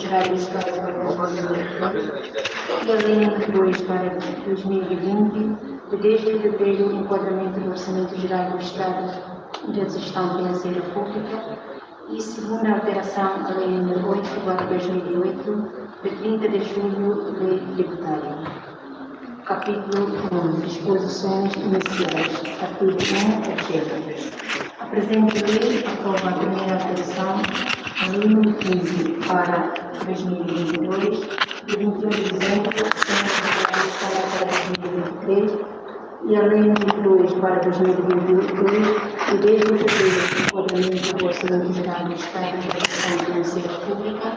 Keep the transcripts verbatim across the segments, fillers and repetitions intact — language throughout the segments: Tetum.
Estado, e a Lei número dois barra dois mil e vinte, de dez de fevereiro, enquadramento do Orçamento Geral do Estado da Gestão Financeira Pública, e segunda alteração à Lei número oito barra dois mil e oito, de trinta de julho, Lei Tributária. Capítulo um. Disposições iniciais. Artigo um. Objeto. A presente lei aprova a primeira alteração à Lei número quinze barra dois mil e vinte e dois, de vinte e um de dezembro, Orçamento Geral do Estado para dois mil e vinte e três, e a Lei número dois barra dois mil e vinte e dois, de dez de fevereiro, enquadramento do Orçamento Geral do Estado da Gestão Financeira Pública,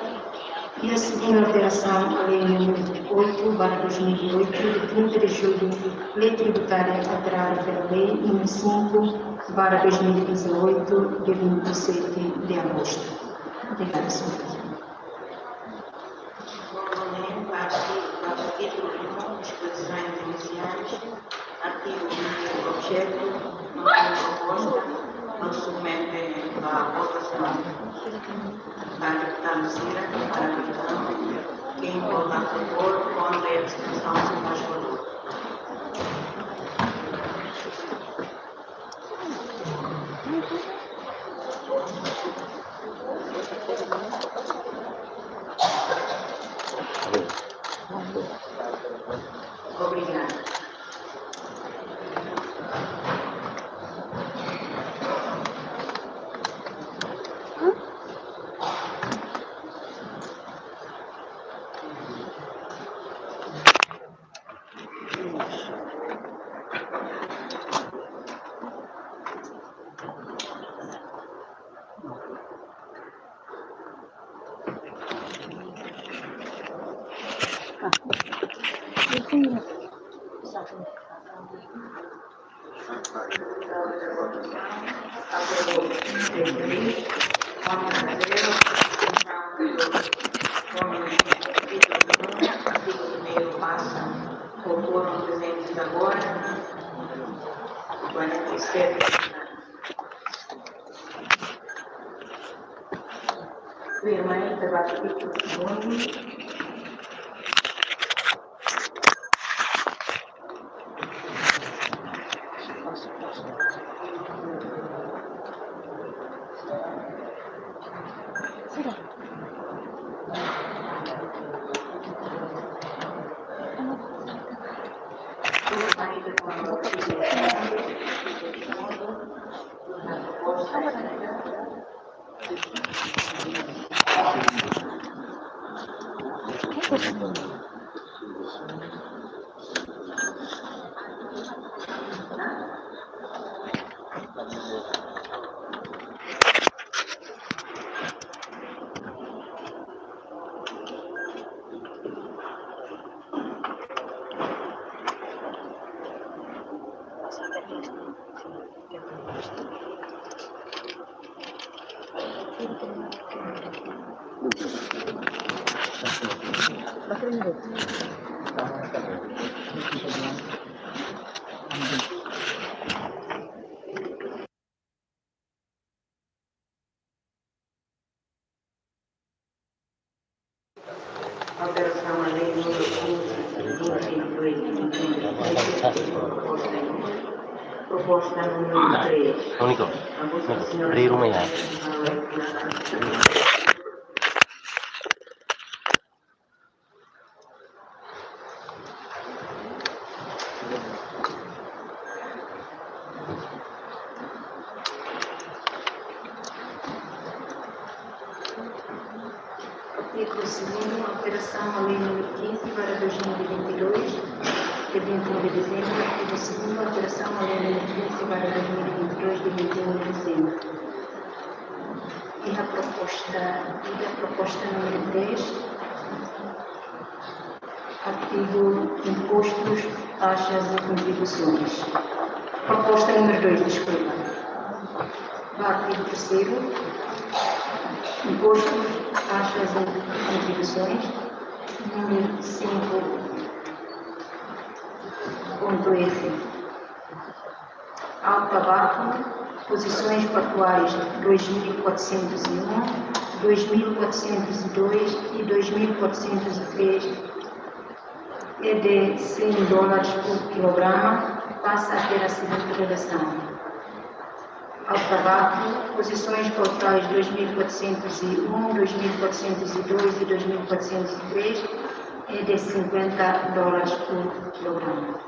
e a segunda alteração à Lei número oito barra dois mil e oito, de trinta de julho, Lei Tributária alterada pela Lei número cinco barra dois mil e dezoito, de vinte e sete de agosto. Obrigada, senhor. Vamos ler parte, parte título um, disposições iniciais, artigo um, objeto, não tem proposta, não submete à votação. Deputado, deputado Cira, deputado Vitor, quem vota a favor, contra e abstenção, se faz favor. Obrigada. Agora, quarenta e sete. Primeiro, debate título segundo. Alteração à Lei número quinze, vinte e dois, vinte e três, proposta número três. Único. Único. Rei Rumaya. Artigo segundo, alteração à Lei número quinze barra dois mil e vinte e dois, de vinte e um de dezembro. Artigo segundo, alteração à Lei número quinze barra dois mil e vinte e dois, de vinte e um de dezembro. E a proposta, e a proposta número três, artigo impostos, taxas e contribuições. Proposta número dois, desculpa. No artigo terceiro, impostos, taxas e contribuições, número cinco ponto F. Ao tabaco, posições pactuais dois mil quatrocentos e um, dois mil quatrocentos e dois e dois mil quatrocentos e três, e de cem dólares por quilograma, passa a ter a seguinte redação: ao tabaco, posições pautais dois mil quatrocentos e um, dois mil quatrocentos e dois e dois mil quatrocentos e três, e de cinquenta dólares por quilograma.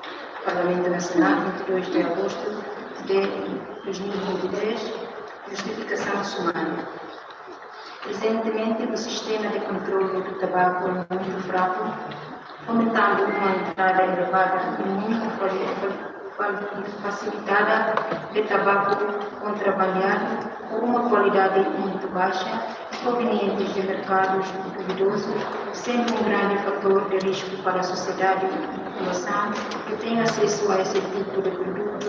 Parlamento Nacional, vinte e dois de agosto de dois mil e vinte e três, justificação sumária. Prezentemente, o sistema de controle do tabaco é muito fraco, fomentando uma entrada elevada e muito quali-, quali-, facilitada de tabaco contrabandeado com uma qualidade muito baixa, provenientes de mercados duvidosos, sendo um grande fator de risco para a sociedade e a população que tem acesso a esse tipo de produto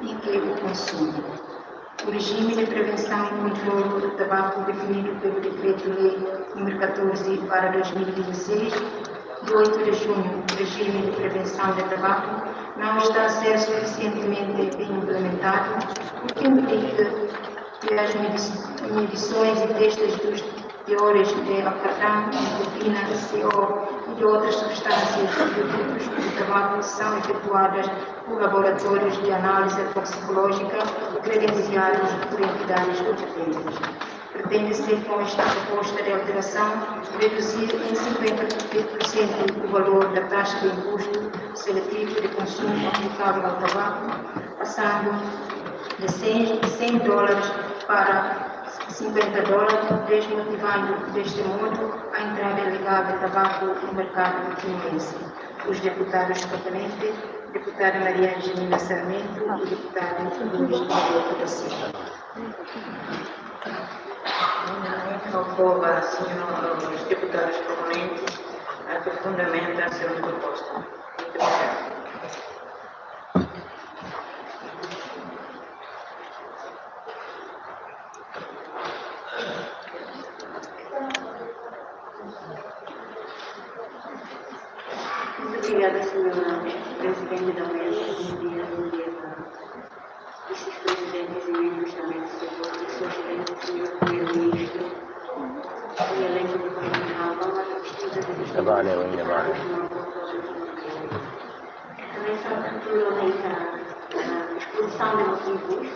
e que o consome. O regime de prevenção e controle do tabaco definido pelo Decreto-Lei número catorze barra dois mil e dezasseis, de oito de junho, regime de prevenção de tabaco, não está a ser suficientemente bem implementado, o que implica que as medi-, medições e testes dos teores de alcatrão, nicotina, C O e de outras substâncias e produtos do tabaco são efetuadas por laboratórios de análise toxicológica credenciados por entidades competentes. Pretende-se, com esta proposta de alteração, reduzir em cinquenta por cento o valor da taxa de imposto seletivo de consumo aplicável ao tabaco, passando de cem, cem dólares para cinquenta dólares, desmotivando, deste modo, a entrada ilegal de tabaco no mercado timorense. Os deputados proponentes, deputada Maria Angelina Sarmento e deputado Luís Alberto da Silva. Ao povo, senhor, os deputados proponentes, aprofundamento a sua proposta. Muito obrigada. Muito obrigada, senhora Presidente da mesa. Bom dia, bom dia para vice-presidente e membros da mesa, sua excelência, senhor Primeiro-Ministro, e elenco governamental, distintas Ainda vale, ainda vale. Também são título na exposição de motivos,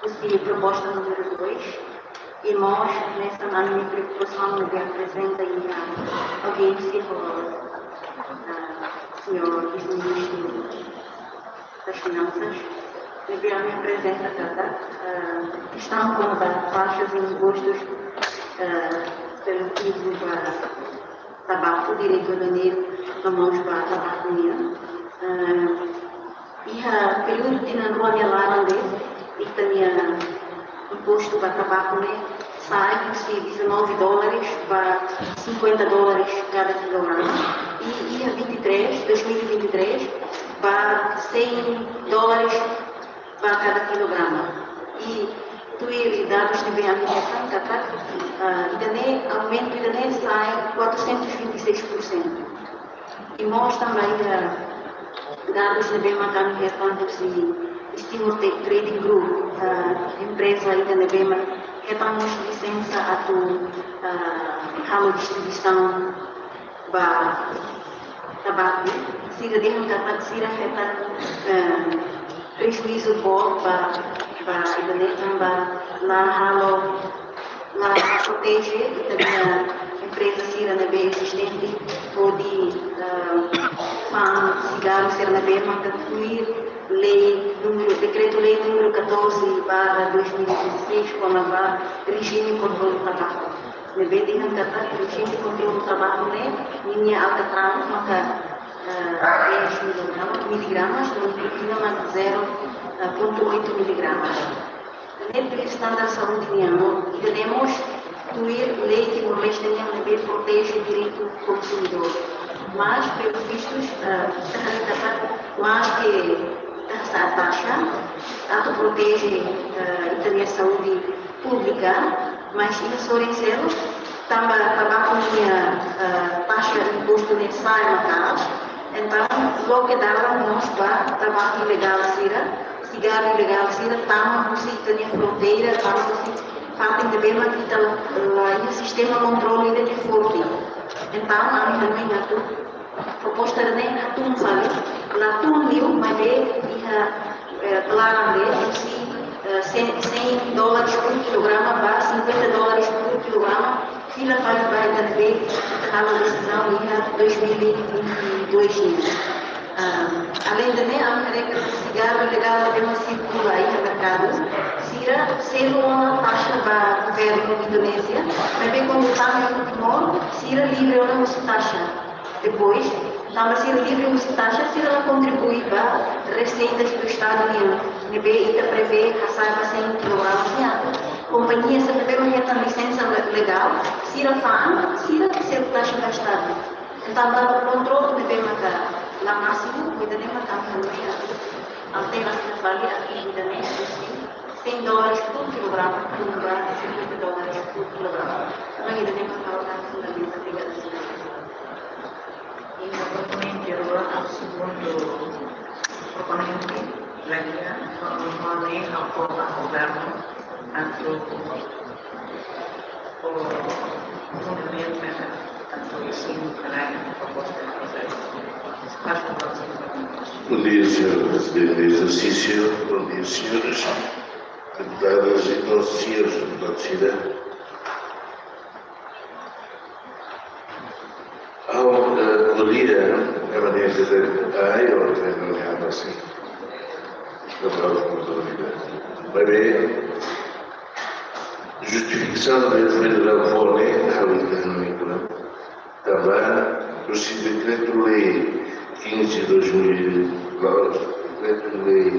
se proposta número dois, e mós nessa na minha preocupação de apresenta e a audiência com o senhor vice-ministro das Finanças, e via me apresenta cada questão quanto a taxas e impostos eh, seletivo para tabaco, direito aduaneiro, vamos para tabaco nian. Eh, iha períodu tinan rua nia laran de'it, ita-nia impostu ba tabaku ne'e sai husi dezanove dólares ba cinquenta dólares kada kilograma. I iha vinte e três, dois mil e vinte e três, ba cem dólares ba kada kilograma. I tuir dadus ne'ebé ami hetan katak, ah, ida-ne'e, aumento ida-ne'e sai quatrocentos e vinte e seis por cento. I mós tanba iha dadus ne'ebé mak ami hetan husi East Timor Trading Group, ah, empreza ida ne'ebé mak hetan mós lisensa atu, ah, halo distribuisaun ba tabaku, sira dehan katak sira hetan, eh, prejuízu boot ba, ba ida-ne'e tanba la halo, la proteje ita-nia empreza sira ne'ebé ezistente hodi, eh, fa'an sigarru sira ne'ebé maka tuir lei númeru, Dekretu-Lei númeru catorze barra dois mil e dezasseis, kona-ba rejime kontrolu tabaku. Ne'ebé dehan katak rejime kontrolu tabaku ne'e, ninia alkatraun maka, eh, dez miligramas, miligramas, no nikotina mak zero, eh, ponto oito miligramas. Ne'e tuir standar saúde nian, no ida-ne'e mós tuir lei Timor-Leste nian ne'ebé proteje direitu konsumidór. Mas, pelos vistos, eh, ita haree katak maske ita hasa'e taxa atu proteje, eh, ita-nia saúde públika, mas iha sorin seluk, tanba tabaku nia, eh, taxa impostu ne'e sai maka'as, entaun loke dalan mós ba tabaku ilegál sira, sigarru ilegál sira, tama husi ita-nia fronteira, tama husi parte ne'ebé mak ita la, la iha sistema kontrolu ida ke forte. Entaun, ami hanoin atu proposta ne'e hatún fali, la tun liu, maibé iha, eh, klaran de'it, husi, eh, cem, cem dólares por quilograma ba cinquenta dólares por quilograma, fila fali ba ida ne'ebé ita halo desizaun iha dois mil e vinte e dois nian. Ah, alende ne'e, ami haree katak sigarru ilegál ne'ebé mak sirkula iha merkadu, sira selu ona taxa ba governu Indonézia, maibé kuandu tama iha Timor, sira livre ona husi taxa. Depois, tanba sira livre husi taxa, sira la kontribui ba reseitas do Estadu nian, ne'ebé ita prevee hasa'e ba cem kilograma nian. Kompañia sira ne'ebé mak hetan lisensa le-, legál, sira fa'an, sira selu taxa ba Estadu. Entaun, tanba kontrolu ne'ebé maka la másimu, ida-ne'e maka ami hanoin atu altera fali atu ida-ne'e husi cem dólares por quilograma, tun ba cinquenta dólares por quilograma. Entaun, ida-ne'e maka ha'u hanoin fundamentu. Obrigada, señora. E o proponente agora, o segundo proponente, Laia, o, o, o governo, tanto o, o movimento, tanto o ensino, Laia, a proposta de projeto. Faz favor, senhor. Bom dia, senhor Presidente do Exercício. Bom dia, senhores deputadas e senhores deputados. Ha'u, eh, ko'alia, eh, maneira de, ai, eu tenho que olhar assim. Maibé, justifikasaun de federal fone, ha'u tenho que olhar. Tanba, husi dekretu-lei quinze dois mil, decretu-lei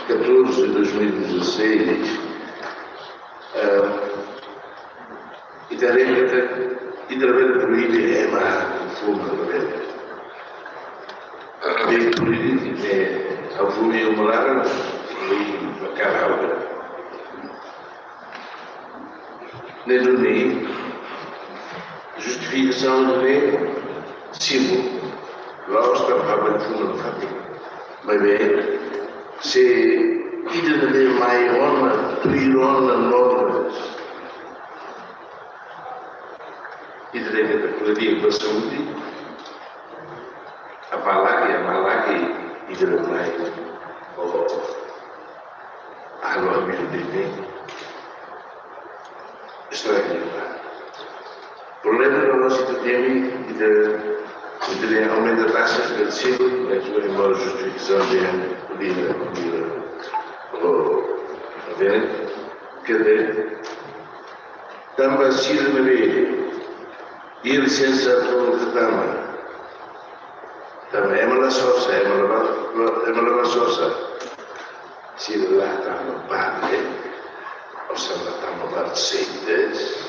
catorze dois mil e dezasseis, ah, ita haree katak ita labele proibe ema fuma, labele. Labele proibe, eh, ha'u fuma iha uma laran, proibe, karaoke. Ne'e duni, justifikasaun ne'e simples. La'ós tanba ha'u fuma nafatin. Maibé, se ida-ne'e mai ona, tuir ona norma, ida-ne'e ke ta kuliah ba saúde, apalagi, apalagi ida-ne'e mai, oh, halo habitu de'it ne'e estraga. Problema ne'e mós ita temi, ita, ita aumenta taxas de residu, mas não é uma justificação de, de, de, oh, tá vendo? Quer dizer, tanba sira ne'ebé iha lisensa atu tama. Tanba ema la sosa, ema la ba, ema la ba sosa. Sira la tama ba, eh, ou seja, la tama ba receitas.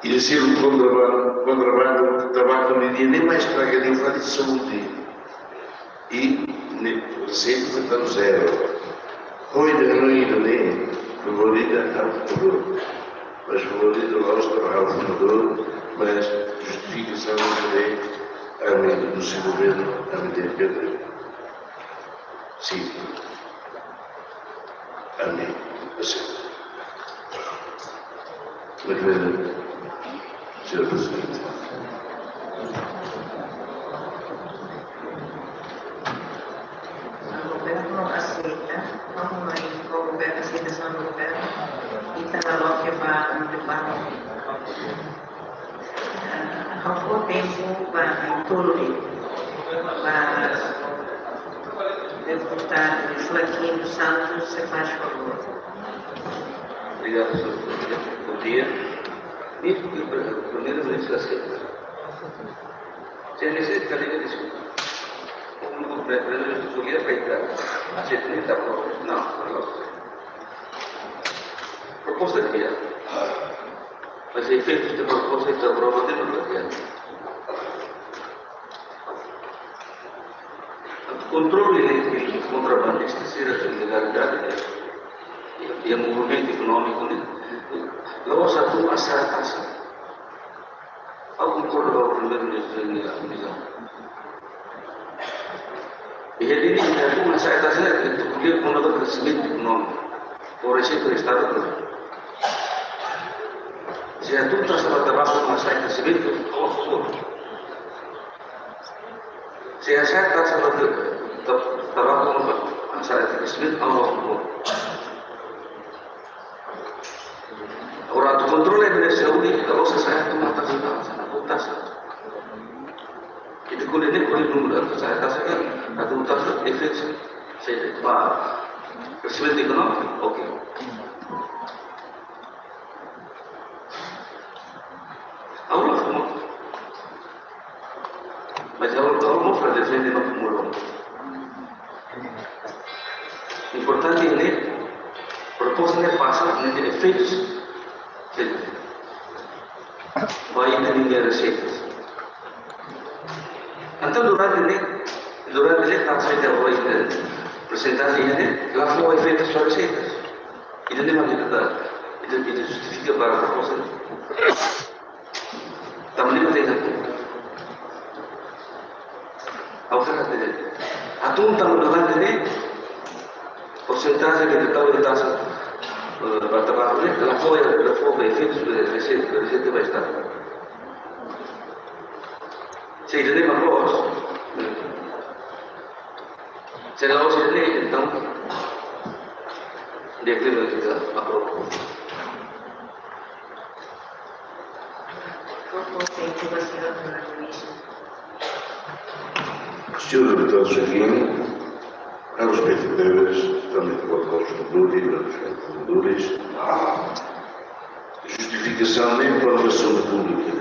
I sira kontrabandu, kontrabandu tabaku ne'e, ne'e mais estraga, ne'e fali saúde. I ne'e receita ita zero. Hoi de no ida ne'e, favorita ha'u fumadór. Mas favorita la'ós tanba ha'u fumadór, mas justifikasaun ne'e, ami husi governu, ami tenke, sin. Ami, sin. Obrigadu, señor Presidente. Governu aseita, vamos aí, o governu aseita, señor governu, e tá na loja para, para, ha'u fó tempu ba tolu de'it, ba deputadu Joaquim dos Santos, se faz favor. Obrigadu, señor Presidente. Bom dia. Primeiru-Ministru aseita. Señor Presidente, deskulpa. Primeiru-Ministru ko'alia, aseita, ne'e tá bom. Não, não. Proposta di'ak. Mas efeitus de proposta ita aprova de novo, ya. Kontrolu de, de kontrabandista sira, ilegalidade, ya. E, e movimentu ekonómiku, ne'e? La'ós atu asar, asar. Ha'u konkorda ho primeiru-ministru nia vizaun. Jadi ini kita tu masa atas itu kuliah pun ada tersebut non koresi Kristen itu. Saya tu tak salah termasuk masa tersebut itu Allah Allah. Saya saya tak salah ter- ter- termasuk masa tersebit Allah Allah. Orang tu kontrol yang dari Saudi kalau saya tu mata sudah sana putas. Itu kuliah ini boleh nunggu dan saya kasih kan satu tas efek saya pak. Tersebut itu no, oke. Allah semua. Mas Allah Allah mau pada saya dia mau mulung. Importante ne'e, proposta ne'e pasa, ne'e efeitus. Vai entender a receita. Entaun durante ne'e, durante ne'e, na receita vai aprezentadu ne'e, la fó efeitus ba receita. Ida-ne'e mak ita, ita, ita justifika ba proposta. Tanba ne'e mak ita. Au ka hatene. Atu tanba durante ne'e, porcentaje de total de taxa ba tabaku ne'e la fó, la fó ba efeitus de receita, receita ba Estadu. Se ida-ne'e mak loos, se la loos ida-ne'e, entaun di'ak liu ita aprova. Señór Deputadu Xavier, a respeito deles, também para os fundadores, para os fundadores, justifikasaun ne'e para a saúde pública.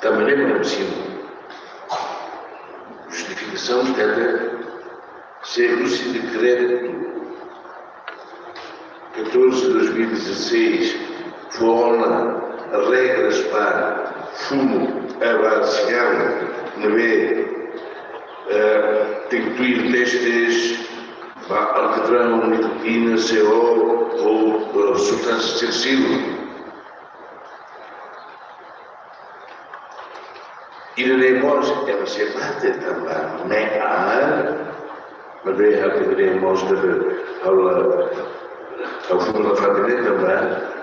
Também ne'e para o ensino. Justifikasaun katak se husi dekretu catorze dois mil e dezasseis fó ona regras ba fumu, eh, ba sigarru, ne'ebé, eh, tenke tuir testes ba alkatraun, nikotina, C O ou, eh, substánsia tersiru. Ida-ne'e mós ema sei mate tanba me'ar, maibé ha'u ida-ne'e mós deve aula, ha'u fuma nafatin ne'e tanba,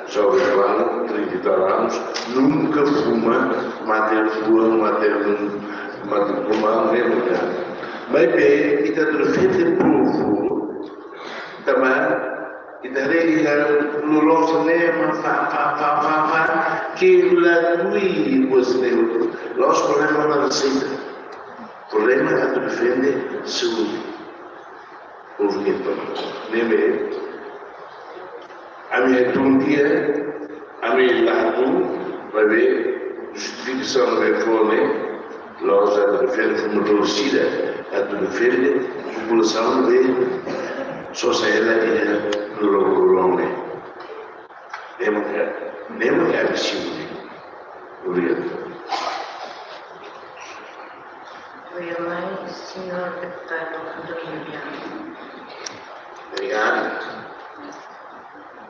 jovem João, trinta e tal anos, nunka fuma, mate fua, mate, mate fuma, ne'e nunka. Maibé, ita defende povu, tanba, ita haree iha loloos ne'e mak fa, fa, fa, fa, fa, ke la tui buat ne'e. La'ós problema ba receita. Problema atu defende saúde. Povu nia toma. Ne'ebé. Ami hatún tiha, ami la hatún, maibé, justifikasaun ne'ebé fó ne'e, la'ós atu defende fumadór sira, atu defende populasaun ne'ebé sosa hela iha loroloron ne'e. Ne'e mak, ne'e mak ami simu ne'e. Obrigadu. Obrigadu mai, señór deputadu António Viana. Obrigadu.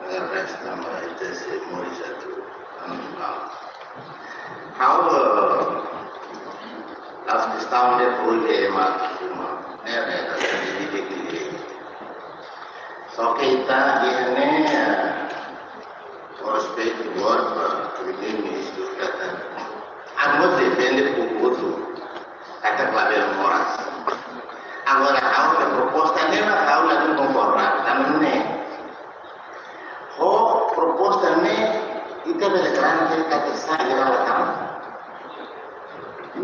Agradese tanba ita sei moris atu, anu, ha'u, eh, la'ós kestaun ne'e proibe ema atu fuma, ne'e, ne'e, ne'e, ne'e, ne'e, ne'e. Só ke ita, ne'e, ne'e, eh, ho respeitu boot ba Primeiru-Ministru katak, ami mós defende povu hotu, katak labele moras. Agora, ha'u-nia proposta ne'e mak ha'u la konkorda, tanba ne'e. Ho proposta ne'e, ita bele garante katak sai iha laran.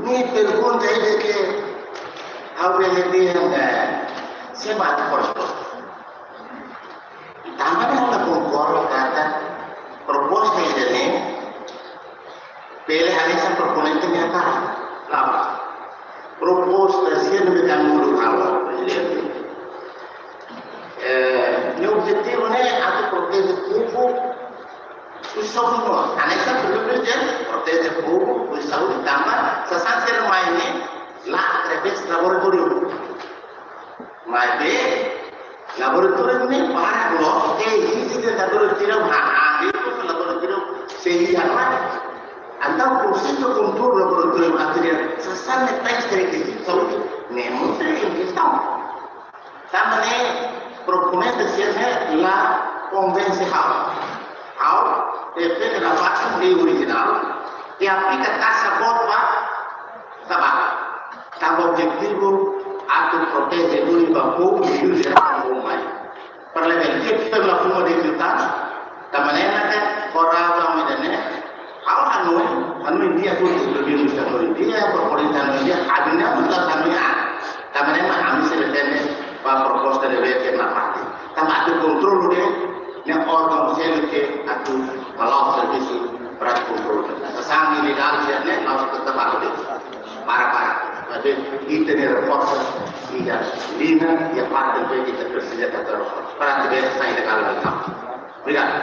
Ne'e pergunta ida ke ha'u bele dehan, eh, se bate resposta. Tanba ne'e ha'u la konkorda katak proposta ida-ne'e, bele hanesan proponente nia hakarak. La'ós. Proposta sira ne'ebé ami uluk halo, Prezidente. Eh, nia objetivu ne'e atu proteje povu, husi saúde no. Hanesan Prezidente, proteje povu, husi saúde tanba, sasán sira mai ne'e, la através laboratóriu. Maibé, laboratóriu ne'e para loos, ke ezije de laboratóriu, ha, ha, depois laboratóriu sei iha mai. Entaun, prosesu kontrolu laboratóriu materiál, sasán ne'e tais rekizitu saúde, Ne'e mós é kestaun. Tanba ne'e proponente sira-ne'e la konvense ha'u. Ha'u defende nafatin lei orijinál, ke aplika taxa boot ba tabaku. Tanba objetivu atu proteje duni ba povu, duni ba povu mai. Para leben dia kita la fuma de kita, tanba ne'e mak agora ami ida-ne'e, ha'u hanoin, hanoin di'ak, ha'u tu lebih mesti hanoin di'ak, proposta hanoin di'ak, ha'u ne'e maka hanoin ah. Tanba ne'e mak ami sei defende ba proposta de lei ke na parte. Tanba atu kontrolu de'it, ne'e órgaun seluk ke atu hala'o servisu para kontrolu. Sasán ilegál sira-ne'e, la'ós ke tabaku de'it. Para, para. Maibé, ita-nia reforsa, iha liña, iha parte ne'ebé ita presiza atu reforsa. Para atu bele sai ilegál. Obrigadu.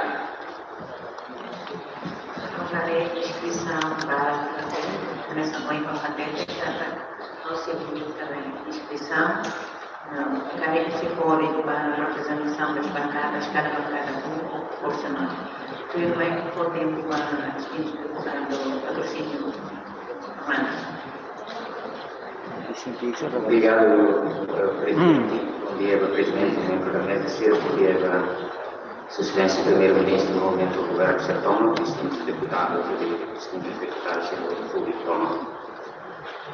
Agora é inscrição para também, começa com a patente, para o segundo também, inscrição. Não, agora é se for para a representação das bancadas, cada bancada com o orçamento. Tudo bem, por tempo, para o patrocínio. Obrigadu, eh, Prezidente. Bom dia ba Prezidente, membru da meza, sira, bom dia ba Sua Exelénsia Primeiru-Ministru, momentu governu sira toma, distintus deputadus, distintus deputadus, sira, públiku toma.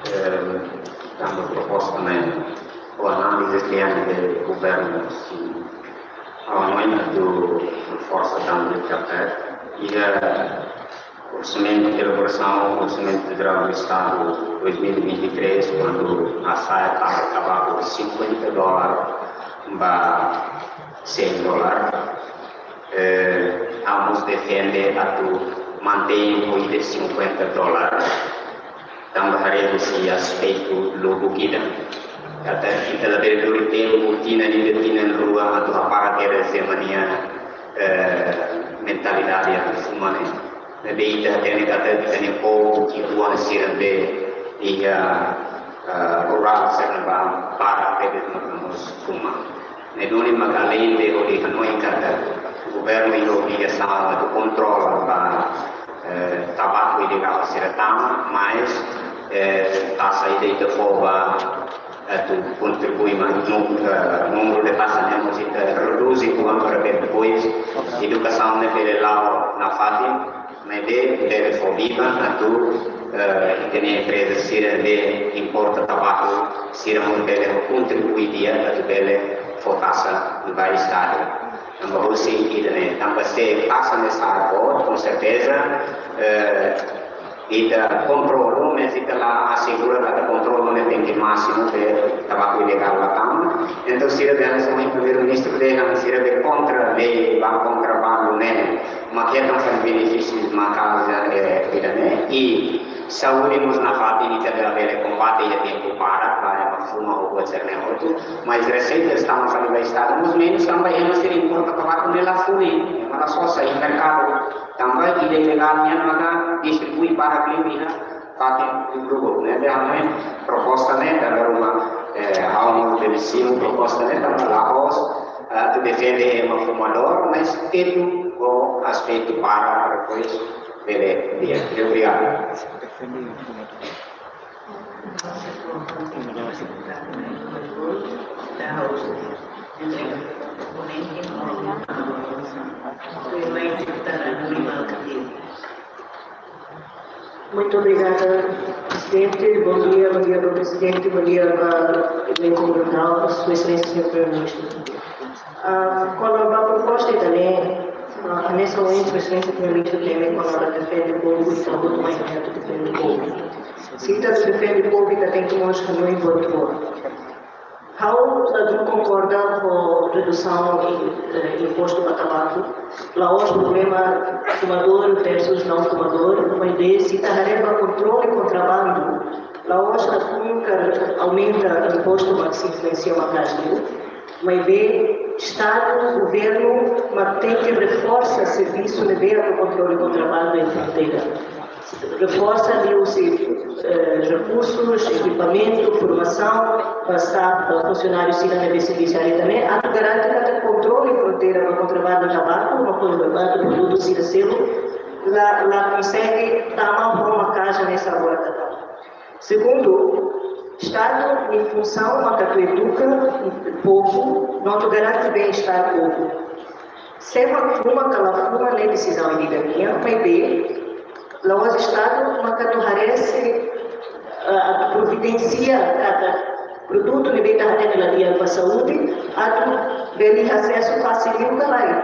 Eh, tanba proposta ne'e, ou análize ke ami de governu, sin, ha'u hanoin atu reforsa tanba de kapé, iha orsamentu, elaborasaun Orsamentu Jerál do Estadu dois mil e vinte e três, kuandu hasa'e taxa tabaku de cinquenta dólar ba cem dólar, eh, ami mós defende atu mantein ho ida cinquenta dólar, tanba haree husi aspetu lubuk ida. Katak ita labele lori tempu tinan ida, tinan rua atu hapara kedas ema nia, eh, mentalidade atu fuma ne'e. Ne'ebé ita hatene katak ita-nia povu ki'ikoan sira ne'ebé iha, eh, rurál sira-ne'e barak tebes mak mós fuma. Ne'e duni mak alende hodi hanoin katak governu iha obrigasaun atu kontrola ba, eh, tabaku ilegál sira tama, mais, eh, taxa ida ita fó ba atu kontribui mai nu-, eh, númeru de taxa ne'e mós ita reduz, kuandu para bele depois edukasaun ne'e bele la'o nafatin, maibé bele fó biban atu, eh, ita-nia empreza sira ne'ebé importa tabaku, sira mós bele kontribui di'ak atu bele fó taxa ba Estadu. Tanba husi ida-ne'e, tanba se taxa ne'e sa'e boot, com certeza, eh, ita kontrolu, mas ita la asegura katak kontrolu ne'e tenke másimu, ke tabaku ilegál la tama. Entaun, sira dehan, hanesan Primeiru-Ministru dehan, sira be kontra lei ba kontrabandu ne'e, mak hetan fali benefísius maka'as, eh, ida-ne'e. I saúde mós nafatin ita labele kombate iha tempu para, ba ema fuma ou buat sira-ne'e hotu. Mais reseita tama fali ba Estadu mós menus, tanba ema sira importa tabaku ne'e la funu, ema la sosa iha merkadu. Tanba ida ilegál nian maka distribui para klin iha fatin rubuk, ne'e. Entaun, ami, proposta ne'e, dala ruma, eh, ha'u mós bele simu proposta ne'e, tanba la'ós, eh, atu defende ema fumadór, mas tetu ho aspetu para, para depois bele di'ak. Obrigadu. Muito obrigada, Prezidente. Bom dia, bom dia, Senhor Prezidente. Bom dia, ah, Elenco Brutal, Sua Excelência, Senhor Primeiro-Ministro. Ah, kona-ba proposta ida-ne'e, ah, hanesan ohin Sua Excelência Primeiro-Ministro temi, kona-ba defende povu, ita hotu mai ita defende povu. Se ita defende povu, ita tenke mós hanoin buat boot. Ha'u ladún konkorda ho redusaun, eh, impostu ba tabaku. La'ós problema fumadór versus não fumadór, maibé se ita haree ba kontrolu kontrabandu, la'ós atu aumenta impostu mak sei influensia maka'as liu. Maibé Estadu, governu, mak tenke reforsa servisu ne'ebé atu kontrolu kontrabandu iha fronteira. Reforsa liuhusi, eh, rekursus, ekipamentu, formasaun, ba staff, ba funsionáriu sira ne'ebé servisu iha área ne'e, atu garante katak kontrolu fronteira ba kontrabandu tabaku, ba kontrabandu produtu sira seluk, la, la konsege tama ho maka'as hanesan agora ita tama. Segundu, Estadu nia funsaun maka atu eduka povu, no atu garante bem-estar povu. Se ema fuma ka la fuma ne'e desizaun ida nian, maibé la'ós Estadu maka atu haree se, eh, atu providensia katak produtu ne'ebé ita hatene la di'ak ba saúde, atu bele asesu fasil liu ka lae.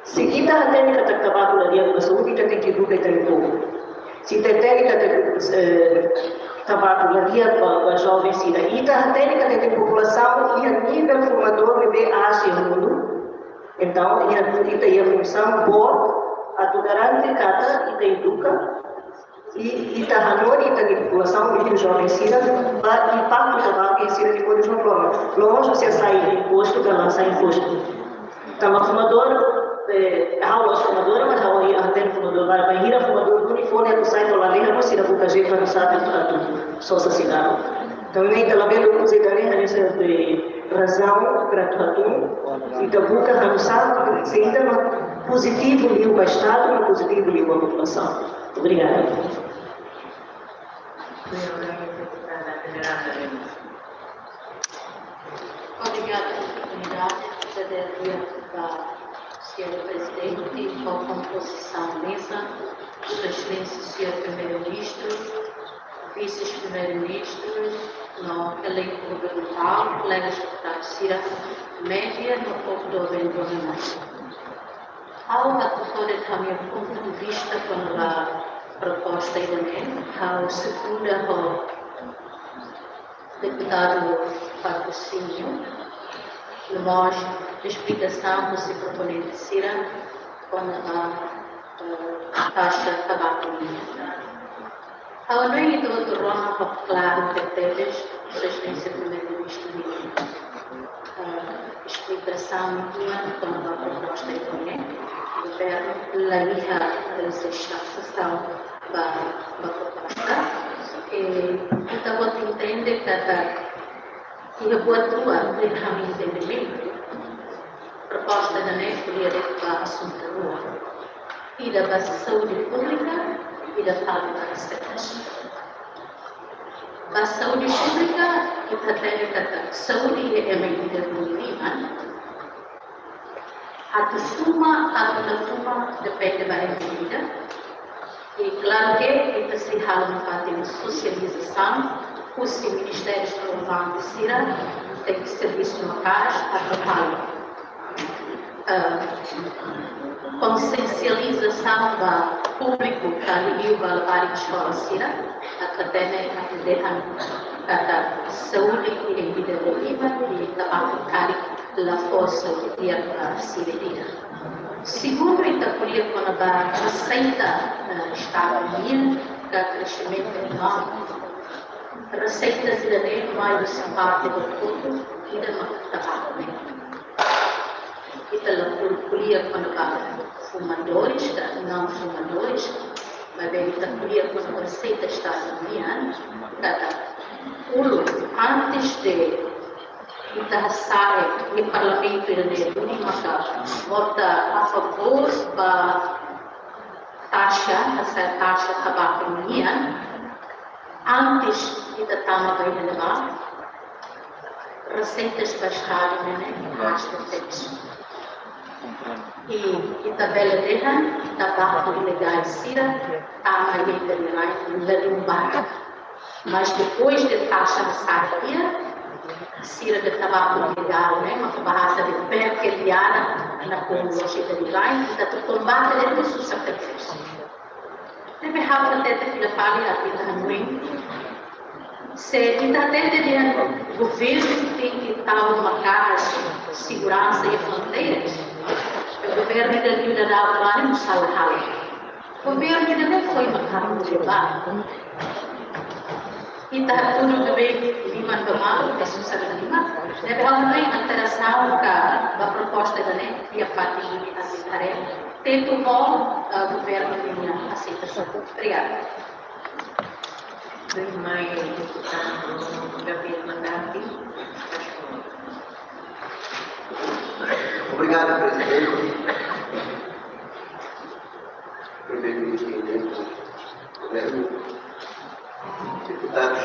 Se ita hatene katak tabaku la di'ak ba saúde, ita tenke eduka ita-nia povu. Se ita hatene katak, eh, tabaku la di'ak ba, ba joven sira, ita hatene katak ita-nia populasaun iha nivel fumadór ne'ebé aas iha mundu. Entaun, iha ita iha funsaun boot atu garante katak ita eduka i ita hanorin ita-nia populasaun, ita-nia joven sira, ba impaktu tabaku iha sira-nia moris no forma. Lójiku, se sai impostu ka la sai impostu. Tanba fumadór, eh, ha'u la'ós fumadór, mas ha'u iha hatene fumadór, ba, bainhira fumadór duni fó ne'e atu sai to'o lalehan, mas sira buka jeitu atu sai atu, atu sosa sigarru. Entaun, ne'e ita labele uza ida-ne'e hanesan razaun para atu hatún, ita buka hanesan saida mak pozitivu liu ba Estadu, mak pozitivu liu ba populasaun. Obrigada. Obrigada pela oportunidade, agradeço ao senhor Presidente, à composição da mesa, Sua Excelência, senhor Primeiro-Ministro, Vice-Primeiro-Ministro, no eleitu governamental, colegas deputados sira, média, no povu doben, boa noite. Ha'u atu hato'o ha'u-nia pontu de vista kona-ba proposta ida-ne'e, ha'u sekunda ho deputadu Patrocínio, no mós esplikasaun husi proponente sira kona-ba, eh, taxa tabaku nian. Ha'u hanoin ita hotu rona ho klaru tebes, Sua Excelência Primeiro-Ministro nia, eh, esplikasaun uitoan kona-ba proposta ida-ne'e, governu la iha rezistentasaun ba, ba proposta. I ita-boot entende katak iha buat rua, iha ha'u-nia entendimentu, proposta ida-ne'e ko'alia de'it ba asuntu rua. Ida ba saúde públika, ida fali ba reseitas. Ba saúde públika, ita hatene katak saúde iha ema ida-idak nia liman. Atu fuma, atu la fuma, depende ba ema ida-idak. I klaru ke ita sei halo nafatin sosializasaun, husi ministériu relevante sira tenke servisu maka'as atu halo, eh, konsiensializasaun ba públiku ka liuliu ba labarik eskola sira, atu hatene, atu dehan katak saúde iha ida-idak nia liman, i tabaku karik la fó saúde di'ak ba sira ida. Segundu, ita ko'alia kona-ba reseita, eh, Estadu nian ka kresimentu ekonómiku. Reseita sira-ne'e mai husi parte hotu-hotu, ida mak tabaku nian. Ita la ko'alia kona-ba fumadores ka não fumadores, maibé ita ko'alia kona-ba reseita Estadu nian, katak uluk, antes de ita hasa'e iha Parlamentu ida-ne'e duni maka vota a favór ba taxa, hasa'e taxa tabaku nian, antes ita tama ba iha ne'ebá, reseitas ba Estadu ne'e rasta tebes. I ita bele dehan, tabaku ilegál sira tama iha ita-nia rain ladún barak. Mas depois de taxa hasa'e tiha, sira de tabaku ilegál, ne'e, mak bahasa de perkeliara na povu loxi de rain, ita atu kombate de'it no susar tebes. Ne'ebé ha'u hatete fila fali atu ita hanoin. Se ita hatene dehan governu tenke tau maka'as seguransa iha fronteiras, governu ida liu daudaun ne'e mós sala halo. Governu ida-ne'e foin maka'as iha ne'ebá. Ita hatudu beibeik liman ba malu, ita susar liman. Ne'ebé ha'u hanoin alterasaun ka ba proposta ida-ne'e, iha fatin ida atu haree. Tetu ho, eh, governu nian aseita. Obrigada. Tuirmai deputadu Gabriel Mandati. Obrigadu, Prezidente. Primeiru-Ministru eleitu, governu, deputadus.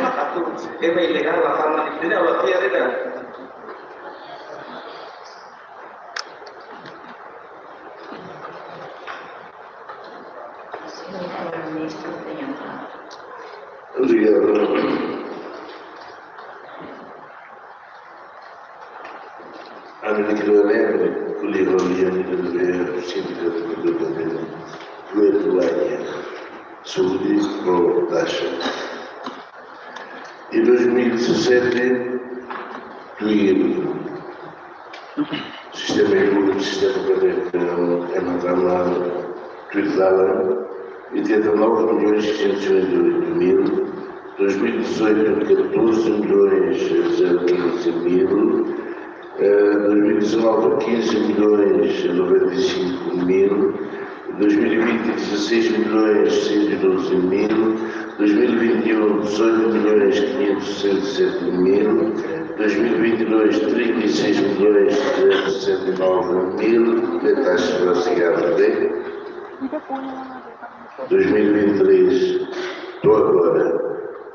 ema atu, ema ilegál la tama, ida-ne'e ha'u la fiar ida. Señor Ministro, tenha a palavra. Obrigado. Ami ko'alia, ami ko'alia, ami ko'alia, síndiku, ko'alia, ko'alia, ko'alia, saúde, ko'alia taxa. Em dois mil e dezassete, tuir sistema, sistema que é na rama tuir dalan, oitenta e nove milhões seiscentos e cinquenta e oito mil, dois mil e dezoito, catorze milhões zero quinze mil, eh, dois mil e dezenove, quinze milhões noventa e cinco mil, dois mil e vinte, dezasseis milhões cento e doze mil, dois mil e vinte e um, dezoito milhões quinhentos e sessenta e sete mil, dois mil e vinte e dois, trinta e seis milhões trezentos e sessenta e nove mil, de taxa básica de dois mil e vinte e três, to'o agora,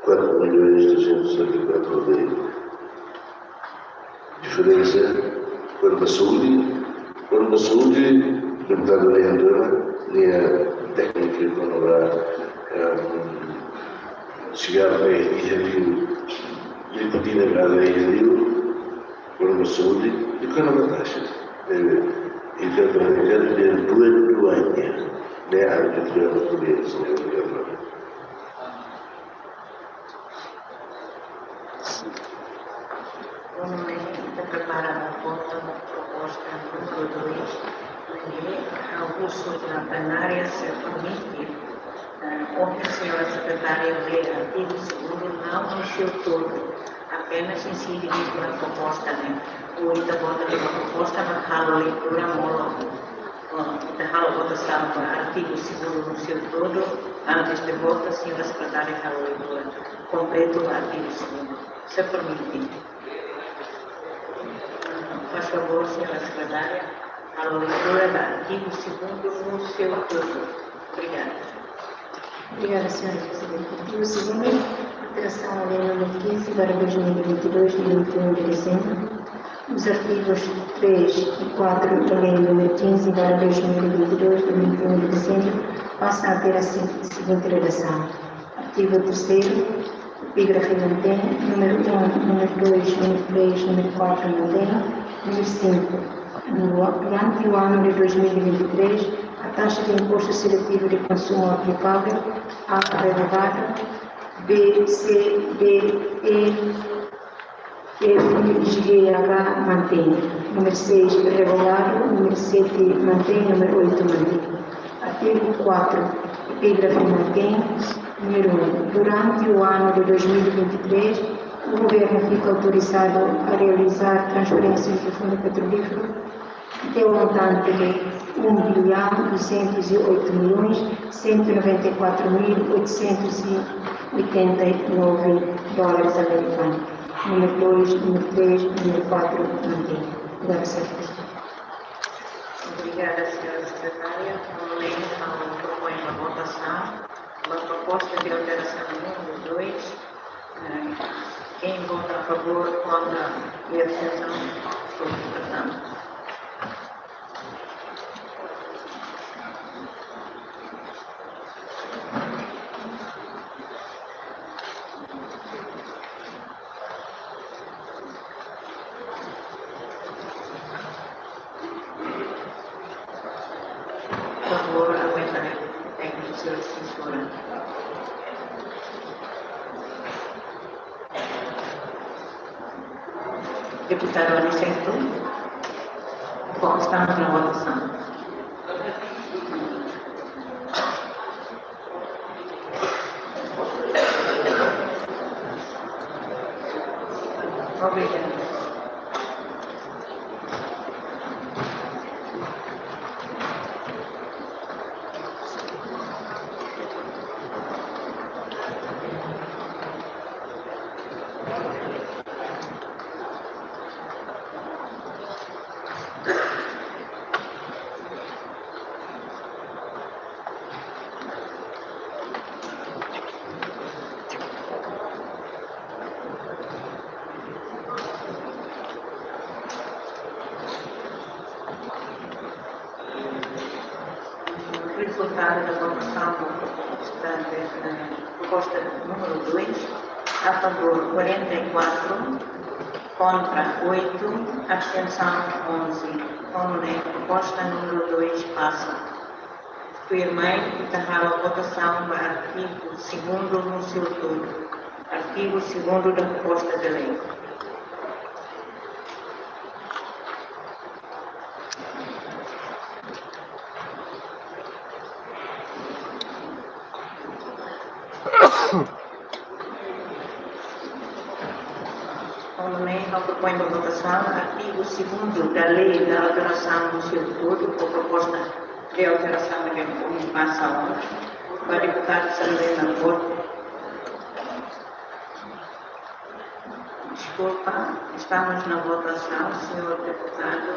quatro milhões duzentos e setenta e quatro mil. Diferensa, kuandu ba saúde, kuandu ba saúde, deputadu Leandro, nia tékniku, kuandu ba, ehm, sigarru, eh, iha liu, nikotina, iha liu, kuandu ba saúde, i kuandu ba taxa. Eh, i kuandu ba, i kuandu ba duas, duas, né, a diferensa, né, né. Nune'e ita prepara ba vota ba proposta númeru dois, nune'e ha'u husu ba plenária se permite, eh, ohin señora sekretária lee artigu segundu, la'o no seu todo, apenas insere dentro da proposta, né? Ou ita vota ba proposta, ba halo leitura molok. Bom, ita halo votasaun ba artigu segundu no seu todo, antes de vota, señora sekretária halo leitura kompletu ba artigu segundu. Se permite. Faz favor, señora sekretária, halo leitura ba artigu segundu no seu todo. Obrigada. Obrigada, señora Prezidente. Artigu segundu, alterasaun à Lei número quinze barra dois mil e vinte e dois, de vinte e um de dezembro. Os artigos três e quatro da Lei número quinze barra dois mil e vinte e dois, de vinte e um de dezembro, passam a ter a se-, seguinte redação. Artigo terceiro, epígrafe mantém, número um, número dois, número três, número quatro mantém, número cinco, no, durante o ano de dois mil e vinte e três, a taxa de imposto seletivo de consumo aplicável a renovável B C D E F G H mantém. Número seis, revogado. Número sete, mantém. Número oito, mantém. Artigo quatro, epígrafe mantém. Número um, durante o ano de dois mil e vinte e três, o governo fica autorizado a realizar transferências do Fundo Petrolífero de um montante de um bilhão duzentos e oito milhões cento e noventa e quatro mil oitocentos e oitenta e nove dólares americanos. Número dois, número três, número quatro, mantém. Obrigada, señora sekretária. Nune'e, ha'u propoin ba votasaun ba proposta de alterasaun número dois. Eh, quem vota a favor, contra e abstenção, estou votando. Por favor, aguenta aí. Tem que ser censura. Deputadu Aniceto, bom, estamos na votação. Obrigada. Resultado da votação, portanto, eh, proposta número dois, a favor quarenta e quatro, contra oito, abstenção onze. Como lei, proposta número dois passa. Tuirmai, ita halo votasaun ba artigu segundu no seu todo. Artigu segundu da proposta de lei. Ora bem, ha'u propoin ba votasaun artigu segundu da lei da alterasaun no seu todo, ho proposta de alterasaun ne'ebé ohin pasa ona ba deputadu Salomé Namport. Deskulpa, estamos na votação, senhor deputado.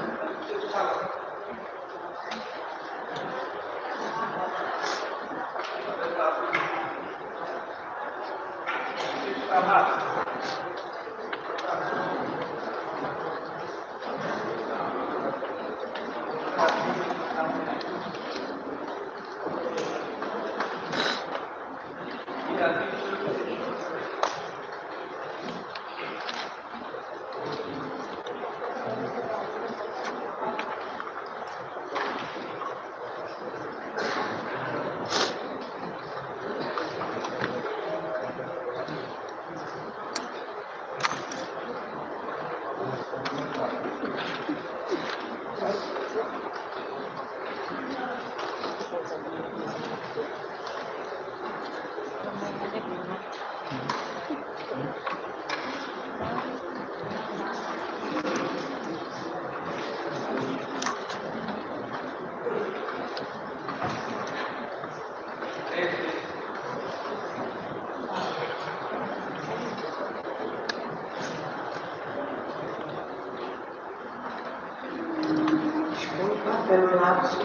Deskulpa pelu lapsu.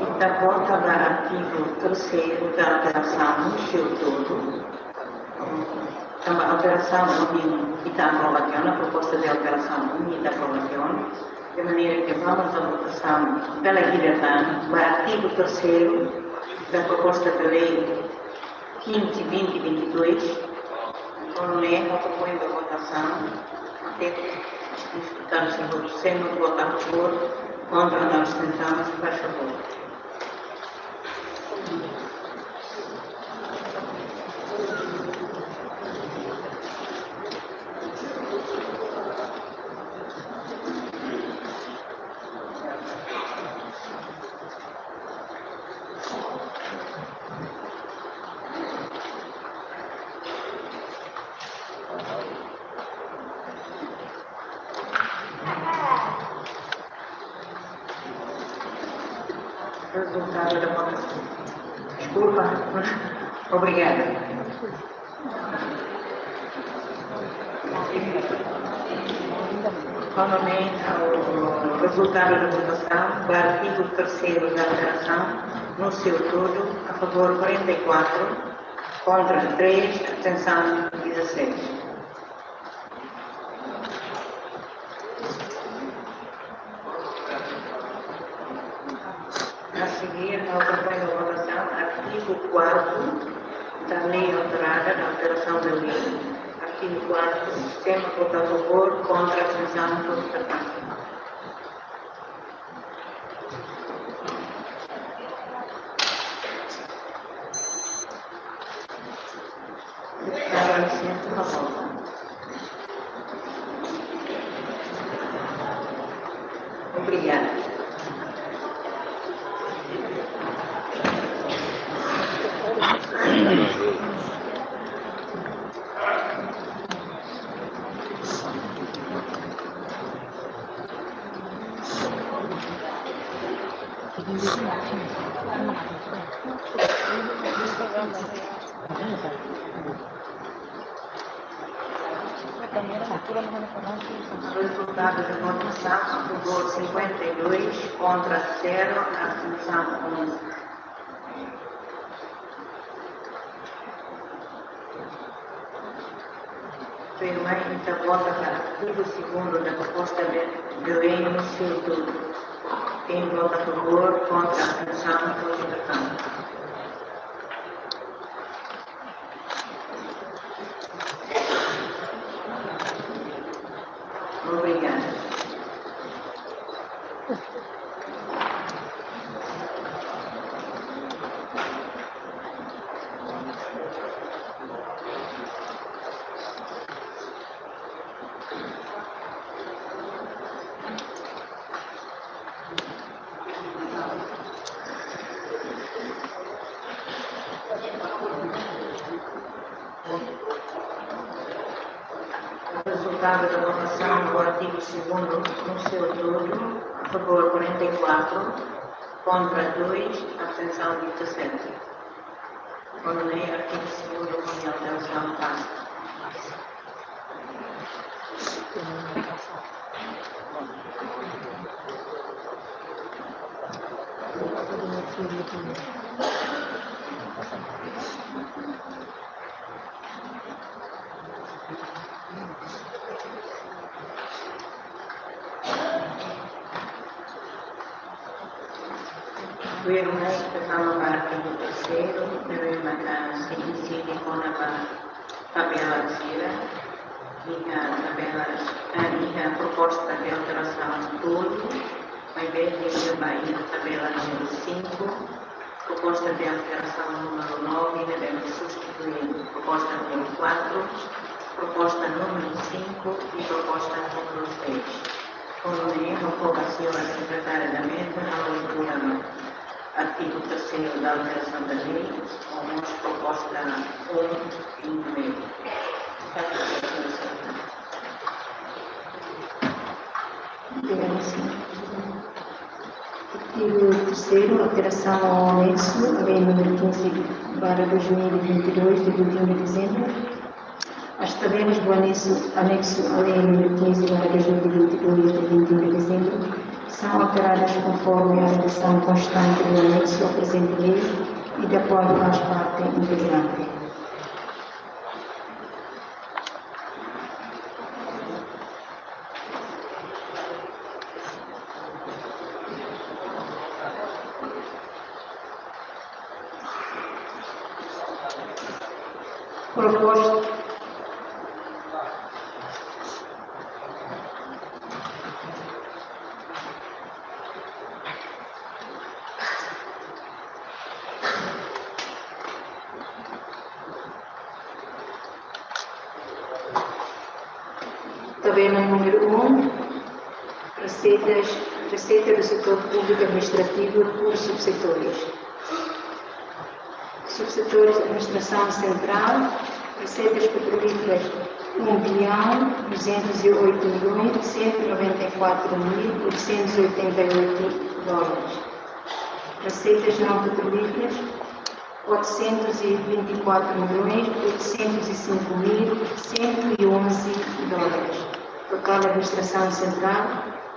Ita vota ba artigu terseiru da alterasaun no seu todo. Tanba alterasaun ohin ita aprova tiha ona, proposta de alterasaun ohin ita aprova tiha ona. De maneira que vamos à votação pela Guilherme, ba artigu terseiru da proposta de lei quinze, vinte e vinte e dois, kono ne'e ha'u propoin ba votasaun, até deputadu Senhor Senhor vota a favor, contra, abstenção, faz favor. Resultado da votação. Deskulpa. Obrigada. Novamente, o resultado da votação, ba artigu terseiru da alterasaun no seu todo, a favor quarenta e quatro, contra três, abstenção dezasseis. A seguir, ha'u propoin ba votasaun artigu quartu da lei alterada, da alterasaun da lei. Artigu quartu, sistema vota a favor, contra, abstenção, tudo para Obrigada. Resultado da votação: a favor cinquenta e dois, contra zero, abstenção onze. Tuirmai, ita vota ba artigu segundu da proposta de, de lei no seu todo. Quem vota a favor, contra, abstenção, consideração. Obrigada. Rezultadu da votasaun do artigu segundu, no seu todo, a favor quarenta e quatro, contra dois, abstensaun dezassete. Kono ne'e artigu segundu ho nia alterasaun pasa. Governu atu tama ba artigu terseiru, ne'ebé maka sei insere kona-ba tabela sira, iha tabela, ah, iha proposta de alterasaun tolu, maibé liga ba iha tabela númeru sinku, proposta de alterasaun númeru nove, ne'ebé substitui proposta númeru quatro, proposta númeru cinco e proposta númeru seis. Kono ne'e, ha'u fó ba señora sekretária da meza, halo leitura ba artigu terseiru da alterasaun da lei, ho mós proposta um e númeru. Artigu terseiru, alterasaun ao anexo, a lei número quinze barra dois mil e vinte e dois, de vinte e um de dezembro. As tabelas do anexo, anexo à lei número quinze barra dois mil e vinte e dois, de vinte e um de dezembro, são alteradas conforme a redação constante do anexo ao presente lei e da qual faz parte integrante. Proposta. Tabela número um, receitas, receita do setor público administrativo por subsetores. Subsetores: Administração Central, receitas petrolíferas, um bilhão duzentos e oito milhões cento e noventa e quatro mil oitocentos e oitenta e oito dólares. Receitas não petrolíferas, quatrocentos e vinte e quatro milhões oitocentos e cinco mil cento e onze dólares. Total administração central,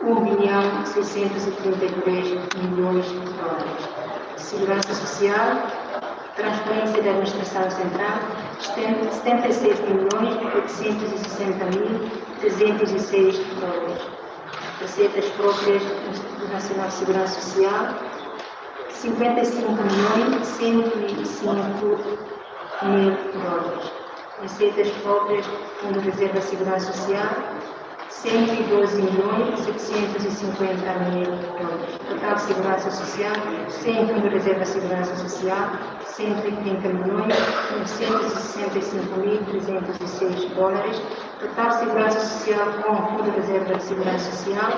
um bilhão seiscentos e trinta e três milhões de dólares. Segurança Social, transferência da administração central, setenta e sete milhões oitocentos e sessenta mil trezentos e seis dólares. Receitas próprias do Instituto Nacional de Segurança Social, cinquenta e cinco milhões cento e cinco mil dólares. Receitas próprias, Fundo de Reserva de Segurança Social, cento e doze milhões setecentos e cinquenta mil dólares. Total Segurança Social, sem Fundo de Reserva de Segurança Social, cento e trinta milhões novecentos e sessenta e cinco mil trezentos e seis dólares. Total Segurança Social com Fundo de Reserva de Segurança Social,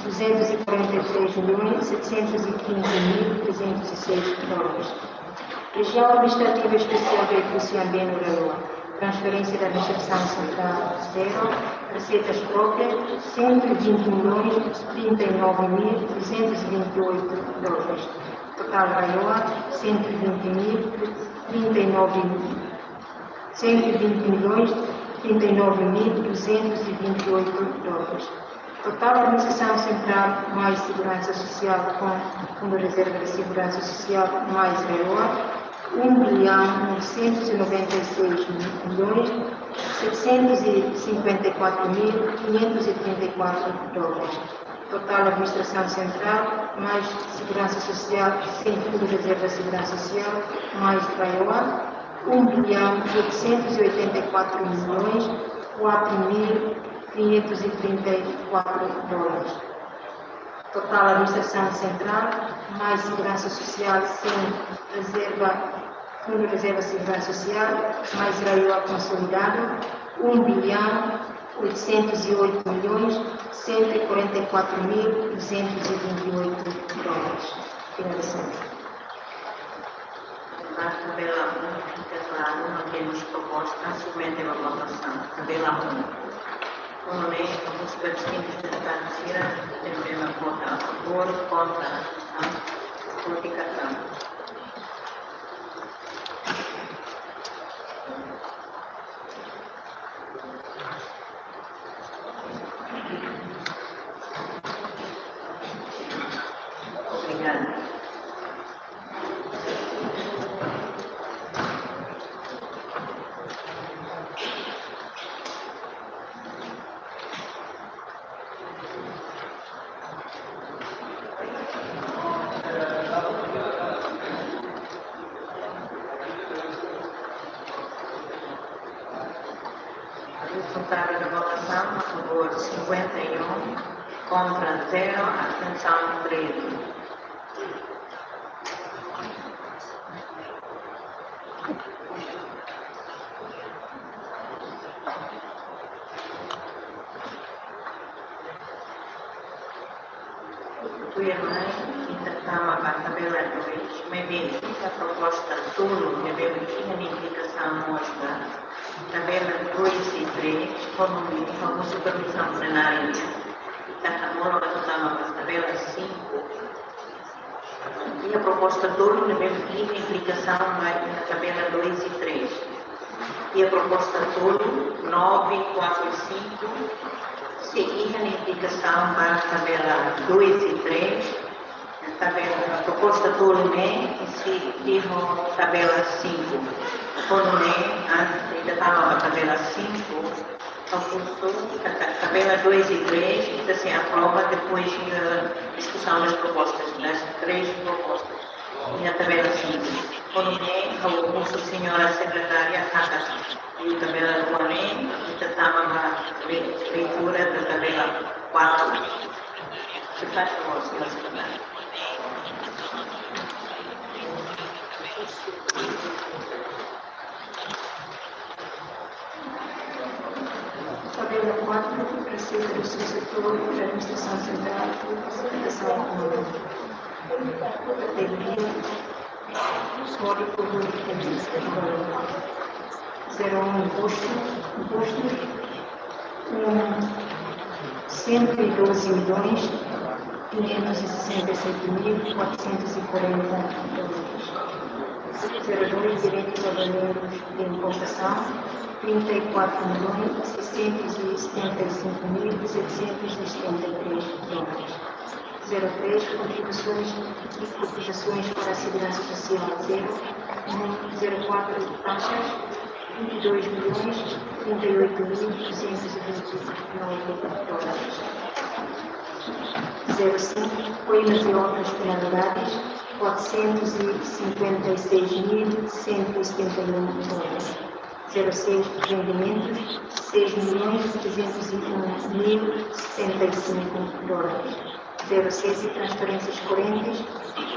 duzentos e quarenta e três milhões setecentos e quinze mil trezentos e seis dólares. Região Administrativa Especial Reifusi Ambeno, RAEOA. Transferência da Administração Central, zero. Receitas próprias, cento e vinte milhões trinta e nove mil duzentos e vinte e oito dólares. Total RAEOA, cento e vinte mil trinta e nove, cento e vinte milhões trinta e nove mil duzentos e vinte e oito dólares. Total Administração Central mais Segurança Social com Fundo de Reserva de Segurança Social mais RAEOA, um bilhão novecentos e noventa e seis milhões setecentos e cinquenta e quatro mil quinhentos e trinta e quatro dólares. Total administração central, mais segurança social, sem fundo de reserva de segurança social, mais RAEOA, um bilhão oitocentos e oitenta e quatro milhões quatro mil quinhentos e trinta e quatro dólares. Total administração central, mais segurança social, sem reserva, fundo de reserva de segurança social, mais RAEOA consolidado, um bilhão oitocentos e oito milhões cento e quarenta e quatro mil duzentos e vinte e oito dólares. Finalização. Tabela um, fica claro, não temos proposta, submete a votação. Tabela um. Como é, vamos ver os tempos de deputado Cira, tem mesmo conta a favor, contra, abstenção, por indicação. Obrigada. Resultado da votação, a favor cinquenta e um, contra zero, abstenção treze. Tuirmai, ita tama ba tabela dois, ne'ebé ita proposta tolu, ne'ebé ita iha indikasaun mós ba tabela dois e três, komu ne'e, ho supervizaun plenária, ita homologa tama ba tabela cinco. Iha proposta tolu ne'ebé iha indikasaun ba iha tabela dois e três. Iha proposta tolu, nove, quatro e cinco, sei iha indikasaun ba tabela dois e três. Tabela proposta tolu ne'e, sei iha tabela cinco. Komu ne'e, antes ita tama ba tabela cinco, Concurso, ta-, tabela dois e três, ita sei aprova depois da discussão das propostas, das três propostas. Iha tabela cinco. Komu ne'e, ha'u husu señora sekretária, haka iha tabela rua ne'e, ita tama ba le-, leitura da tabela quatro. Se faz favor, señora sekretária. Tabela quatro, receita do subsetor da administração central, apresentação económica. Categoria, sólido, zero um, imposto, imposto, um, cento e doze milhões quinhentos e sessenta e sete mil quatrocentos e quarenta dólares. Zero dois, direitos a documentos de importação, trinta e quatro milhões seiscentos e setenta e cinco mil setecentos e setenta e três dólares. Zero três, contribuições e cotizações para a segurança social, zero. Zero quatro, taxas, vinte e dois milhões trinta e oito mil duzentos e vinte e nove dólares. Zero cinco, coimas e outras penalidades, quatrocentos e cinquenta e seis mil cento e setenta e um dólares. Zero seis, rendimentos, seis milhões trezentos e um mil setenta e cinco dólares. Zero sete, transferências correntes,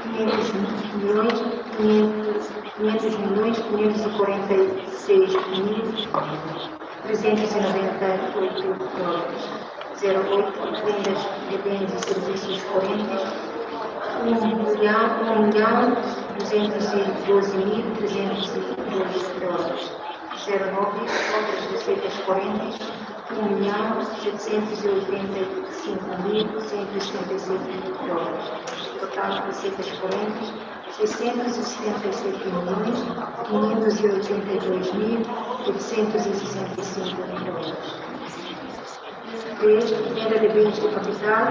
quinhentos milhões, quinhentos, quinhentos milhões quinhentos e quarenta e seis mil trezentos e noventa e oito dólares. Zero oito, vendas de bens e serviços correntes, um milhão, um milhão duzentos e doze mil trezentos e dois dólares. Zero nove, outras receitas correntes, um milhão setecentos e oitenta e cinco mil cento e setenta e sete dólares. Total de receitas correntes, seiscentos e setenta e sete milhões quinhentos e oitenta e dois mil oitocentos e sessenta e cinco dólares. Três, venda de bens de capital,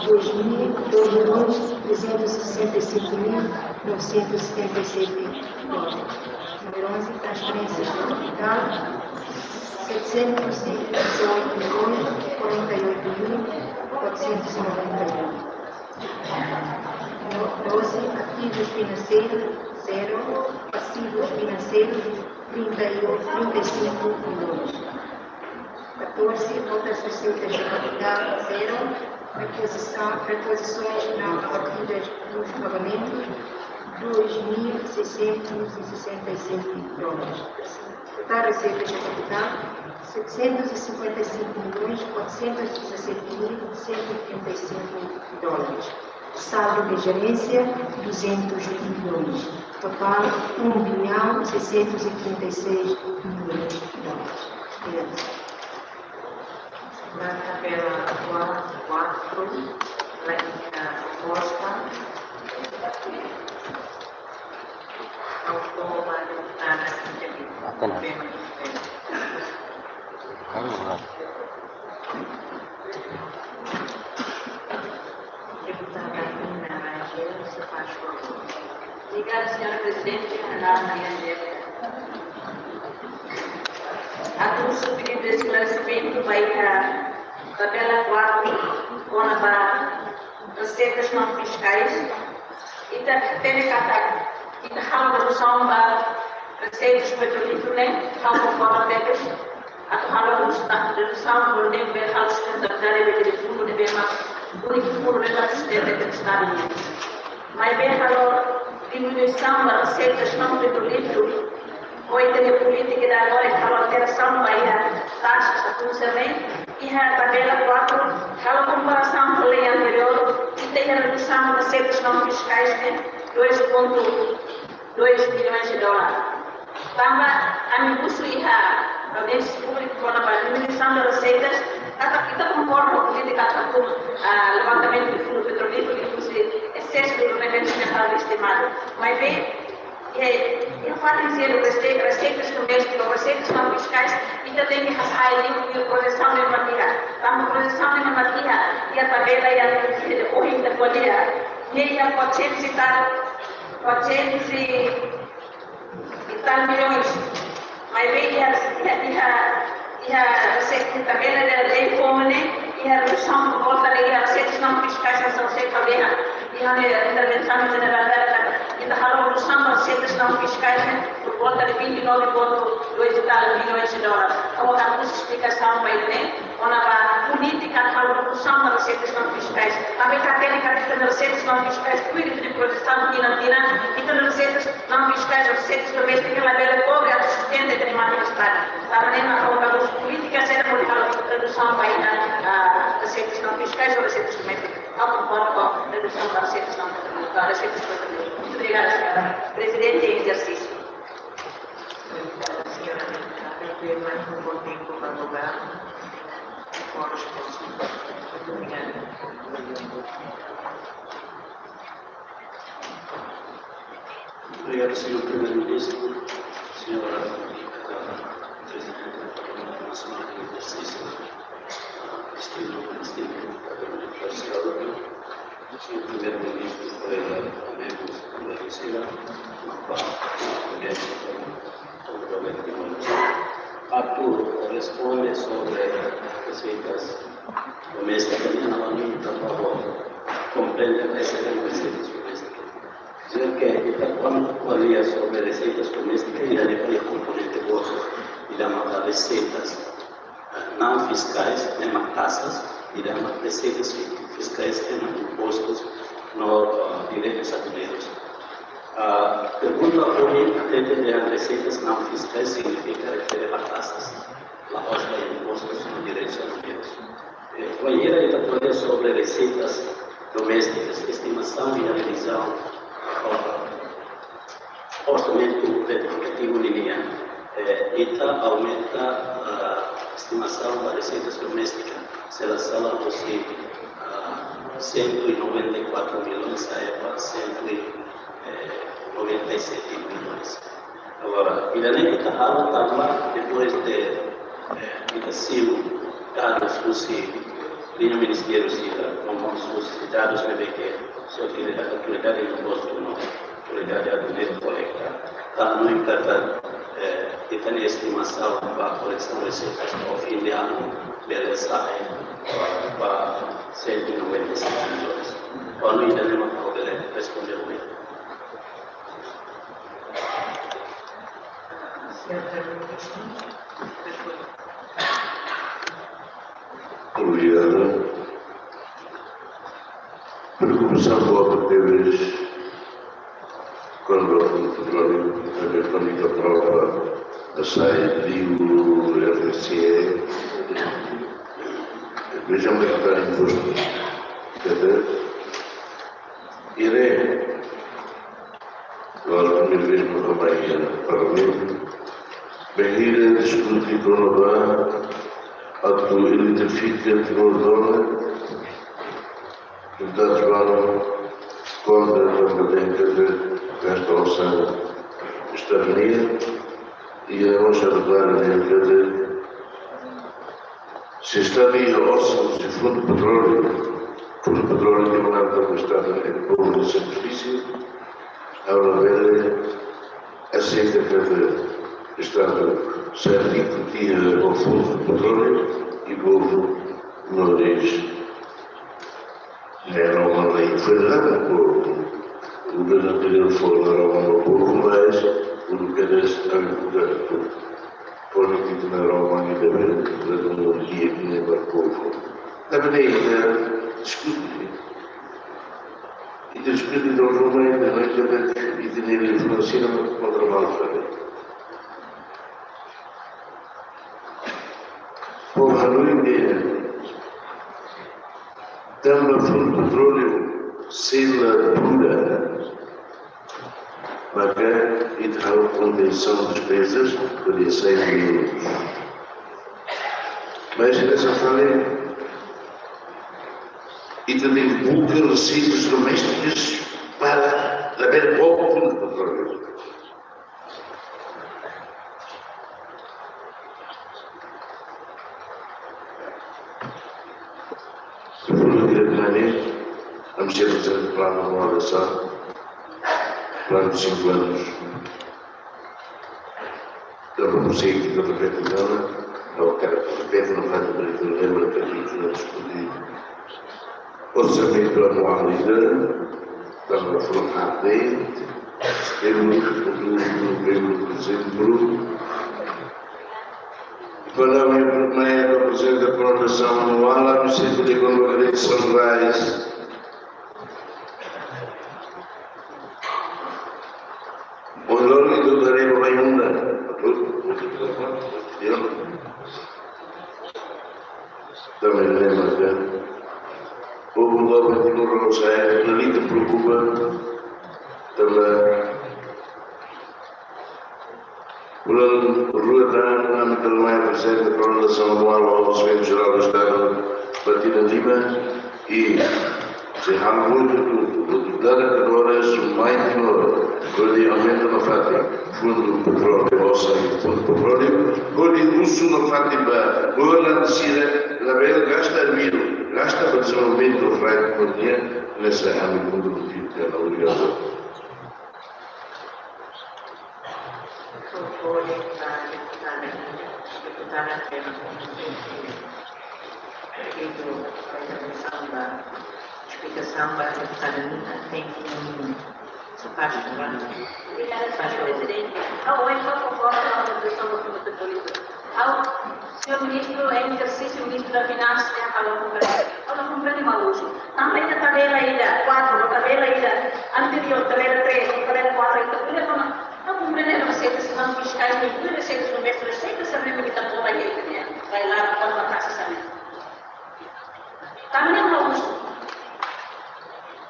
dois mil, dois milhões trezentos e sessenta e cinco mil novecentos e setenta e sete dólares. Número onze, transferências de capital, setecentos e dezoito milhões quarenta e oito mil quatrocentos e noventa e um. No-, doze, ativos financeiros, zero, passivos financeiros, trinta e oito, trinta e cinco milhões. Catorze, outras receitas de capital, zero, reposição, reposições não abatidas dos pagamentos, dois mil seiscentos e sessenta e sete dólares. Total receitas de capital, setecentos e cinquenta e cinco milhões quatrocentos e dezassete mil cento e trinta e cinco dólares. Saldo de gerência, duzentos milhões. Total, um bilhão seiscentos e trinta e seis milhões de dólares. Obrigada. Na tabela quatro, quatro, lá em, ah, resposta. Ao povo, a deputada Cíntia Até nada. Bem, bem. Vamos lá. Deputada Nina Rangel, se faz favor. Obrigada, senhora Presidente. Análise direta. Atu husu pedidu de esclarecimento ba iha tabela quatro, kona-ba receitas não fiscais. Ita hatene katak ita halo dedusaun ba receitas petrolíferu ne'e, halo konforme tebes, atu halo husi dedusaun, hodi nune'e bele halo sustentabilidade ba fundu ne'ebé mak, úniku fundu ne'ebé mak sustenta Estadu nian. Maibé halo diminuisaun ba receitas não petrolíferu, ohin ita-nia polítika ida agora halo alterasaun ba iha taxas atu serve, iha tabela quatro, halo komparasaun ho lei anteriór, ita iha redusaun receitas não fiscais ne'e dois ponto dois milhões de dólares. Tanba ami husu iha audiénsia públika kona-ba diminuisaun de receitas, katak ita konkorda ho polítika atu, ah, levantamentu de fundu petrolíferu, inkluzive exesu de ordenamentu ejentál estimadu. Maibé, eh, iha fatin seluk, rece-, receitas domésticas, receitas não fiscais, ita tenke hasai liu projesaun ne'ebé mak iha. Tanba projesaun ne'ebé mak iha, iha tabela, iha, ohin ita ko'alia, iha quatrocentos e tal, quatrocentos e tal milhões. Maibé iha, iha, iha, iha receita, tabela de lei komune, iha redusaun por volta de, iha receitas não fiscais, essa receita também, iha, iha intervensaun jerál, ita halo redusaun ba receitas não fiscais, né, por volta de vinte e nove ponto dois e tal milhões de dólares. Agora, a esplikasaun ba ita, né? Kona-ba polítika halo redusaun ba receitas não fiscais. Tanba ita hatene katak receitas não fiscais, kuandu ita projesaun tinan-tinan, ita receitas não fiscais, receitas domésticas, labele kobre atu sustenta ita-nia matemátika Estadu. Tanba ne'e mak ha'u halo polítika, se ita halo redusaun ba iha, ah, receitas não fiscais ou receitas domésticas. Ha'u konkorda ho redusaun ba receitas não, ba receitas domésticas. Muito obrigada, senhora Presidente em exercício. Obrigada, senhora Deputada. Tem mais um pontinho para o lugar. Muito obrigada. Obrigado, senhor Primeiro-Ministro, senhora, eh, Presidente do Parlamento Nacional em exercício, eh, distinguida, distinguida, senhor Primeiro-Ministro, colega, amigos, colega, senhora, atu responde sobre receitas domésticas, ne'e ha'u hanoin ita favór komprende ke sira receitas domésticas. Dizer que ita kuandu ko'alia sobre receitas domésticas, ita iha komponente boot, ita iha receitas, eh, não fiscais, ne'e mak taxas, ita iha receitas fiscais, ne'e mak impostus no, eh, direitus aduaneiros. Ah, pergunta ohin, atende de receitas não fiscais signifika refere a taxas, la'ós ba impostus no direitus aduaneiros. Eh, wainhira ita ko'alia sobre receitas domésticas, estimasaun i revizaun, ah, orsamentu retifikativu ninian, eh, ita aumenta, ah, estimasaun ba receitas domésticas, se la sala husi, ah, cento e noventa e quatro milhões, sa'e ba cento e noventa e sete milhões. Agora, ida-ne'e ita halo tanba depois de, eh, ita simu dadus husi liña ministériu sira, no mós husi dadus ne'ebé ke husi autoridade, autoridade impostu no autoridade aduaneiru kolekta. Tanba no importa, eh, Ita-nia estimasaun ba kolesaun reseitas ba fin de anu bele sai ba cento e noventa e cinco milhões. Kuandu ida-ne'e mak ha'u bele responde hotu. Obrigadu. Preokupasaun boot tebes kuandu petróleu, a mekanika prova a sai livru R T C E. Vejam bem, pagar impostu. Quer dizer, iré, loos primeira vez no Romaria, Parlamentu, bainhira diskute kona-ba atu eletrifika Timor-Leste, deputadu João kontra tanba dehan katak gasta osan Estadu nian, i a mostra klaru dehan katak se Estadu iha osan, se fundu petróleu, fundu petróleu ke manda Estadu, eh, povu de sakrifísiu, ha'u labele aseita katak Estadu sai riku tiha ho fundu petróleu i povu no reis. Ne'e Roma la inferior, governu anteriór fó la Roma no povu, mas o que eles agricultor, polítiku na Roma ni debe redundu dia que nem para povu. Tapi ne'e ita diskute. Ita diskute de forma ita, ita, ita-nia influénsia kontra mal sabe. Povu hanoin dehan tanba fundu petróleu sei la dura, maka ita halo kontensaun despezas hodi sai minutus. Mas hanesan fali, ita tenke buka reseitas domésticas para labele book fundu petróleu. Fulan diretamente, ami sei apresenta planu de morasaun, planu de cinco anos. Tanba konseitu de repetizaun, no kere respeita, no faz o direito de lembra que a gente não discute. Orsamentu anuál ida, tanba fulan arte, setembru, outubru, novembru, dezembru. Para o primeiro apresenta a programação anual, a município de Gondomagari de São Brás. Ohin loron ita haree ba Bayu Unda. Betul? Betul, betul, betul. Tanba ne'e maka povu doben Timor-Leste, lalika preokupa, tanba fulan rua tan, ami tau mai apresenta programasaun anuál ba Orsamentu Jerál do Estadu ba tinan lima, i se halo buat hotu, hotu dada ke dora sumai Timor, hodi aumenta nafatin fundu petróleu, osan fundu petróleu, hodi husu nafatin ba governante sira, labele gasta arbiru, gasta ba dezenvolvimentu rai Timor nian, ne'e ami kontribui tiha ona. Obrigadu. Por favor, a deputada, deputada Kema, pedido a intervenção da explicação da deputada Nina, tem um minuto. Se faz favor. Obrigada, senhora Presidente. Ha'u ohin konkorda ho a redusaun do fundu petróleu. Ha'u, señór Ministru, em exercício, Ministru da Finanças, ne'e ha'u la komprende. Ha'u la komprende malu. Tanba iha tabela ida kuatru, tabela ida anteriór, tabela três, tabela kuatru, ita bele toma, la komprende reseitas não fiskais, nem reseitas do mês, reseitas também que está toda aí, né? Vai lá, toma taxa também. Também não uso.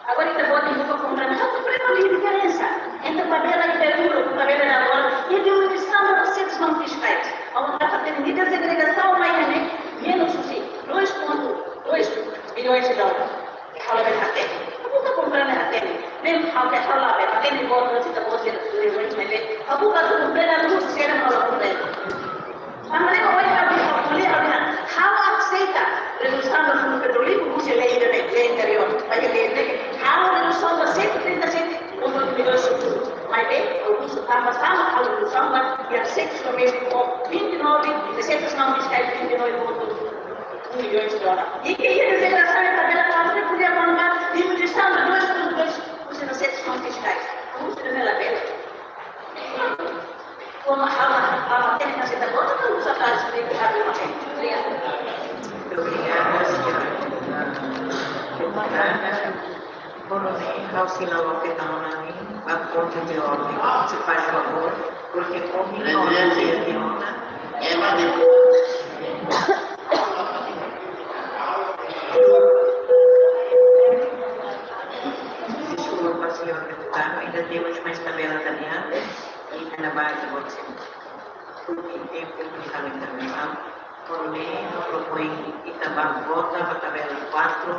Agora, ita-boot nia buka komprende, ha'u komprende diferensa entre tabela anteriór, tabela de agora, e a diminuição das receitas não fiscais. Ha'u atu hatene, nia desagregasaun mai ne'e, menos husi dois ponto dois milhões de dólares. Ha'u labele hatene. Ha'u buka komprende hatene. Ne'e ha'u ke ha'u labele hatene, boot, ita-boot nia, nia, nia, nia. Ha'u buka atu komprende, atu husu saida mak ha'u la komprende. Tanba ne'e ohin ha'u, ha'u, ha'u, ha'u aseita redusaun ba fundu petróleu husi lei ida-ne'e, lei anteriór. Maibé lei ne'e halo redusaun ba cento e trinta e sete ponto dois milhões de fundu. Maibé, ha'u husu Tanba sá mak halo redusaun ba iha seis meses ho vinte e nove, seiscentos não fiscais, vinte e nove ponto um milhões de dólares. E que ia dizer que essa tabela quatro que podia mandar diminuição de dois ponto dois por cento de seiscentos não fiscais. Como se não era bem? Como a, a, a técnica se dá conta, não usa para explicar de uma vez. Obrigada. Obrigada, senhora deputada. Por favor, ha'u sei loke tan ona ba pontu de orden. Se faz favor, porque ohin... Presidente, de ona. Ema de... Desculpa, senhor deputado, ainda temos mais tabela adiante. E na base, pode ser. Porque tempu de intervensaun, por lei, no propoin ita ba vota ba tabela quatro,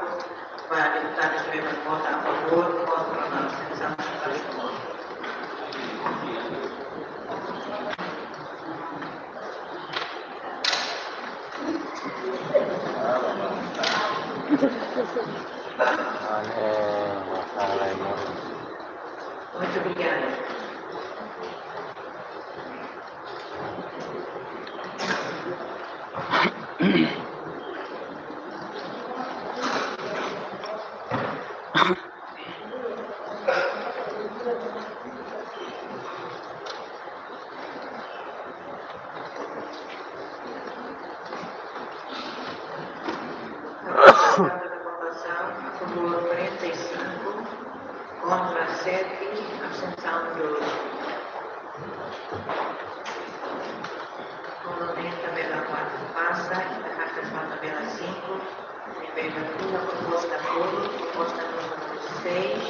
ba deputadu ne'ebé vota a favor, contra, abstensaun, faz favor. Muito obrigada. Votasaun, a favor quarenta e cinco, contra sete, abstensaun doze. Komo tabela quatro pasa, ita hakat ba tabela cinco, ne'ebé ba proposta quatro, proposta número seis,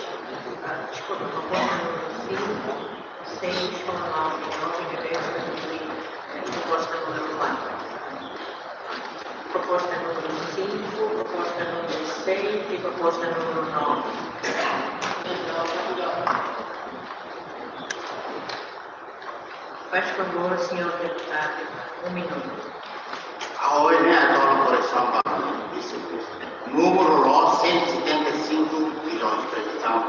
ah, deskulpa, proposta número cinco, seis, nove, nove, ne'ebé ba proposta número quatro. Proposta número cinco, proposta número seis e proposta número nove. Faz favor, senhor deputado, um minuto. Ha'u hanoin ne'e, ha'u hato'o koresaun ba, númeru loos cento e setenta e cinco milhões, previzaun.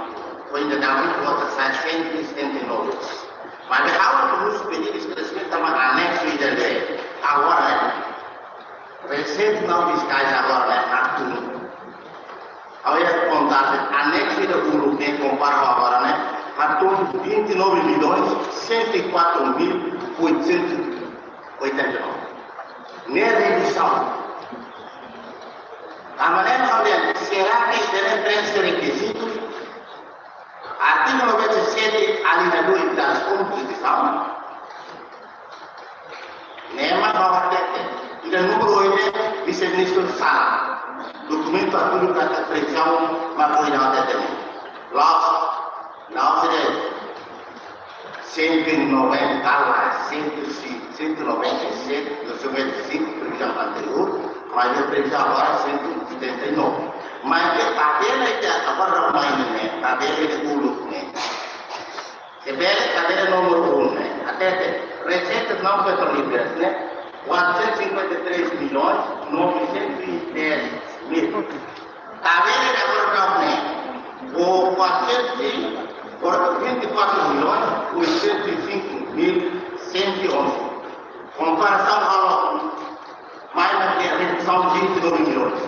Foin dadauk vota sai cento e setenta e nove. Mas ha'u hakarak pedidu esklaresimentu tanba anexu ida-ne'e. Agora, eh, reseita não fiscais agora, eh, hatún. Ha'u iha kontatu anexu ida uluk ne'e, kompara agora ne'e, hatún vinte e nove milhões cento e quatro mil oitocentos e oitenta e nove. Ne'e redusaun. Tanba ne'e, ha'u dehan, será que ita preenxe rekizitu? Artigu noventa e sete, alínea dois das Konstituisaun. Ne'e mak ha'u hatete. Ida númeru ohin, vise-ministru sala. Dokumentu hatudu katak previzaun mak ohin ha'u hatete. Loos, não se deve. Cento e noventa lá, cento e cinco, cento e noventa e sete, noventa e cinco, previzaun anteriór, mas a previzaun agora é cento e setenta e nove. Mas a tabela ida agora, mais, ne'e, tabela ida uluk ne'e. Se bele, tabela númeru um ne'e, hatete, receitas não petrolíferas ne'e, quatrocentos e cinquenta e três milhões novecentos e dez mil. Tabela ida agora daudaun ne'e, quatrocentos e vinte e quatro milhões oitocentos e cinco mil cento e onze. Komparasaun halo, mai na ke redusaun vinte e nove milhões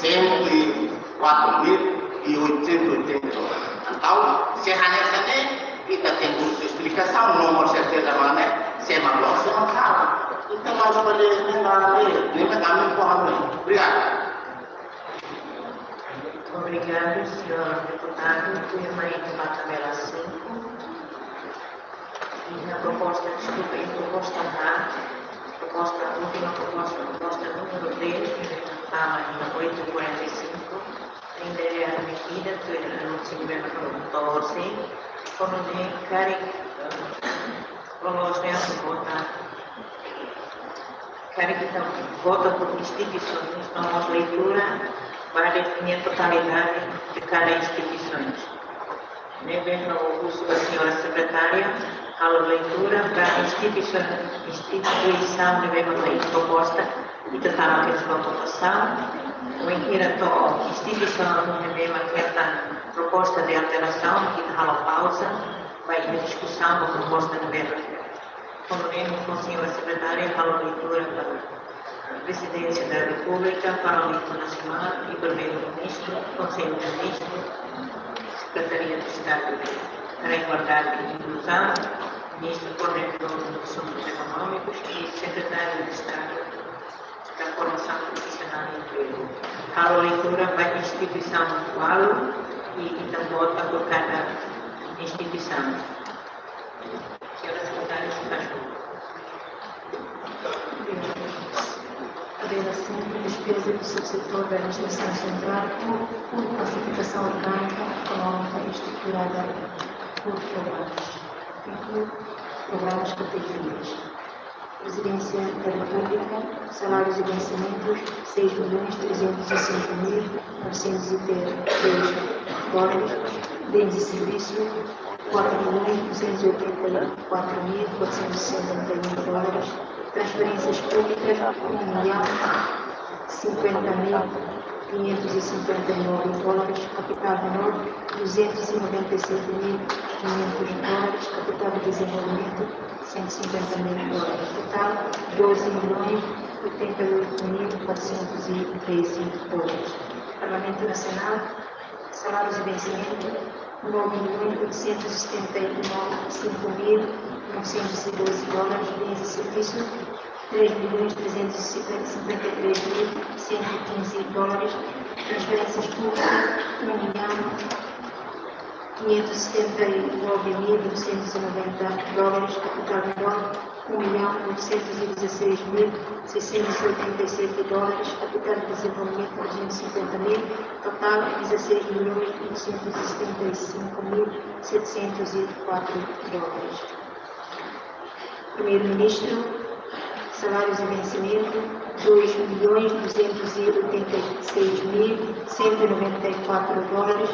cento e quatro mil e oitocentos e oitenta e dois. Entaun, se hanesan ne'e, ita tenke husu esplikasaun, no ho serteza mak ne'e, se mak loos, se mak sala. Ita la bele, ne'e la bele, ne'e mak ami ko ami. Obrigadu. Obrigadu, señór deputadu. Tuirmai ita ba tabela cinco. Iha proposta, deskulpa, iha proposta A, proposta, última proposta, proposta número dez, que está lá na oito e quarenta e cinco, ainda é admitida, que eu não sei bem, mas não estou assim, como nem querem, vamos ver se vota. Karik ita vota por instituisoens, no mós leitura ba define totalidade de cada instituisoens. Ne'ebé ha'u husu ba señora sekretária halo leitura ba instituisoens, instituisaun ne'ebé mak iha proposta, ita tama ke sua votasaun, wainhira to'o instituisaun ne'ebé mak iha proposta de alterasaun, ita halo pauza, Ba iha diskusaun ba proposta ne'ebé, komu ne'e, Señora Sekretária halo leitura ba Prezidénsia da Repúblika, Parlamentu Nasionál i Primeiru-Ministru, Konsellu de Ministru, Sekretaria de Estadu para a Igualdade e Inkluzaun, Ministru Koordenadór Asuntus Ekonómikus i Sekretáriu de Estadu da Formasaun Profisionál i Empregu. Halo leitura ba instituisaun balu i ita vota ba kada instituisaun. Señora Sekretária, faz favor. Revelação da despesa do subsetor da Administração Central por, por classificação orgânica, económica e estruturada por programas, inclui programas, categorias. Prezidénsia da Repúblika, salários e vencimentos, seis milhões trezentos e cinco mil novecentos e três dólares, bens e serviços, quatro milhões duzentos e oitenta e quatro mil quatrocentos e cinquenta e um dólares, transferências públicas, um milhão cinquenta mil quinhentos e cinquenta e nove dólares, capital menor, duzentos e noventa e sete mil quinhentos dólares, capital de desenvolvimento, cento e cinquenta mil dólares. Total, doze milhões oitenta e oito mil quatrocentos e treze dólares. Parlamentu Nasionál, salários e vencimentos, nove milhões oitocentos e setenta e cinco mil novecentos e doze dólares, bens e serviços, três milhões trezentos e cinquenta e três mil cento e quinze dólares, transferências públicas, um milhão quinhentos e setenta e nove mil novecentos e noventa dólares, capital menor, um milhão novecentos e dezasseis mil seiscentos e oitenta e sete dólares, capital de desenvolvimento, duzentos e cinquenta mil, total, dezasseis milhões novecentos e setenta e cinco mil setecentos e quatro dólares. Primeiru-Ministru, salários e vencimento, dois milhões duzentos e oitenta e seis mil cento e noventa e quatro dólares,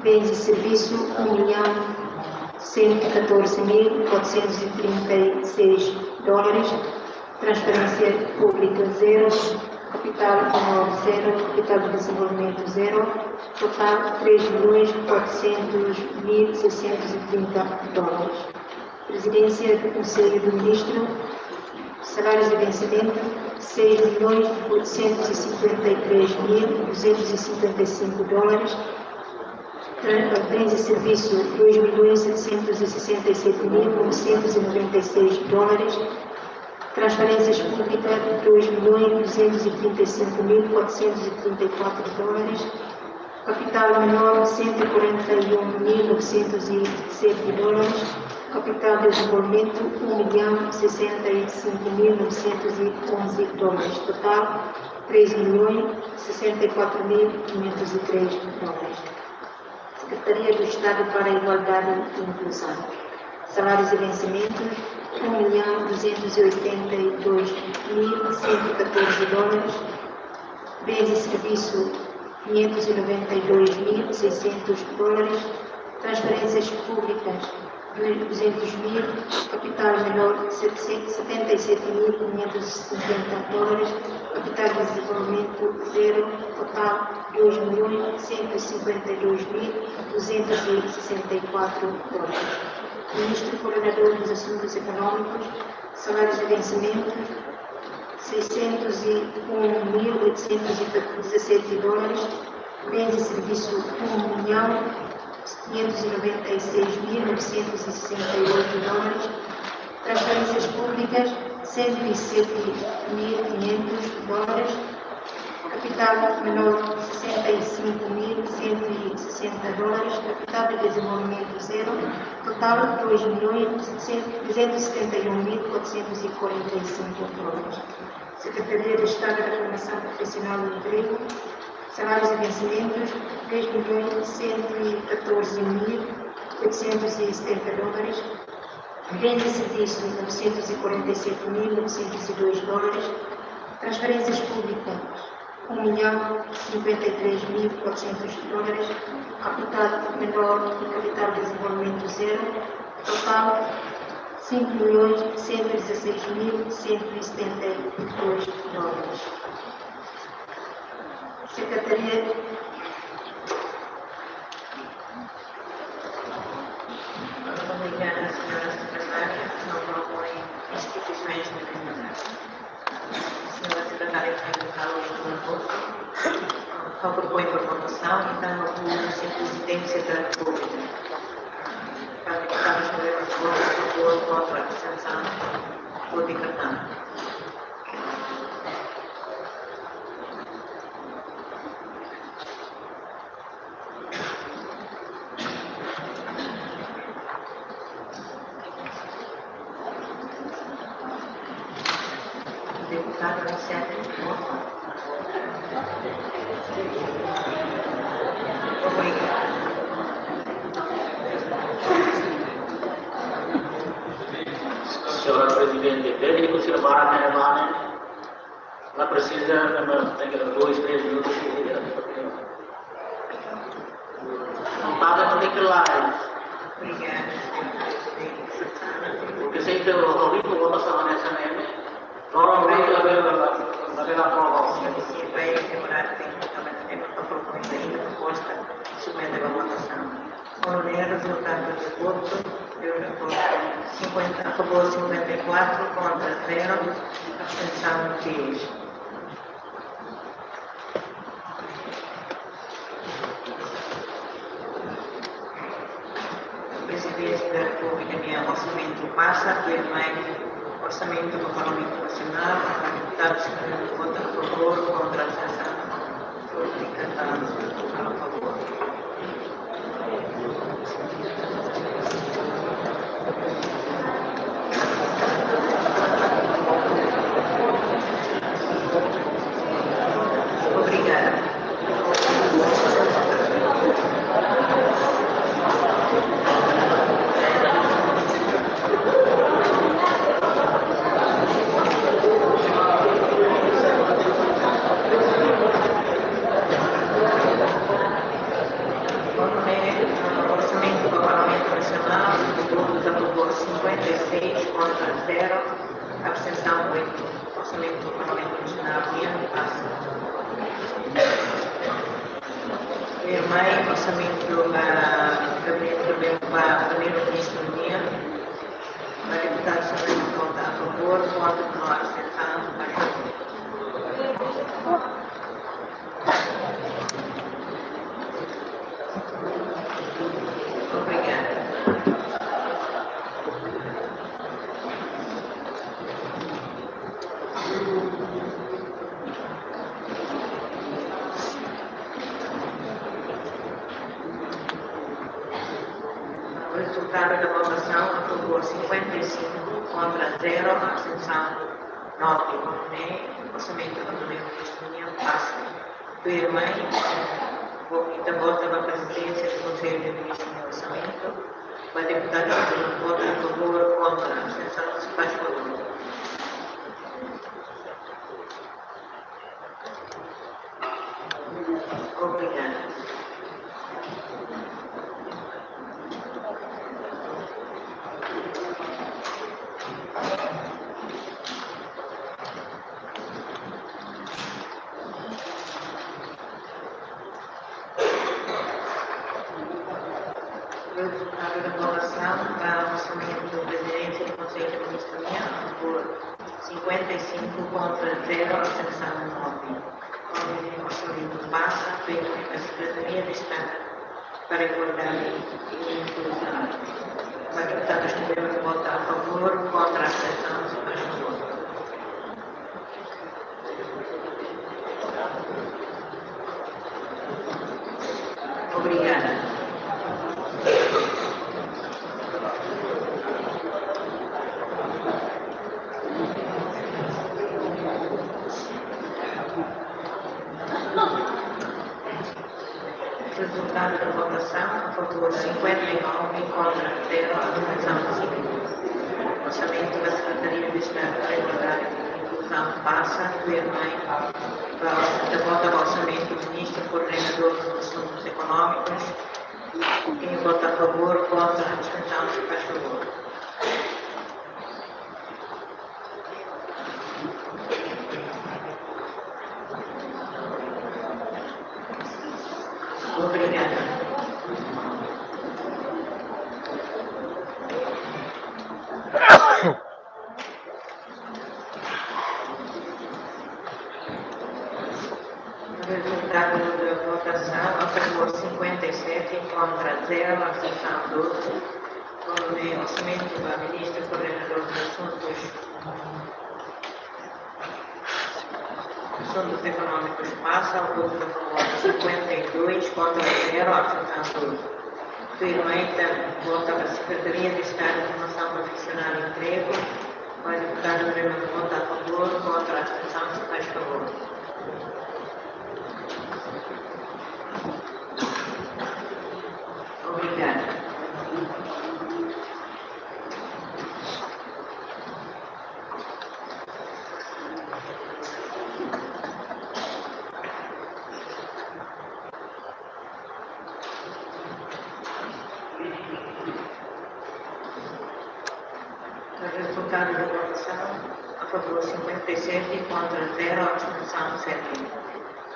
bens e serviço, um milhão cento e catorze mil quatrocentos e trinta e seis dólares, transferência pública, zero, capital menor, zero, capital de desenvolvimento, zero, total, três milhões quatrocentos mil seiscentos e trinta dólares. Prezidénsia do Conselho de Ministros, salários e vencimento, seis milhões oitocentos e cinquenta e três mil duzentos e cinquenta e cinco dólares, tra-, bens e serviço, dois milhões setecentos e sessenta e sete mil novecentos e noventa e seis dólares, transferências públicas, dois milhões duzentos e trinta e cinco mil quatrocentos e trinta e quatro dólares, capital menor, cento e quarenta e um mil novecentos e sete dólares, capital de desenvolvimento, um milhão sessenta e cinco mil novecentos e onze dólares, total, três milhões sessenta e quatro mil quinhentos e três dólares. Secretaria do Estado para a Igualdade e Inclusão. Salários e vencimentos, um milhão duzentos e oitenta e dois mil cento e catorze dólares. Bens e serviço, quinhentos e noventa e dois mil seiscentos dólares. Transferências públicas, duzentos mil, capital menor, setecentos, setenta e sete mil quinhentos e cinquenta dólares, capital de desenvolvimento, zero, total, dois milhões cento e cinquenta e dois mil duzentos e sessenta e quatro dólares. Ministro Coordenador dos Assuntos Económicos, salários e vencimentos, seiscentos e um mil oitocentos e dezassete dólares, bens e serviço, um milhão quinhentos e noventa e seis mil novecentos e sessenta e oito dólares, transferências públicas, cento e sete mil quinhentos dólares, capital menor, sessenta e cinco mil cento e sessenta dólares, capital de desenvolvimento, zero, total, dois milhões duzentos e setenta e um mil quatrocentos e quarenta e cinco dólares. Secretaria de Estado da Formação Profissional e Emprego, salários e vencimentos, três milhões cento e catorze mil oitocentos e setenta dólares, bens e serviços, novecentos e quarenta e sete mil novecentos e dois dólares, transferências públicas, um milhão cinquenta e três mil quatrocentos dólares, capital menor e capital de desenvolvimento, zero, total, cinco milhões cento e dezasseis mil cento e setenta e dois dólares. Secretaria, Obrigada, senhora secretária. Não propõe instituições de remuneração. Senhora secretária, tem o calo do voto. Só propõe por votação, então, a Presidência da República. Para que estamos a favor, contra a abstenção, vou decretando. Deputado Alexandre Mota. Obrigada. Senhora Presidente, desde que o senhor vai na Alemanha, ela precisa, tem que dois, três minutos. Não paga, não tem que lá. Obrigada, senhor Presidente. Porque se tem o ritmo, votação nessa mesmo. Normalmente, la vela, la vela prova. Sim, sim, vai demorar tempo, mas tem uma proposta ainda, proposta, submete a votação. Onde é resultado do voto, eu já vou cinquenta, a favor cinquenta e quatro, contra zero, abstenção dez. Presidência da República, nia orsamentu pasa, tuirmai orsamentu ba Parlamentu Nasionál, deputadu sira vota a favor, kontra, abstensaun, votu a favor. Obrigada. Orsamentu ba Parlamentu Nasionál, votu a favor cinquenta e seis, kontra zero, abstensaun oitu. Orsamentu ba Parlamentu Nasionál nian pasa. Tuirmai, orsamentu ba Gabinete, ba Primeiru-Ministru nian, ba deputadu sira vota a favor, kontra, abstensaun, pasa. Obrigada. Rezultadu da votasaun, a favor cinquenta e cinco, kontra zero, abstensaun nove. Ne'e, orsamentu ba Primeiru-Ministru nian pasa. Tuirmai, vo-, ita vota ba Prezidénsia do Konsellu de Ministrus nia orsamentu, ba deputadu sira vota a favor, kontra, abstensaun, se faz favor. Obrigada. Rezultadu da votasaun ba orsamentu, Prezidénsia do Konsellu de Ministrus nian, a favor cinquenta e cinco, kontra zero, abstensaun nove. Orsamentu pasa, tuirmai ba Sekretaria de Estadu para Igualdade e Inkluzaun, ba deputadu sira vota a favor, kontra, abstensaun, se faz favor. Obrigada. Rezultadu da votasaun, a favor cinquenta e nove, kontra zero, abstensaun cinco. Orsamentu ba Sekretaria de Estadu para Igualdade e Inkluzaun pasa, tuirmai ba, da vota ba orsamentu, Ministru Koordenadór dos Asuntus Ekonómikus, nia vota a favor, kontra, abstensaun, se faz favor. Obrigada. zero, abstensaun doze. Konforme orsamentu ba Ministru Koordenadór de Asuntus, Asuntus Ekonómikus pasa, o votu a favór cinquenta e dois, kontra zero, abstensaun doze. Tuirmai ita vota ba Sekretaria de Estadu de Formasaun Profisionál e Empregu, ba deputadu Rema vota a favór, kontra, abstensaun, se faz favór. Obrigada. Rezultadu da votasaun: a favór cinquenta e sete, kontra zero, abstensaun sete.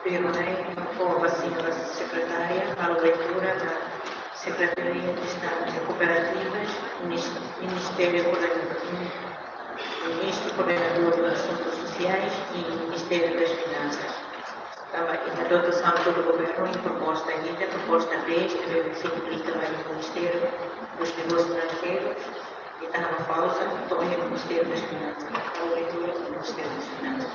Tuirmai, informa señora sekretária, halo leitura da Sekretaria de Estadu de Kooperativas, Minis-, Ministériu Koorden-, Ministru Koordenadór de Asuntus Sosiais e Ministériu das Finansas. Tanba ita dotasaun ba Governu, proposta ida, proposta dez, que deve ser publicada no Ministério dos Negócios Estrangeiros, e está na pausa, então é Ministério das Finanças, a leitura do Ministério das Finanças.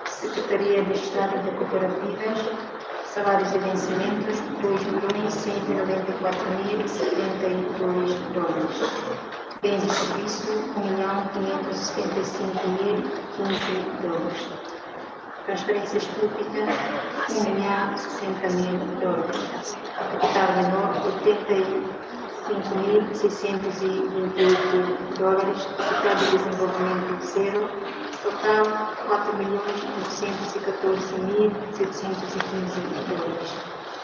Sekretaria de Estadu de Kooperativas, salárius e vensimentus, dois milhões cento e noventa e quatro mil e setenta e dois dólares. Bens e serviços, um milhão quinhentos e setenta e cinco mil e quinze dólares. Transferências públicas, um milhão e sessenta mil dólares. Capital menor, oitenta e cinco mil seiscentos e vinte e oito dólares. Capital de desenvolvimento, zero. Total, quatro milhões novecentos e catorze mil setecentos e quinze dólares.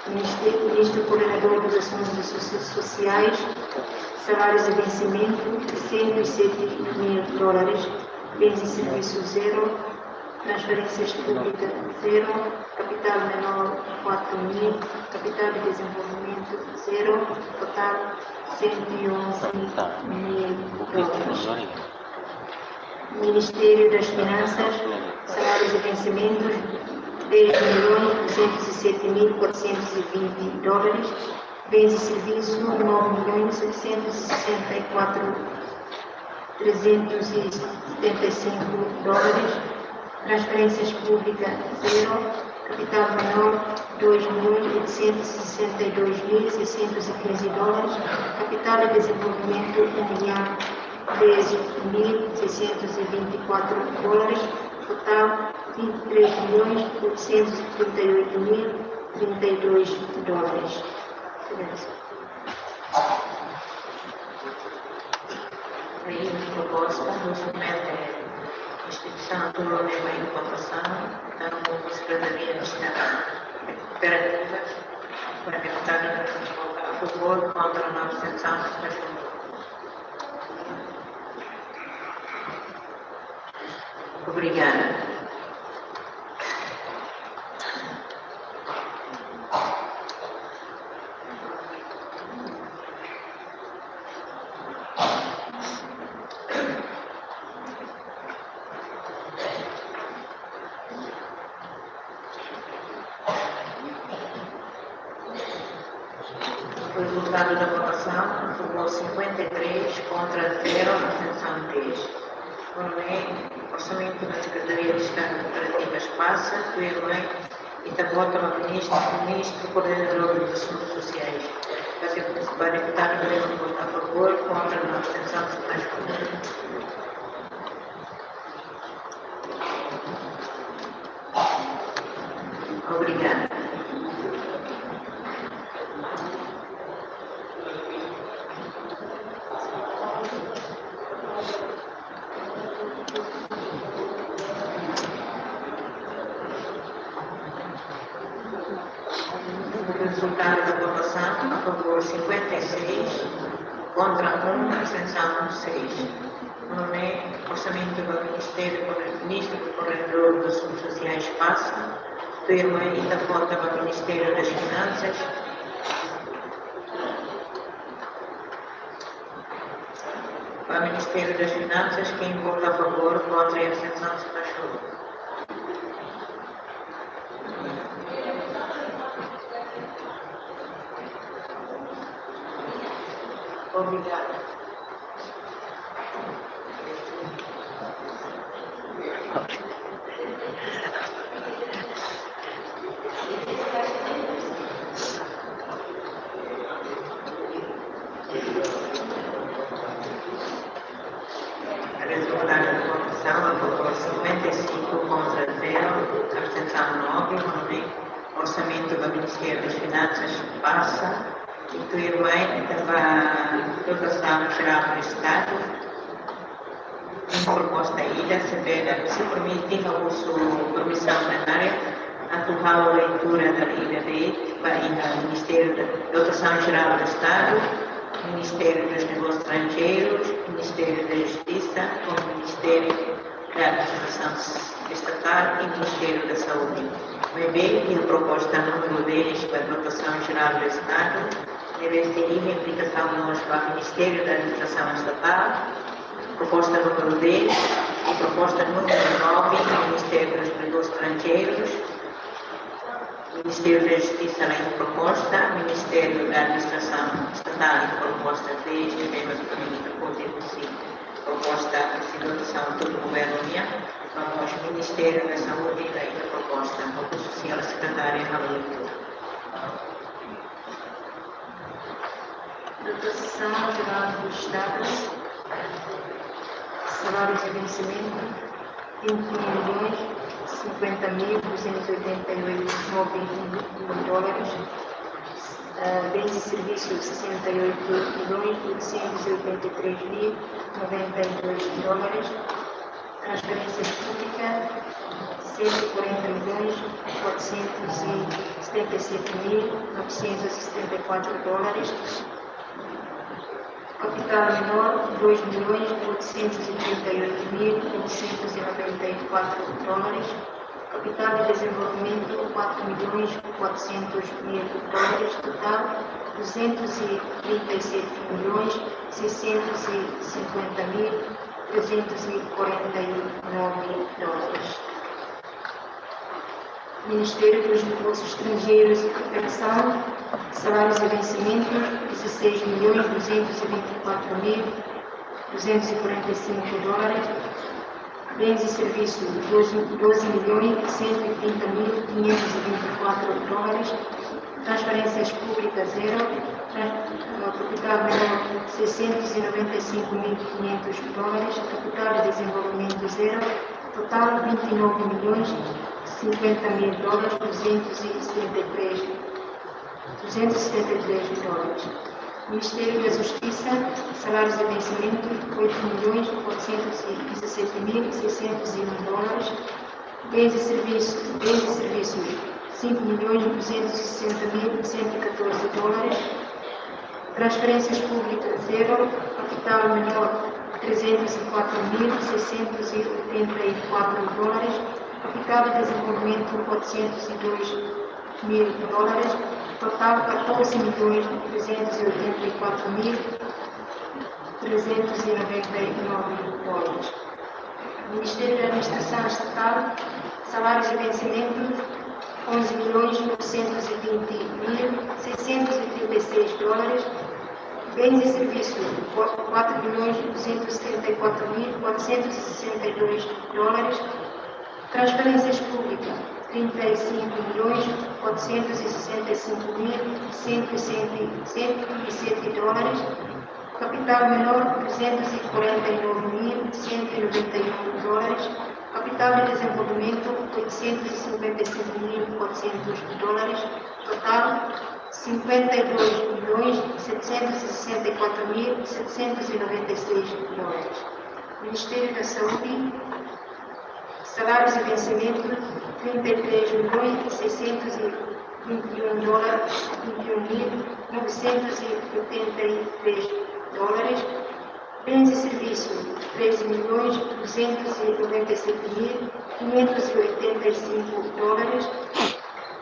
Ministério, Ministru Koordenadór dos Assuntos Soci-, Sociais, salárius e vensimentu, cento e sete mil dólares. Bens e serviços, zero. Transferências públicas, zero. Capital menor, quatro mil. Capital de desenvolvimento, zero. Total, cento e onze mil dólares. Ministério das Finanças, salários e vencimentos, dez milhões duzentos e sete mil quatrocentos e vinte dólares. Bens e serviços, nove milhões setecentos e sessenta e quatro mil trezentos e setenta e cinco dólares. Transferências públicas, zero. Capital menor, dois milhões oitocentos e sessenta e dois mil seiscentos e quinze dólares. Capital de desenvolvimento, um milhão treze mil seiscentos e vinte e quatro dólares. Total, vinte e três milhões oitocentos e trinta e oito mil trinta e dois dólares. Aí, proposta, no submete instituição, turno de meio votação, então, como Secretaria de Estado Operativa, para deputado vota a favor, contra, não, abstenção, abstenção. Obrigada. Rezultadu da votasaun: a favór cinquenta e três, kontra zero, abstensaun dez. Konforme orsamentu da Sekretaria de Estadu Operativas pasa, tuirmai ita vota ba Ministru, Ministru Koordenadór dos Asuntus Sosiais. Para deputadu Rema vota a favór, kontra, não, abstensaun, se faz favór. Obrigada. Rezultadu da votasaun: a favór cinquenta e seis, kontra um, abstensaun seis. Konforme orsamentu ba Ministériu, Ministru Koordenadór dos Assuntos Sociais pasa, tuirmai ita vota ba Ministériu das Finansas. Ba Ministériu das Finansas, quem vota a favór, kontra, abstensaun, se faz favór. Obrigada. Rezultadu da votasaun, aprovadu cinquenta e cinco contra zero, abstensaun nove, no orsamentu ba Ministériu das Finansas pasa, i tuirmai ita ba dotasaun jerál do Estadu, proposta ida, se bele, se permite, ha'u husu permisaun plenária atu halo leitura dala ida de'it ba iha Ministériu da Dotasaun Jerál do Estadu, Ministériu dos Negósius Estranjeirus, Ministériu da Justisa, ho Ministériu da Administrasaun Estatál i Ministériu da Saúde. Maibé, iha proposta númeru dez ba dotasaun jerál do Estadu, ne'ebé sei iha indikasaun mós ba Ministériu da Administrasaun Estatál, proposta númeru dez, i proposta númeru nove, Ministériu dos Negósius Estranjeirus, Ministériu da Justisa la iha proposta, Ministériu da Administrasaun Estatál la iha proposta, dez de tema de política pública, proposta apresentasaun tuir governu nian, vamos Ministériu da Saúde la iha proposta, ha'u husu señora sekretária halo leitura. Dotasaun jerál do Estadu, salárius e vencimentu, vinte e um milhões cinquenta mil duzentos e oitenta e oito nove dólares, ah, bens e serviços, sessenta e oito milhões oitocentos e oitenta e três mil noventa e dois dólares, transferências públicas, cento e quarenta milhões quatrocentos e setenta e sete mil novecentos e setenta e quatro dólares, capital menor, dois milhões oitocentos e trinta e oito mil novecentos e noventa e quatro dólares. Capital de desenvolvimento, quatro milhões quatrocentos mil dólares. Total, duzentos e trinta e sete milhões seiscentos e cinquenta mil trezentos e quarenta e nove dólares. Ministério dos Negócios Estrangeiros e Cooperação, salários e vencimentos, dezasseis milhões duzentos e vinte e quatro mil duzentos e quarenta e cinco dólares. Bens e serviços, doze, doze milhões cento e trinta mil quinhentos e vinte e quatro dólares. Transferências públicas, zero. Trans-, eh, capital menor, seiscentos e noventa e cinco mil quinhentos dólares. Capital de desenvolvimento, zero. Total, vinte e nove milhões cinquenta mil dólares, duzentos e setenta e três, duzentos e setenta e três dólares. Ministério da Justiça, salários e vencimentos, oito milhões quatrocentos e dezassete mil seiscentos e um dólares. Bens e serviços, bens e serviços, cinco milhões duzentos e sessenta mil cento e catorze dólares. Transferências públicas, zero. Capital menor, trezentos e quatro mil seiscentos e oitenta e quatro dólares. Capital de desenvolvimento, quatrocentos e dois mil dólares. Total, catorze milhões trezentos e oitenta e quatro mil trezentos e noventa e nove dólares. Ministério da Administração Estatal, salários e vencimentos, onze milhões novecentos e vinte mil seiscentos e trinta e seis dólares. Bens e serviços, quatro milhões duzentos e setenta e quatro mil quatrocentos e sessenta e dois dólares. Transferências públicas, trinta e cinco milhões quatrocentos e sessenta e cinco mil cento e sete dólares. Capital menor, duzentos e quarenta e nove mil cento e noventa e um dólares. Capital de desenvolvimento, oitocentos e cinquenta e cinco mil quatrocentos dólares. Total, cinquenta e dois milhões setecentos e sessenta e quatro mil setecentos e noventa e seis dólares. Ministério da Saúde, salários e vencimentos, trinta e três milhões seiscentos e vinte e um dólares, vinte e um mil novecentos e oitenta e três dólares. Bens e serviços, treze milhões duzentos e noventa e sete mil quinhentos e oitenta e cinco dólares.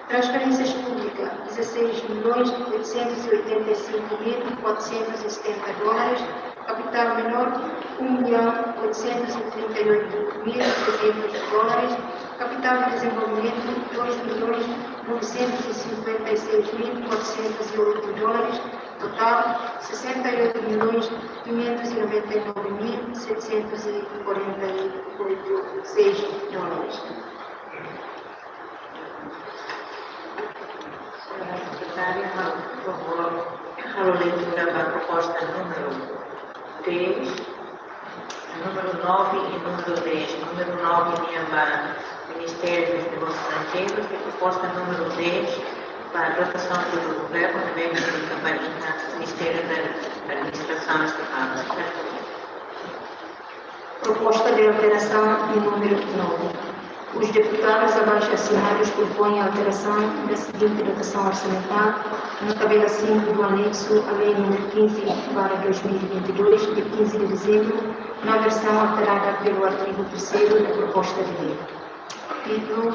Transferências públicas, dezasseis milhões oitocentos e oitenta e cinco mil quatrocentos e setenta dólares. Capital menor, um milhão oitocentos e trinta e oito mil trezentos dólares. Capital de desenvolvimento, dois milhões novecentos e cinquenta e seis mil quatrocentos e oito dólares. Total, sessenta e oito milhões quinhentos e noventa e nove mil setecentos e quarenta e oito seis dólares. Señora Sekretária, por favor, halo leitura ba proposta número dez. Número nove e número dez. Número nove nian ba Ministério dos Negócios Estrangeiros, e proposta número dez ba dotasaun do governo, também para o Ministério da Administração Estatal. Proposta de alteração de número nove. Os deputados abaixo assinados propõem a alteração da seguinte dotação orçamental na tabela cinco do anexo à Lei número quinze barra dois mil e vinte e dois, de quinze de dezembro, na versão alterada pelo artigo terceiro da proposta de lei. Título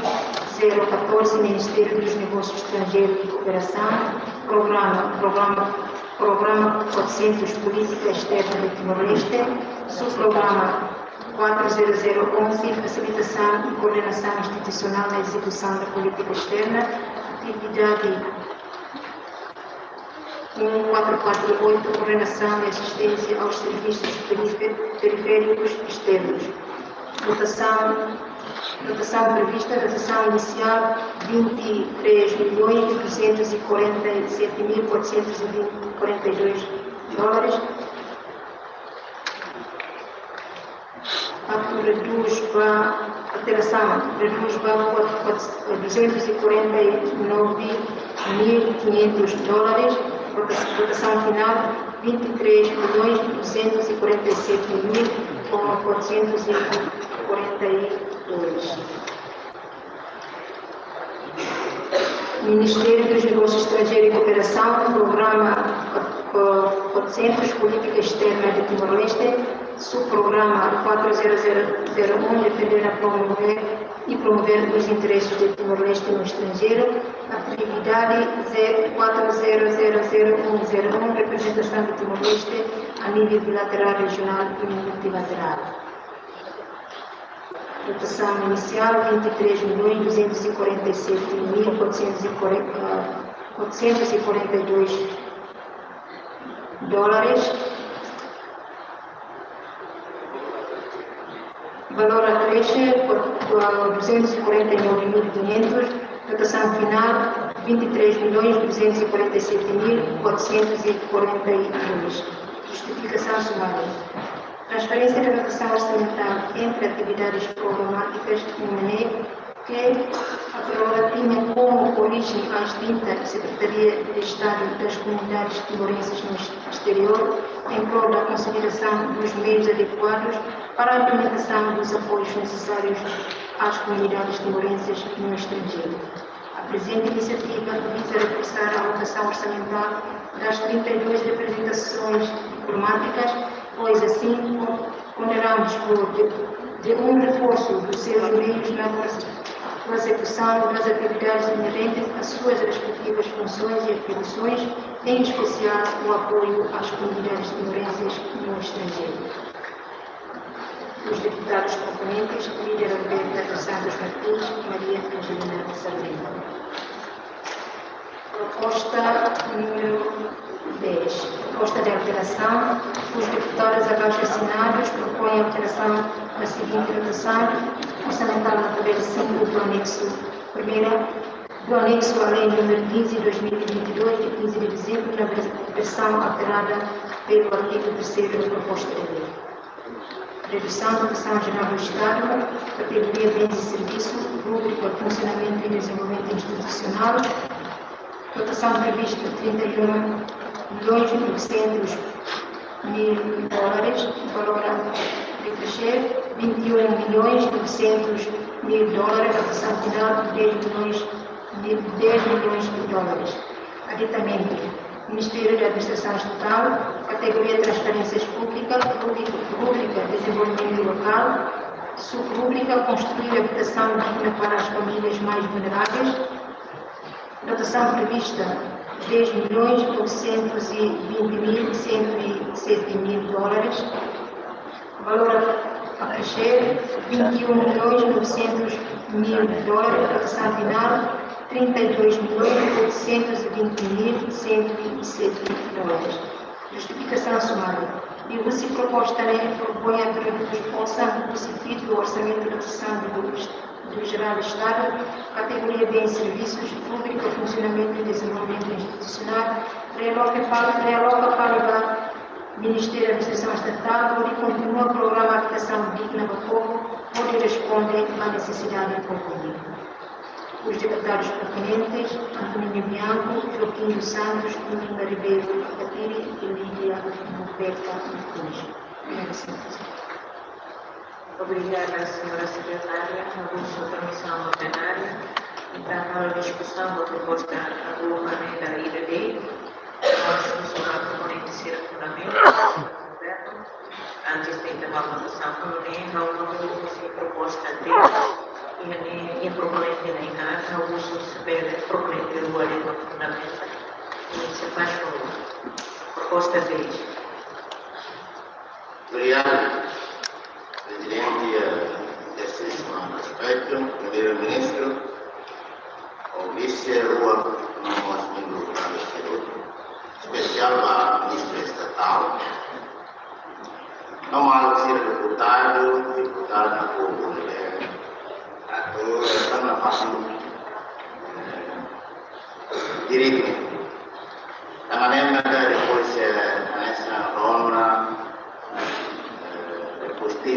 zero catorze, Ministério dos Negócios Estrangeiros e Cooperação, programa, programa, programa quatrocentos, Política Externa de Timor-Leste, subprograma quatro zero zero onze, Facilitação e Coordenação Institucional na Execução da Política Externa, atividade um quatro quatro oito, Coordenação e Assistência aos Serviços Perife-, Periféricos Externos. Dotação, dotação prevista, dotação inicial, vinte e três milhões duzentos e quarenta e sete mil quatrocentos e quarenta e dois dólares. Atu reduz ba, alterasaun, reduz ba quatro, quatro, duzentos e quarenta e nove mil quinhentos dólares, vota-, votação final, vinte e três milhões duzentos e quarenta e sete mil quatrocentos e quarenta e dois. Ministério dos Negócios Estrangeiros e Cooperação, programa, eh, quatrocentos, Política Externa de Timor-Leste, subprograma quatro zero zero um, defender a promover e promover os interesses de Timor-Leste no estrangeiro, atividade quatro zero zero zero um zero um, representação de Timor-Leste a nível bilateral, regional e multilateral. Dotação inicial, vinte e três milhões duzentos e quarenta e sete mil quatrocentos e quarenta, quatrocentos e quarenta e dois dólares. Valor acresce por, por duzentos e quarenta e nove mil quinhentos, dotação final, vinte e três milhões duzentos e quarenta e sete mil quatrocentos e quarenta e dois. Justificação sumária. Transferência de dotação orçamental entre atividades programáticas, M N E, que a Pró-Ultra tinha como origem a extinta Secretaria de Estado das Comunidades Timorenses no Exterior, em prol da consolidação dos meios adequados para a implementação dos apoios necessários às comunidades timorenses no estrangeiro. A presente iniciativa visa reforçar a alocação orçamental das trinta e duas representações diplomáticas, pois assim ponderamos por de, de um reforço dos seus meios na prossecução das atividades inerentes às suas respectivas funções e atribuições, em especial o apoio às comunidades timorenses no estrangeiro. Os deputados proponentes, líder Alberta dos Santos Martins, Maria Angelina Sarmento. Proposta número dez. Proposta de alteração. Os deputados abaixo assinados propõem alteração da seguinte dotação orçamental na tabela cinco do anexo primeira, do anexo à Lei número quinze de dois mil e vinte e dois, de quinze de dezembro, na vers-, versão alterada pelo artigo terceiro da proposta de lei. Redução da dotação geral do Estado, categoria bens e serviços, rubrica funcionamento e desenvolvimento institucional, dotação prevista trinta e um milhões e novecentos mil dólares, valor a decrescer, vinte e um milhões e novecentos mil dólares, dotação final, dez milhões, dez milhões de dólares. Aditamente, Ministério da Administração Estatal, categoria Transferências Públicas, rubrica, rubrica Desenvolvimento Local, subrubrica Construir Habitação Digna para as Famílias Mais Vulneráveis, dotação prevista, dez milhões novecentos e vinte mil cento e sete mil dólares, valor a, a crescer, vinte e um milhões novecentos mil dólares, dotação final, trinta e dois milhões oitocentos e vinte mil cento e sete dólares. Justifikasaun sumária. Liuhusi proposta ne'e propoin atu redús osan husi pedidu orsamentu da sesaun do, do Jerál Estadu, kategoria bens serviços, rubrica funcionamento e desenvolvimento institucional, realoka para, realoka para ba Ministériu Administrasaun Estatal, hodi kontinua programa Abitasaun Digna ba Povu, hodi responde ba nesesidade povu nian. Os deputados proponentes, Antoninho Bianco, Joaquim dos Santos, Dominga Ribeiro Alkatiri e Lídia Roberta Antunes. Obrigada, senhora secretária. Hahú sua permisaun ba plenária. Entaun, para diskusaun ba proposta, hahú remenda ida de'it. Nós vamos proponente sira fundamenta, governu. Antes de tomar votasaun, ha'u hanoin, ha'u hanoin husi proposta de'it, i ha'u-nia, i proponente na'in-haat, ha'u husu se bele proponente rua de'it mak fundamenta. I se faz favor. Proposta de'it. Obrigadu, Prezidente, eh, ezersísiu ho respeitu, Primeiru-Ministru, ho vise rua, no mós membru do Estadu, espesiál ba Ministru Estatál, no maluk sira deputadu, deputada, povu, eh, ator, tanba fatin, eh, direitu. Tanba ne'e mak depois, eh, hanesan rona, eh, depois de,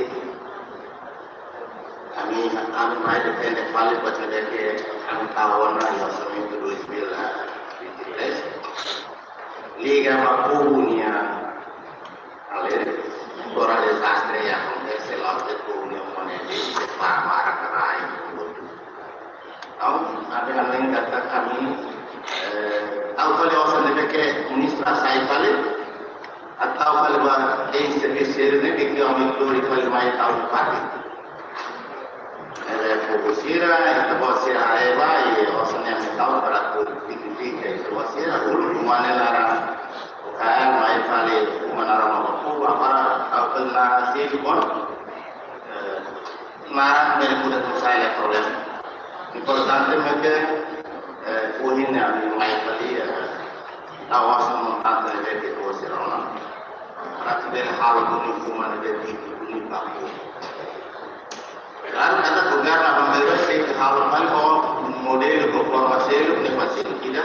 ami, ami mai defende fali buat ne'ebé ke ami tau ona iha orsamentu dois mil e vinte e três. Liga ba povu nian, ale, agora dezastre akontese, la'ós de'it povu nian mone de'it, para, para, para, Entaun, ami hanoin katak ami, eh, tau fali osan ne'ebé ke ministru hasai fali, atu tau fali ba servisu ne'ebé ke ami lori fali mai tau fatin. Ele fokus sira, ita-boot sira haree ba, i osan ne'e ami tau para atu dignifika ita-boot sira, uluk ruma ne'e laran, oke, mai fali ruma naran ba povu, agora tau fali naran sira, bon, eh, naran bele kuda tu sai la problema. Importante mak, eh, ohin ne'e ami mai fali, eh, tau osan montante ne'ebé ke to'o sira ona. Para atu bele halo duni uma ne'ebé ke duni ba povu. Klaru, kada governu aban-bainrua sei halo fali ho modelu, ho forma seluk, ne'e fasil ida.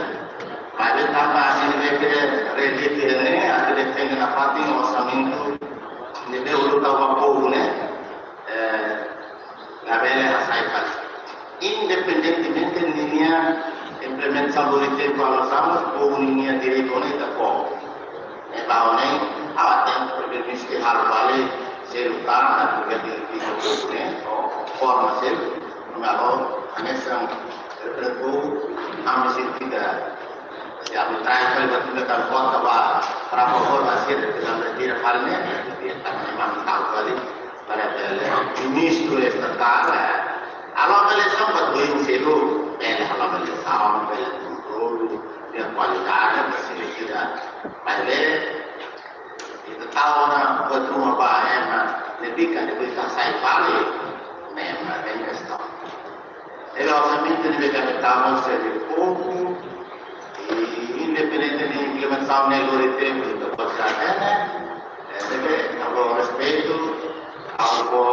Maibé tanba ne'ebé ke realidade ne'e, atu defende nafatin orsamentu ne'ebé uluk tau ba povu ne'e, eh, labele hasai fali. Independentemente ninia implementasaun lori tempu halo sama, povu ninia direitu ne'e ita fó. Ne'e ba ne'e, ha'u hatene, Primeiru-Ministru halo fali, selu tan, atu bele direitu povu ne'e, ho forma seluk, maibé hanesan, eh, povu, ami sira ida, se ami trai fali ba tunda kan kota ba, para favór ba sira, atu bele retira fali ne'e, ita memang tahu fali, para bele, Ministru Estatál, eh, halo avaliasaun ba doin seluk, bele halo avaliasaun, bele kontrolu, iha kualidade, ba sira ida, bele, ita tau ona buat ruma ba ema, ne'ebé ke depois hasai fali, ne'e mak kestaun. Ida orsamentu ne'ebé ke ami tau, serve povu, i independente de implementasaun ne'e lori tempu, ita-boot sira hatene, eh, ne'ebé, ha'u respeitu, ha'u fó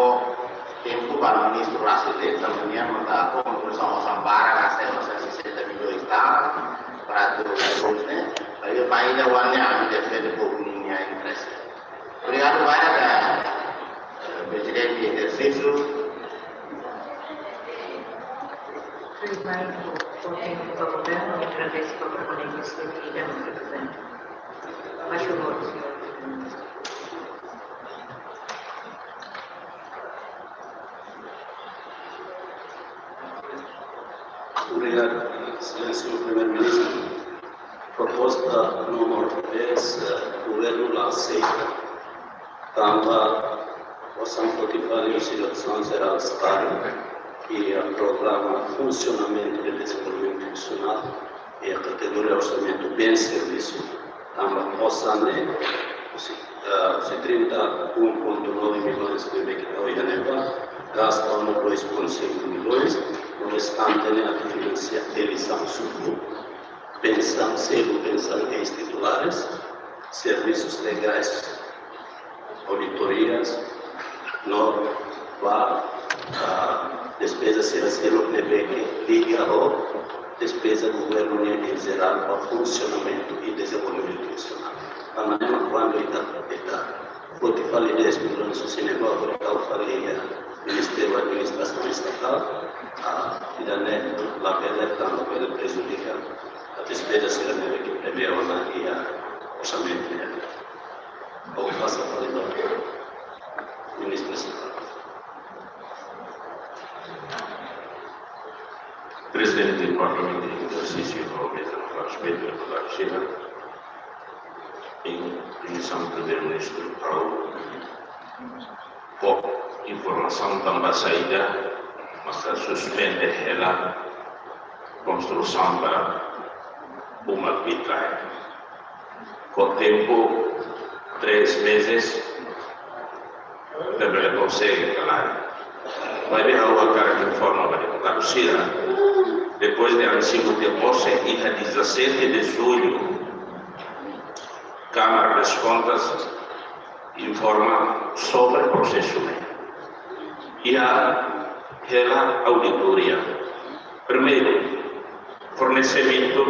tempu ba ministru rasik de'it, tanba nia manda konkluzaun osan barak, hanesan osan sessenta milhões tal, para atu redús ne'e, maibé ba ida-ne'e ami defende povu ninia interese. Obrigadu barak, eh, Prezidente ezersísiu. Tudo bem, vou, vou ter um problema, outra vez que eu permaneci aqui, já não fico bem. Faz favor, senhor. Obrigadu, Exelénsia Primeiru-Ministru. Proposta númeru dez, eh, governu la aseita. Tanba osan foti fali husi Diresaun Jerál Estadu, iha programa Funsionamentu de Dezenvolvimentu Institusionál, iha kategoria orsamentu bens servisu, tanba osan ne'e, husi, eh, husi trinta e um ponto nove milhões ne'ebé ke tau iha ne'ebá, gasta uma dois ponto cinco milhões, o restante ne'e atu finansia eleisaun suku, pensaun, selu pensaun eis-titulares, servisus legais, auditorias, no ba, ah, despeza sira seluk ne'ebé ke liga ho despeza governu nian em geral ba funsionamentu i dezenvolvimentu nasionál. Tanba ne'e mak kuandu ita, ita foti fali dez milhões, se ne'e ba foti fali iha Ministériu Administrasaun Estatál, ah, ida-ne'e labele, tanba bele prejudika despeza sira ne'ebé ke prevee ona iha orsamentu nian. Ha'u pasa fali ba Ministru Estatál. Prezidente Parlamentu em exercício, ao mesmo respeito, deputadu sira, em Komisaun Primeiru-Ministru, ha'u fó informasaun tanba saida maka suspende hela konstrusaun ba uma Bitrai. Ho tempu três meses, ita bele konsege, klaru. Maibé ha'u hakarak informa ba deputadu sira, depois de ami simu tiha pose, iha dezassete de julho, Câmara das Contas informa sobre prosesu ne'e. Iha hela auditoria. Primeiru, fornesimentu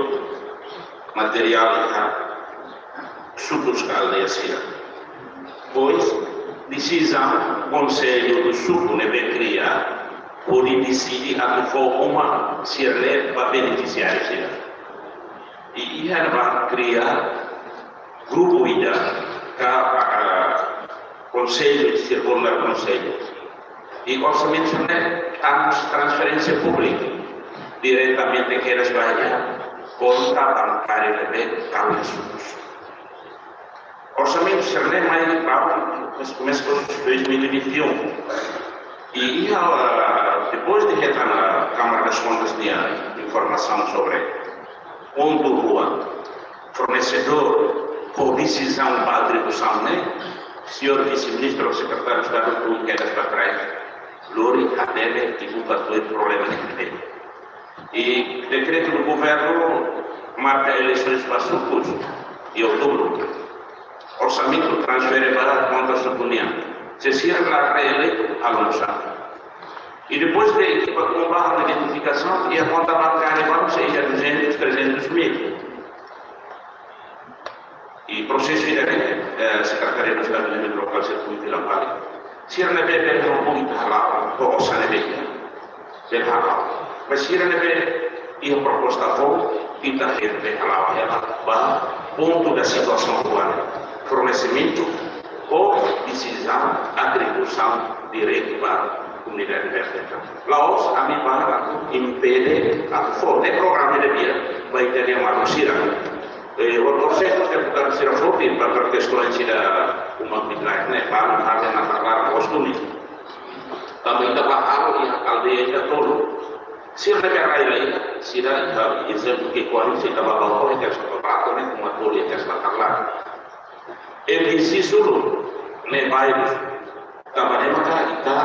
materiál iha sukus ka aldeia sira. Depois, desizaun Konsellu do Suku ne'ebé kria, hodi deside atu fó uma sira-ne'e ba benefisiáriu sira. I iha ne'ebá kria grupu ida ka, ah, konsellu, sira forma konsellu. I orsamentu ne'e trans-, transferénsia públika diretamente kedas ba iha konta bankária ne'ebé kala sukus. Orsamentu sira-ne'e mai ba, mas, komesa dois mil e vinte e um. I iha, ah, depois de hetan Câmara das Contas nia informasaun sobre pontu rua, fornesedór ho desizaun ba atribuisaun ne'e, señór Vise-Ministru, Sekretáriu Estadu, tun kedas ba tras, lori hatene i buka tuir problema ne'e. I dekretu do governu marka eleisoens ba sukus iha outubru. Orsamentu transfere ba konta suku nian. Se sira la reeleitu, halo nusá? I depois de ekipa komba halo identifikasaun, iha konta bankária balu sei iha duzentos, trezentos mil. I prosesu ida-ne'e, eh, Sekretaria do Estadu Dezenvolvimentu Lokál sei tun fila fali. Sira ne'ebé bele halo, ita hala'o, ho osan ne'ebé iha, bele hala'o. Mas sira ne'ebé iha proposta foun, ita bele hala'o, iha ba pontu da situasaun atuál. Fornesimentu ho desizaun atribuisaun direta ba komunidade Berteta. La'ós ami ba atu impede atu fó, ne'e programa ida di'ak ba ita-nia maluk sira. Eh, o, o se deputadu sira foti ba protesaun sira uma Bitrai ne'e, ba atu haree na pagar bos kumi. Tanba ita ba halo iha aldeia ida tolu. Sira ne'ebé rai lai, sira iha ezemplu ke kuarin sira ba ba ho iha sira ba ne'e, uma tolu iha sira ba. Ele disse sulu, ne'e bairru. Tanba ne'e maka ita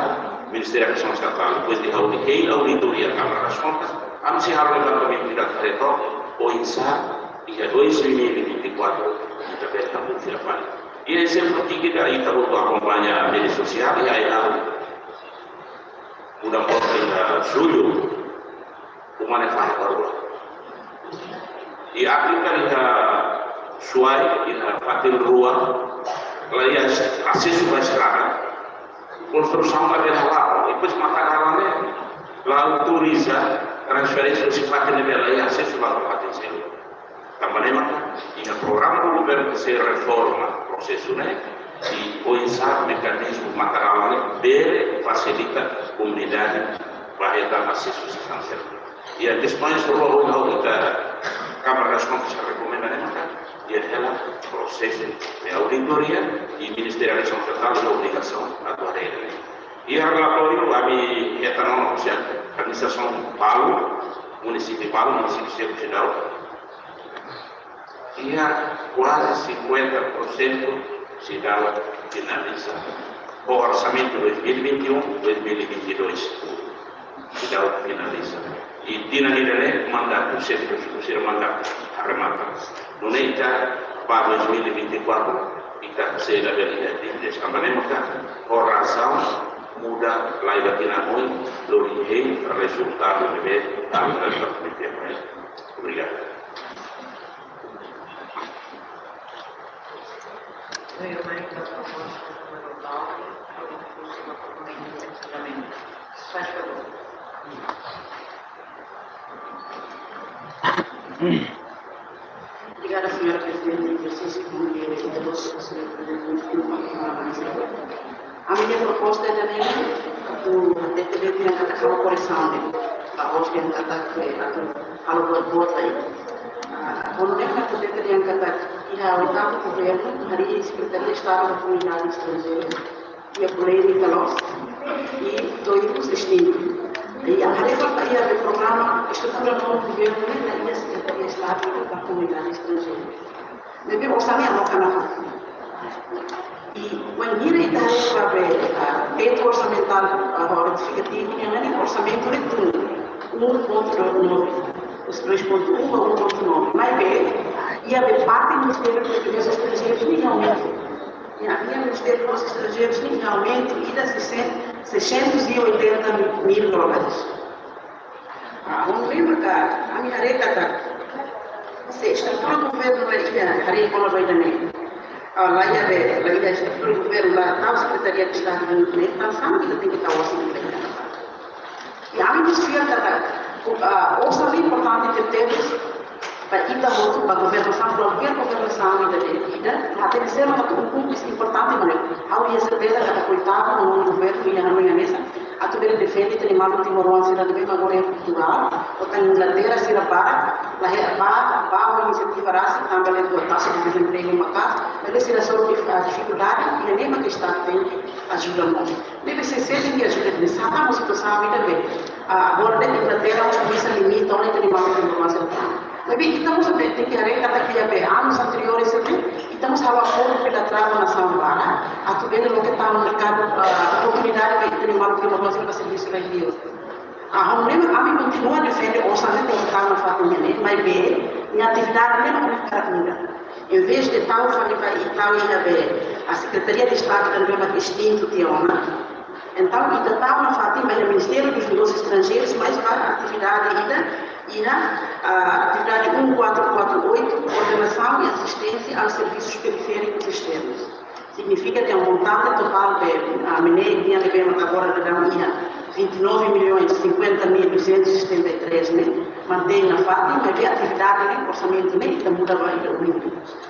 Ministériu Administrasaun Estatál, depois de audi-, hei auditoria Câmara das Contas, ami sei halo levantamentu ida reto, oinsá, iha dois mil e vinte e quatro, ita bele tun fila fali. I ezemplu ki'ik ita, ita hotu akompaña média sosiál, iha, iha, muda-muda iha jullu, uma ne'e fahe ba rua. I aplika iha Suai, iha fatin rua, la iha asesu ba estrada. Konstrusaun labele hala'o, depois matadalan ne'e la autoriza transferénsia husi fatin ne'ebé la iha asesu ba fatin seluk. Tanba ne'e maka, iha programa do governu sei reforma prosesu ne'e, i oinsá mekanizmu matadalan ne'e bele fasilita komunidade ba hetan asesu husi fatin seluk. Iha kestaun rua ohin ha'u, ita Câmara das Contas rekomenda ne'e maka, iha hela prosesu de auditoria i Ministériu Administrasaun Estatál iha obrigasaun atu haree ne'e. Iha relatóriu ami hetan ona husi administrasaun balu, munisípiu balu, munisípiu sira seidauk, iha kuaze cinquenta por cento seidauk finaliza. Ho orsamentu dois mil e vinte e um, dois mil e vinte e dois, seidauk finaliza. I tinan ida-ne'e mandatu, seidauk, seidauk mandatu arremata. Nune'e ita ba dois mil e vinte e quatro, ita sei labele ida atividade. Tanba ne'e maka, ho razaun muda lai ba tinan oin, lori hein rezultadu ne'ebé, tanba ne'e. Obrigadu. Primeiramente, a proposta número nove, a proposta do documento de funcionamento. Faz favor. Obrigada, senhora Presidente. Em exercício, bom dia a todos. Ami-nia proposta ida-ne'e, atu hatete de'it katak halo koresaun de'it. Ba ohin katak, eh, atu halo buat-buat lai. Ah, ha'u hanoin katak hatete de'it katak iha oitavu governu, harii Sekretaria Estadu ba Komunidade Estranjeira, iha polémika loos, i to'o ikus estintu. I haree katak iha programa estrutura novu governu ne'e, iha Sekretaria Estadu ba Komunidade Estranjeira. Ne'ebé osan ne'e aloka nafatin. I wainhira ita haree ba, ah, tetu orsamentál, ah, retifikativa nian ne'e, orsamentu ne'e tun um ponto nove, dois ponto um ba um ponto nove. Maibé, iha be parte Ministériu Negósius Estranjeirus ne'e iha aumentu. Iha, iha Ministériu Negósius Estranjeirus ne'e iha aumentu ida seiscentos, seiscentos e oitenta mil dólares. Ah, ha'u lembra katak, ami haree katak, se estrutura governu la iha, haree kona-ba ida-ne'e. Ah, la iha be, la iha estrutura governu, la tau Sekretaria Estadu ne'e, entaun sá mak ita tenke tau osan ne'e. I ami desfia katak, ah, osan ne'e importante tebes, ba ita hotu, ba governasaun, kualkér governasaun ida-ne'e, ida, hatene sé mak atu un kúmplisu importante, maibé ha'u iha serteza katak koitadu, no governu iha hanoin hanesan, atu bele defende ita-nia maluk timoroan sira ne'ebé mak agora iha Portugal, ou iha Inglaterra, sira barak, la iha ba, ba ho inisiativa rasik, tanba ne'e ho taxa de dezempregu maka'as, maibé sira hasoru dif-, ah, difikuldade, i ne'e mak Estadu tenke ajuda mós. Ne'ebé sé, sé tenke ajuda, ne'e sá mak situasaun ida be, ah, agora de'it Inglaterra komesa limita ona ita-nia maluk timoroan sira. Maibé ita mós tenke haree katak iha be anus anteriores ne'e, ita mós halo akordu bilaterál ho nasaun barak, atu bele loke tau merkadu, ah, oportunidade ba ita-nia maluk timoroan sira ba servisu ba liur. Ah, ha'u lembra, ami kontinua defende osan ne'e tenke tau nafatin ne'e, maibé, nia atividade ne'e mak hakarak muda. Em vez de tau fali ba ita, iha be, a Secretaria de Estado ne'ebé mak estintu tiha ona. Entaun, ita tau nafatin ba iha Ministério dos Negócios Estrangeiros, mais ba atividade ida, iha, ah, atividade um quatro quatro oito, coordenação e assistência aos serviços periféricos externos. Signifika katak montante totál be, ah, ami-nia, ami-nia ne'ebé mak agora daudaun iha vinte e nove milhões cinquenta mil duzentos e setenta e três ne'e, mantein nafatin, maibé atividade ne'e, orsamentu ne'e, ita muda ba ida oin.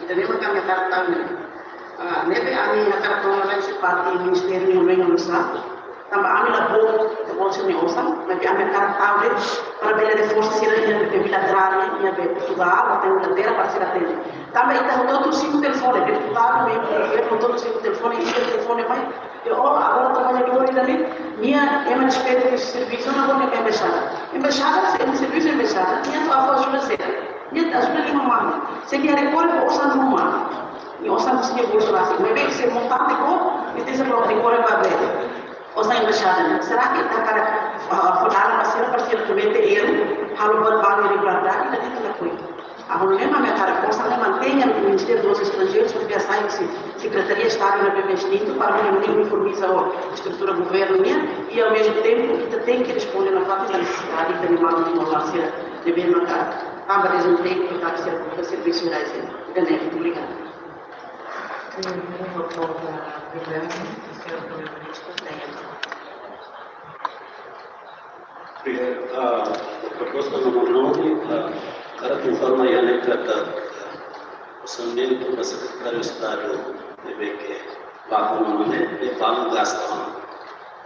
Ida-ne'e mak ami hakarak tau ne'e. Ah, ne'ebé ami hakarak tau ne'e, se parte ministériu ne'e, ne'e, ne'e, tanba ami la boot, ita-boot sira-nia osan, maibé ami hakarak tau de'it, para bele reforsa sira-nia be bilaterál, iha be Portugal, ou iha Inglaterra, para sira atende. Tanba ita hotu-hotu simu telefone, deputadu, membru governu, hotu-hotu simu telefone, ita telefone mai, i ó, agora traballadór ida-ne'e, nia ema despeje husi servisu, agora nia ba embaixada. Embaixada, se ema servisu embaixada, nia atu fó ajuda sira. Nia ajuda lima mama. Se nia rekorre ba osan ruma, nia osan husi nia bolsu rasik. Maibé se montante ko, nia tenke ser loke rekorre ba be osan embaixada ne'e. Será que ita hakarak, ah, fó dalan ba sira, para sira komete erru, halo buat balu irregularidade, ita tenke lakohi. Ha'u lembra, ami hakarak osan ne'e mantein iha Ministério dos Estrangeiros, porque asa husi Sekretaria Estadu ne'ebé mak estintu, para bele uniformiza ho estrutura governu nian, i ao mesmo tempo, ita tenke responde nafatin ba nesesidade ita-nia maluk timoroan sira ne'ebé mak tanba dezempregu, ita tenke servisu, ida-ne'e. Obrigada. Tem uma pauta breve, o senhor Primeiro-Ministro tem a palavra. Obrigadu. Ah, proposta númeru nove, ah, hakarak informa iha ne'e katak, ah, orsamentu ba Sekretáriu Estadu ne'ebé ke ba kona-ba ne'e, ne'e balun gasta ona.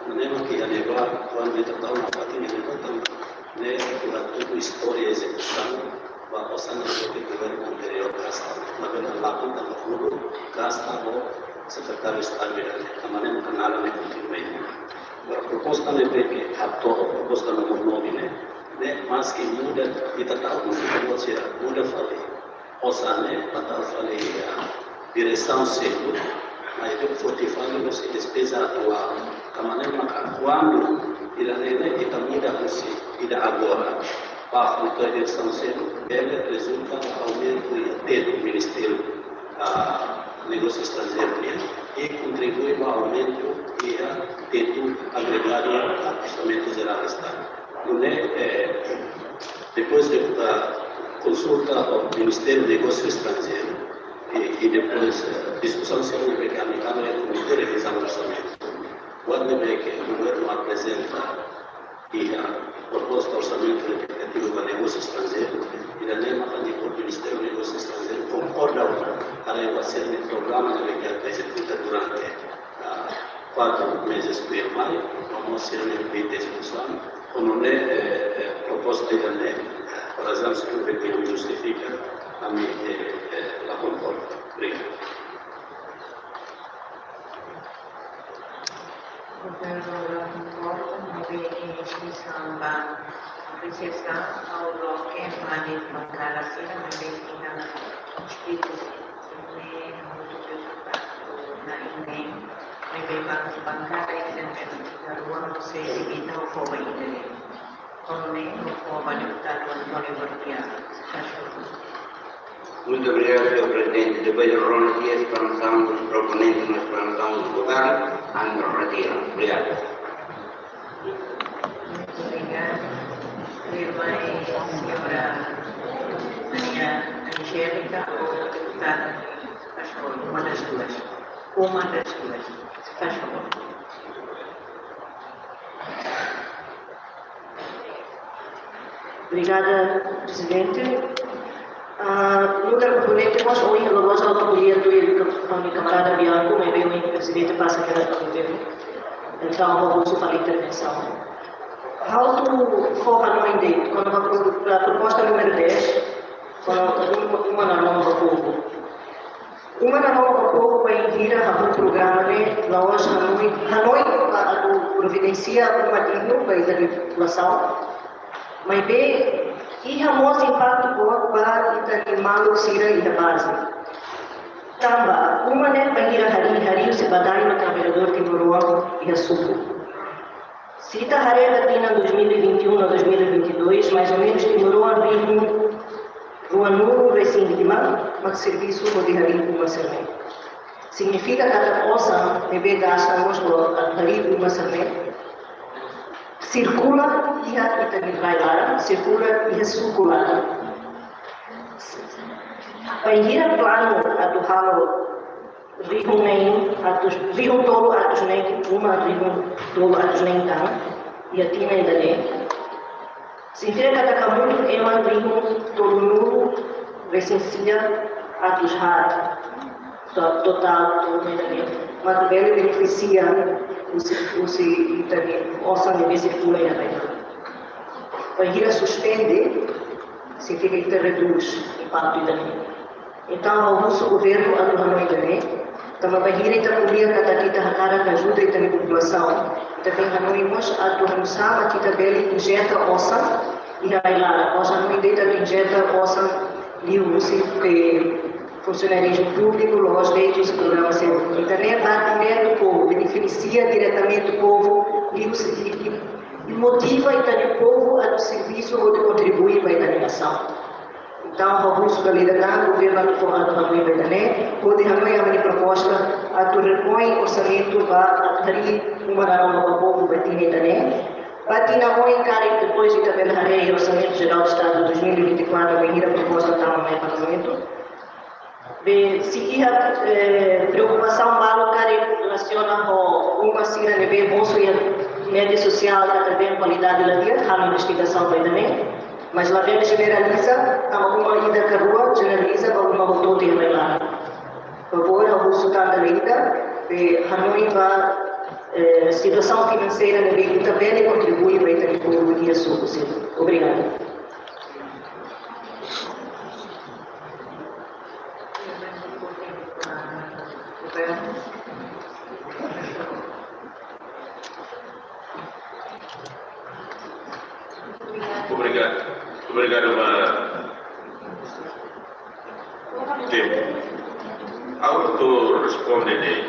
Ne'e mak iha ne'ebá, kuandu ita tau nafatin iha ne'ebá, tanba ne'e ita tuku istória ezekusaun ba osan ne'ebé ke governu anteriór gasta. Maibé la, la konta ba tudu gasta ho Sekretáriu Estadu ida-ne'e, tanba ne'e mak naran ne'e kontinua iha ne'e. Agora, proposta ne'ebé ke hato'o, proposta númeru nove ne'e, ne'e maski muda, ita tau muda, muda sira, muda fali osan ne'e, ita tau fali, ah, diresaun seluk, Ita foti fali husi despeza atuál. Tanba ne'e maka kuandu ida-ne'e ita muda husi ida agora ba futura jerasaun seluk, bele rezulta ba aumentu iha tetu Ministériu, ah, Negósiu Estranjeiru nian, i kontribui ba aumentu iha tetu agregadu Orsamentu Jerál Estadu. Nune'e, eh, depois de, ah, konsulta ho Ministériu Negósiu Estranjeiru, i, i depois, eh, diskusaun sira ne'ebé ami halo iha Komité Revizaun Orsamentu. Kuandu ne'ebé ke governu aprezenta iha proposta orsamentu revitikativu ba negósiu estranjeiru, ida-ne'e maka depois Ministériu Negósiu Estranjeiru konkorda ona, haree ba sira-nia programa ne'ebé ke atu ezekuta durante, ah, kuatru mezes tuirmai, no mós sira-nia bite diskusaun, no ne'e, eh, eh, proposta ida-ne'e, razaun sira ne'ebé ke justifika, ami, eh, eh, la konkorda. Obrigadu. Governu la konkorda, maibé iha instrusaun ba apresiasaun, ha'u loke mane bankada sira, maibé iha espíritu ne'e, ha'u atu preokupa ho ida-ne'e, maibé ba bankada ida-ne'e, ita rua, ha'u sei evita ha'u fó ba ida-ne'e. Muito obrigado, senhor Presidente. Depois de Ronald Dias, explanação dos proponentes na explanação do governo, André Retiro. Obrigado. Muito obrigado. Irmã e senhora Maria Angélica ou deputada, faz favor, uma das duas. Uma das duas, faz favor. Obrigada, Presidente. Ah, nu'udar komponente, mas ohin, agora, mós ha'u ko'alia tuir ho ami kamarada Bianco, maibé ohin Prezidente pasa ke la komponente. Entaun, ha'u husu fali intervensaun. Ha'u atu fó hanoin de'it, kona-ba pro-, ba proposta númeru dez, kona-ba uma, uma naroman ba povu. Uma naroman ba povu bainhira hahú programa ne'e, la'ós hanoin, hanoin ba atu providensia uma dignu ba ita-nia populasaun. Maibé, iha mós impaktu boot ba ita-nia maluk sira iha baze. Tanba, uma ne'e bainhira harii, harii husi badain no traballadór timoroan iha suku. Se ita haree ba tinan dois mil e vinte e um no dois mil e vinte e dois, mais ou menos timoroan rihun ruanulu-resin-lima mak servisu hodi harii uma sira-ne'e. Signifika katak osan ne'ebé gasta mós ba harii uma sira-ne'e sirkula iha ita-nia rai-laran, sirkula iha suku laran. Bainhira planu atu halo rihun neen atus, rihun tolu atus neen, uma rihun tolu atus neen tan iha tinan ida-ne'e. Signifika katak hamutuk ema rihun tolunulu-resin-sia atus haat. To-, totál, tolu ida-ne'e mak bele benefisia husi, husi ita-nia osan ne'ebé sirkula iha rai-laran. Bainhira suspende, signifika ita redús impaktu ida-ne'e. Entaun, ha'u husu governu atu hanoin ida-ne'e, tanba bainhira ita ko'alia katak ita hakarak ajuda ita-nia populasaun, ita tenke hanoin mós atu halo saida mak ita bele injeta osan iha rai-laran, osan hanoin de'it atu injeta osan liuhusi, eh, funsionarizmu públiku, la'ós de'it husi programa seluk. Ita-nia parte diretu povu, beneficia diretamente povu, liuhusi, i, i, i motiva ita-nia povu atu servisu hodi kontribui ba ita-nia nasaun. Entaun, ha'u husu ba lideransa governu atu fó hanoin ba ita-nia, hodi hanoin ami-nia proposta atu repõe orsamentu ba atu harii uma naroman ba povu ba tinan ida-ne'e. Ba tinan oin karik depois ita bele haree Orsamentu Jerál Estadu dois mil e vinte e quatro, bainhira proposta tama mai Parlamentu. Be, se iha, eh, preokupasaun balu karik relasiona ho uma sira ne'ebé mosu iha média sosiál, katak dehan kualidade la di'ak, halo investigasaun ba ida-ne'e. Mas labele jeneraliza, tanba uma ida ka rua jeneraliza ba uma hotu-hotu iha rai-laran. Favór, ha'u husu tan dala ida, be, hanoin ba, eh, situasaun finanseira ne'ebé ita bele kontribui ba ita-nia povu iha suku sira. Obrigada. Obrigadu. Obrigadu ba tempu. Ha'u atu responde de'it.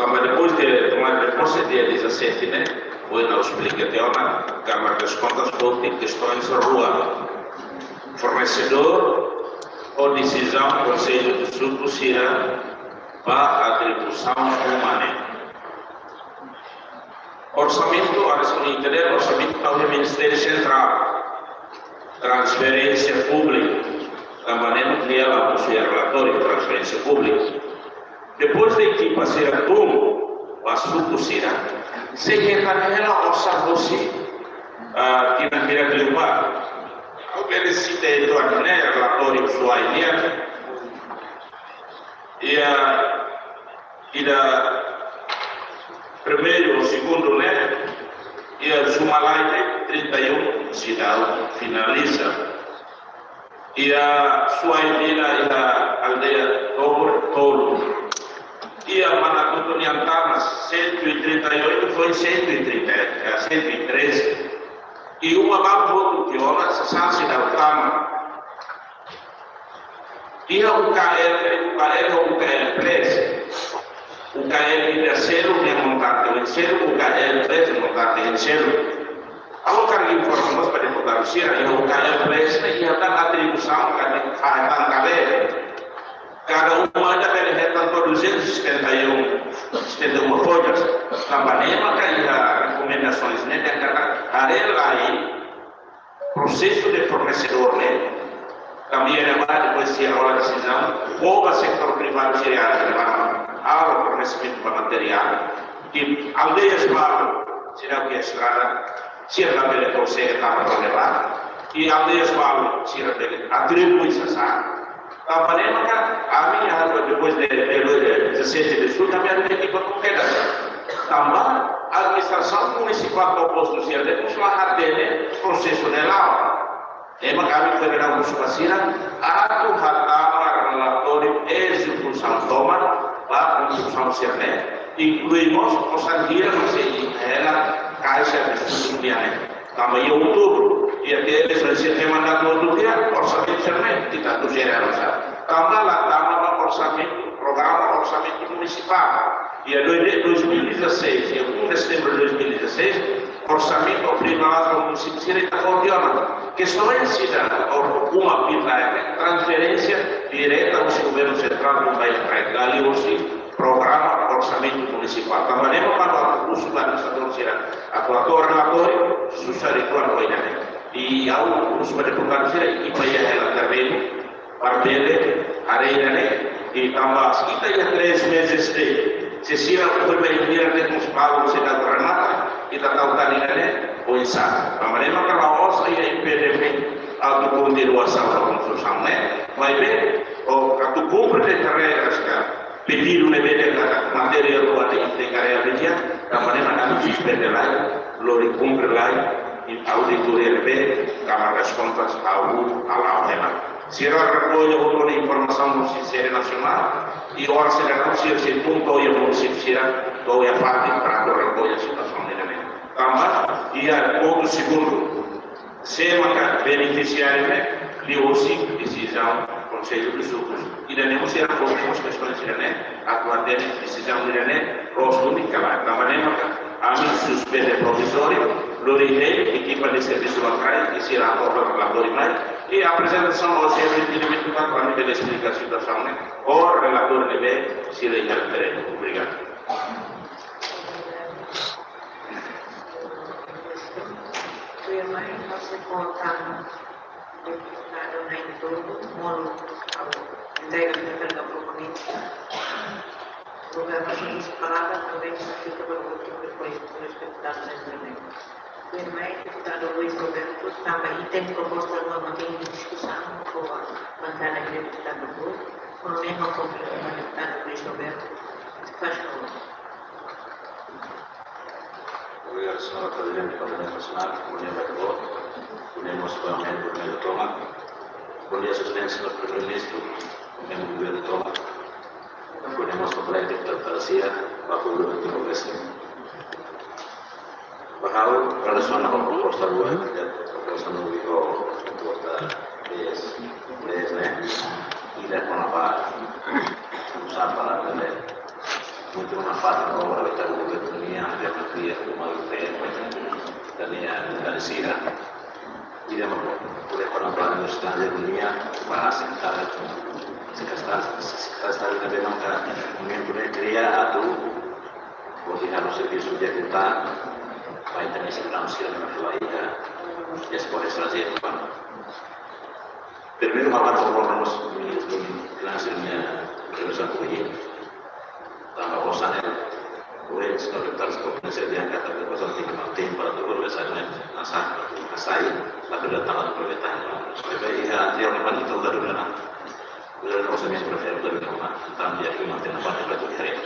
Tanba depois de tomada de posse, dia dezassete, ne'e, ohin ha'u esplika tiha ona, Câmara das Contas foti kestaun rua. Fornesedór ho desizaun Konsellu de Suku sira ba atribuisaun uma ne'e. Orsamentu, agora se não entender, orsamentu tau iha Ministériu Sentrál, transferénsia públika, tanba ne'e nia la possui relatóriu transferénsia públika. Depois de ekipa sira tun ba suku sira, sei hetan hela osan hosi, ah, tinan hirak liubá. Ha'u bele sita uitoan ne'e, relatóriu suai nian. Iha, iha primeiru ou segundu ne'e, iha Zumalai ne'e trinta e um seidauk finaliza. Iha Suai Vila, iha aldeia Tobur, tolu. Iha Manatuto nian tama, cento e trinta e oito, foi cento e trinta, eh, cento e treze. I uma balu hotu tiha ona, sasán seidauk tama. Iha U K L, U K L, U K L plus. U K L ida seluk nia montante oin seluk, U K L plus montante oin seluk. Ha'u hakarak informa mós ba deputadu sira, iha U K L plus ne'e iha tan atribuisaun ka de, ah, tan kale. Kada uma ida bele hetan to'o duzentos e setenta e um, setenta e uma folhas. Tanba ne'e maka iha rekomendasoens ne'e dehan katak haree lai prosesu de fornesedór ne'e. Tanba iha ne'ebá depois sira hola desizaun, fó ba setór privadu sira atu levanta, halo fornesimentu ba materiál. I aldeias balu, sira ke estrada, sira la bele konsege tama ba ne'ebá. I aldeias balu, sira bele atribui sasán. Tanba ne'e maka ami, ah, depois de, de, de dezassete de Julho, ami atu ekipa konkreta. Tanba administrasaun munisipál propostu sira depois la hatene prosesu ne'e la'o. Ne'e maka ami federal husu ba sira atu hatama relatóriu ezekusaun tomak ba konstrusaun sira-ne'e, inklui mós osan hira mak sei hela Caixa de Suku nian ne'e. Tanba iha outubru, iha T L S C T mandatu outubru, iha orsamentu sira-ne'e, ita tu sera rosa. Tanba la tama ba orsamentu, programa orsamentu munisipál. Iha dois, dois mil e dezasseis, iha um de setembro de dois mil e dezasseis, orsamentu primavera munisípiu sira ita fó tiha ona. Kestaun sira, ou uma pita, transferénsia direta husi governu sentrál, não vai entrar em Gali, husi programa orsamentu munisipál. Tanba ne'e maka ha'u husu ba administradór sira atu hato'o relatóriu, susar uitoan oin ne'e. I ha'u husu ba deputadu sira, ekipa iha hela terrenu, para bele haree ida-ne'e, i tanba ita iha três meses de'it, se sira atu bá iha ne'e, mós balu seidauk remata, ita tau tan ida-ne'e oinsá. Tanba ne'e maka la'ós iha impedimentu atu kontinuasaun ba konstrusaun ne'e. Maibé, o atu kumpre de'it regras ka pedidu ne'ebé dehan katak materiál rua tenke entrega iha dia, tanba ne'e maka ami suspende lai, lori kumpre lai, i auditoria ne'ebé Câmara das Contas hahú hala'o hela. Sira rekolla hotu ona informasaun husi sede nasionál, i oras sira, sira sei tun to'o iha munisípiu sira, to'o iha parte para atu rekolla situasaun ne'e. Tanba iha pontu segundu, sé maka benefisiáriu ne'e, liuhosi desizaun Konsellu de Suku. Ida-ne'e mós sira, mós kestaun sira-ne'e, atu hatene desizaun ida-ne'e, loos duni ka lae. Tanba ne'e maka ami suspende provizóriu, lori hili ekipa de servisu lokraik, i sira hato'o relatóriu mai, i aprezentasaun ba xefe de gabinete, para ami bele esplika situasaun ne'e, ho relatóriu ne'ebé sira iha terrenu. Obrigadu. Tuirmai, ha'u sei fó tan ba deputadu Nain Tolu, monu ha'u entrega ba proponente. Lugar ba sira uza palavra, talvés fica para o outro, depois, depois deputadu Nain Tolu. Tuirmai, deputadu Luis Roberto, tanba item proposta rua mak iha diskusaun, ho bankada deputadu rua, ho mesmu kompromisu deputadu Luis Roberto, faz favor. Obrigadu, señora Prezidente Parlamentu Nasionál. Bondia ba todos. Bondia mós ba membru, membru tomak. Bondia, Sua Exelénsia, señór Primeiru-Ministru, membru governu tomak. Bondia mós ba kolega deputadu Garcia, ba públiku Timor-Leste. Ba ha'u, relasiona ho proposta rua, proposta rua, ho proposta dez, dez, ne'e, ida kona-ba uza palavra ne'e, Muito na parte da obra de Itaú, de Dunia, de Dunia, de Dunia, de Dunia, de Dunia, de Dunia, de Dunia, de Dunia, para asentar, se castar, se castar de bem, momentu ne'e kria atu hodi halo servisu de kuta, para internet dan sira na fila ida, diaspora estranjeiru ba. Primeiru, ha'u hakarak fó mós, mi, mi, mi, mi, mi, mi, mi, mi, mi, tanba osan ne'e, ohin, se não deputados por conhecer de acá, também, mas não tem que manter para todo o resto, né? Asa, asa aí, la bela tama do proletário. Mas aí, a, a, a, a, a, a, orsamentu prefere da vida uma, então, e aqui mantém na parte para tudo direito.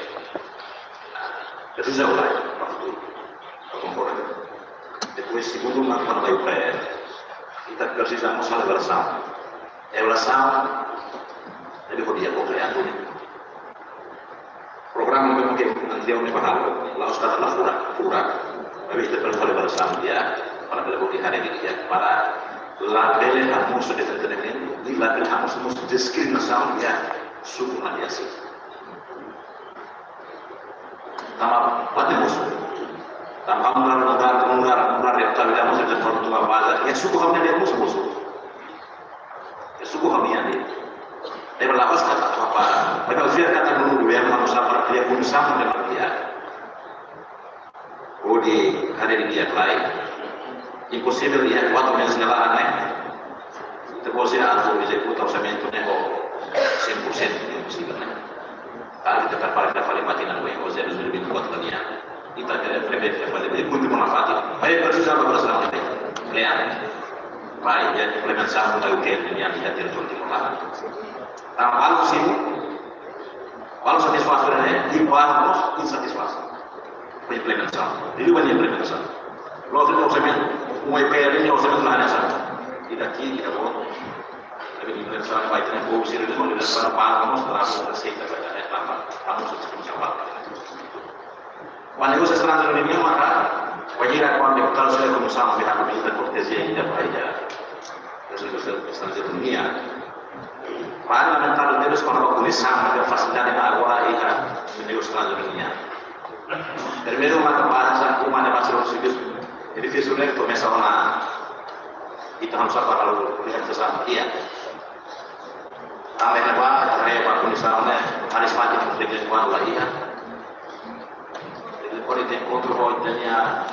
Presiza orar, para tudo, para concorrer. Depois, segundu, uma, uma, vai, vai, ita presiza mós avaliasaun. Avaliasaun, ele podia, podia, programa ne'ebé ke anterior ne'e ba halo, la'ós katak la furak, furak. Maibé ita perlu kolaborasaun di'ak, para bele bodi haree di'ak, para labele hamosu dezentendimentu, i labele hamosu mós diskriminasaun iha suku nasionál. Tanba, pati mosu. Tanba, mudar, mudar, mudar, mudar, ya, tapi dah mosu, dan kalau tu apa, ya, suku kami ada mosu, mosu. Ya, suku kami ada. Tapi la'ós katak apa, mereka fiar katak menunggu, ya, manusia para dia pun sama dengan dia. Hodi haree di'ak lai. Imposivel iha kuatru meses ne'e laran ne'e. Ita bele atu ezekuta orsamentu ne'e ho cem por cento, imposivel, ne'e. Karik ita prepara, ita fali mati na wei, ho zero zero vinte e quatro nian. Ita prepara, ita fali, ita kontinua fali. Maibé presiza ba presiza, ne'e. Kle'an. Ba, ya, implementasaun ne'e, o ke, ne'e, ya, ya, ya, kontinua. Tanba balu simu, balu satisfás ne'e, i balu mós insatisfás. Implementasaun. Jadi, ba implementasaun. La'ós orsamentu, uma ideia de orsamentu la hanesan. Ita ki, ita bo. Tapi implementasaun ba ita-nia povu sira, ita ba, ba, mós, ba, mós, aseita, ba, ba, ba, ba, mós, aseita, ba. Kuandu negósiu estranjeiru nian maka, wainhira kuandu deputadu sira komesa mengatakan, ita kortezia ida ba ida. Negósiu estranjeiru nian. Para lamentable tebes kuandu ba komesa maka fasilidade ne'ebé agora iha negósiu estranjeiru nian. Primeiru maka para sa uma ne'ebé ba servisu, edifísiu ne'e komesa ona, ita hamsa para lalu lihat ke sana dia. Tanba ne'ebá, haree ba komesa ne'e, Aris Fatin, kuandu la iha. Ele pode ter encontro ho ita-nia,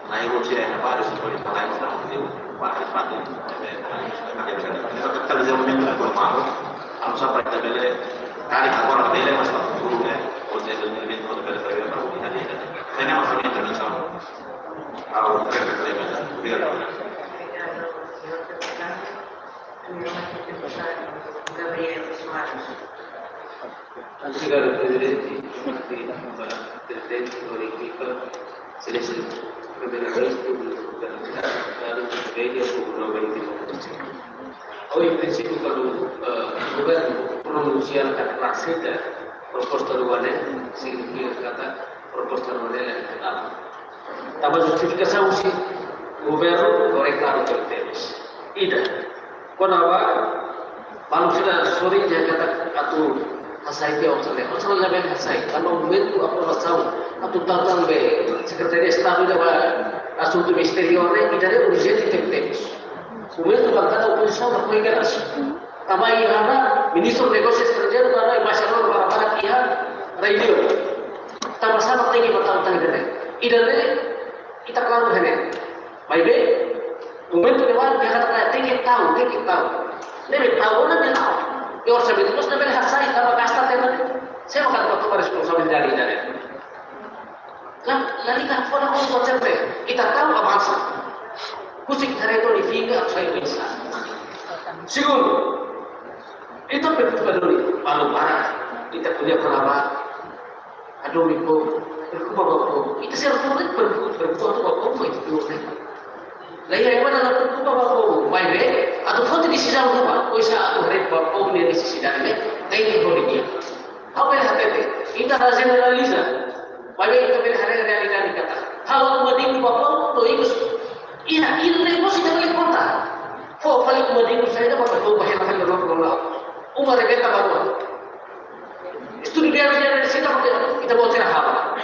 na Rússia, na vários, pode falar em Estados Unidos, ba Aris Fatin, eh, eh, eh, kapitaliza momentu ne'e normál. Anu sapa ita bele, karik agora bele, mas no futuru ne'e, ou seja, dois mil e vinte, bele, bele, bele, bele, bele, bele. Tenemos una intervención. Ao, obrigado. Gabriel Soares. Obrigadu, Prezidente. Prezidente, Prezidente, Exelénsia Primeiru-Ministru, Governu Federal, Governu Federal, Governu Federal. Em princípio, kuandu, eh, governu pronunsia katak aseita proposta rua ne'e, signifika katak proposta rua ne'e la iha. Tanba justifikasaun husi governu, governu klaru tebes. Ida, kona-ba balu sira sorin dehan katak atu hasai tiha osan ne'e. Osan ne'e labele hasai. Tanba momentu aprovasaun atu tau tan be Sekretaria Estadu ida ba Asuntu Exteriór ne'e, ida-ne'e urjente tebetebes. Momentu bankada opozisaun la ko'alia. Tanba iha ona Ministru Negósiu Estranjeiru, iha ona Embaixadór barak-barak iha rai-li'ur. Tanba sá mak tenke ba tau tan ida-ne'e? Ida-ne'e ita klaru iha ne'e. Maibé, momentu ne'ebá, nia katak tenke tau, tenke tau. Ne'ebé tau ona, nia tau. I orsamentu mós labele hasai, tanba gasta tiha ona. Sé mak atu toma responsabilidade ida-ne'e? La, la liga fora com o tempo. Ita tau avansa. Husik haree to'o nia fin, atu sai pensa. Segundu, ita preokupa duni, balu barak, ita ko'alia kona-ba hadomi povu, preokupa ba povu. Ita sira hotu preokupa, preokupa ba povu, ita tuur ne'e. La iha ema ne'ebé la preokupa ba povu, maibé atu foti desizaun ruma, oinsá atu haree ba povu nia nesesidade ne'e, tenke hodi di'ak. Ha'u bele hatete, ita la jeneraliza, maibé ita bele haree realidade katak halo uma dignu ba povu, to'o ikus. Iha, iha negósiu ita bele konta. Fó fali uma dignu saida ba povu, ba hela, hela, hela, hela. Uma rebenta ba rua. Estudu biaya biaya ne'e sira, Ita-boot sira halo.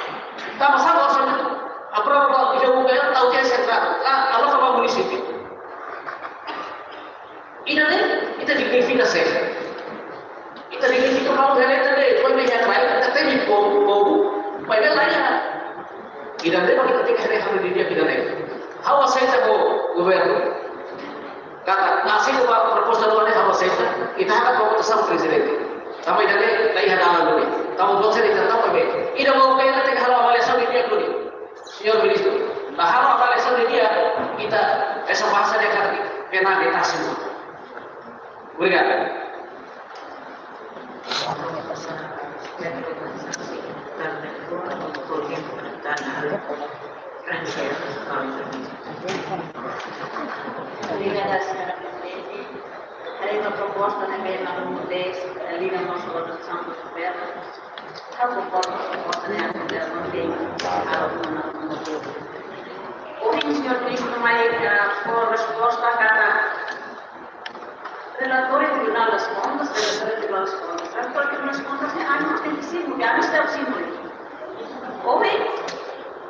Tanba sá orsamentu aprova ba G U P L, tau tiha sentrál, aloka ba munisípiu. Ida-ne'e, ita dignifika sé? Ita dignifika malu hela ita-nia, depois me ya trai, ita temi povu, povu, maibé laiha. Ida-ne'e mak ita tenke haree halo didi'ak ida-ne'e. Ha'u aseita ho governu. Katak, aseita ba proposta ida-ne'e, ha'u aseita, ita hakat ba votasaun prezidente. Tanba ida-ne'e, laiha dalan duni. Tanba votasaun ita tau bebé. Ida mau kaya ita tenke halo avaliasaun didi'ak duni. Señór Ministru, la halo avaliasaun didi'ak, ita esa bahasa de kaki, pena de tasima. Obrigadu. Obrigada, señora Prezidente. Haree ba proposta ne'ebé mak númeru dez, liga mós ho votasaun do governu. Ha'u konkorda ho proposta ne'e, atu ita mantém algo na. Ohin señór Ministru mai, eh, fó resposta katak relatóriu Tribunál das Contas, relatóriu Tribunál das Contas. Relatóriu Tribunál das Contas ne'e ami tenke simu, ami tenke simu. Ohin,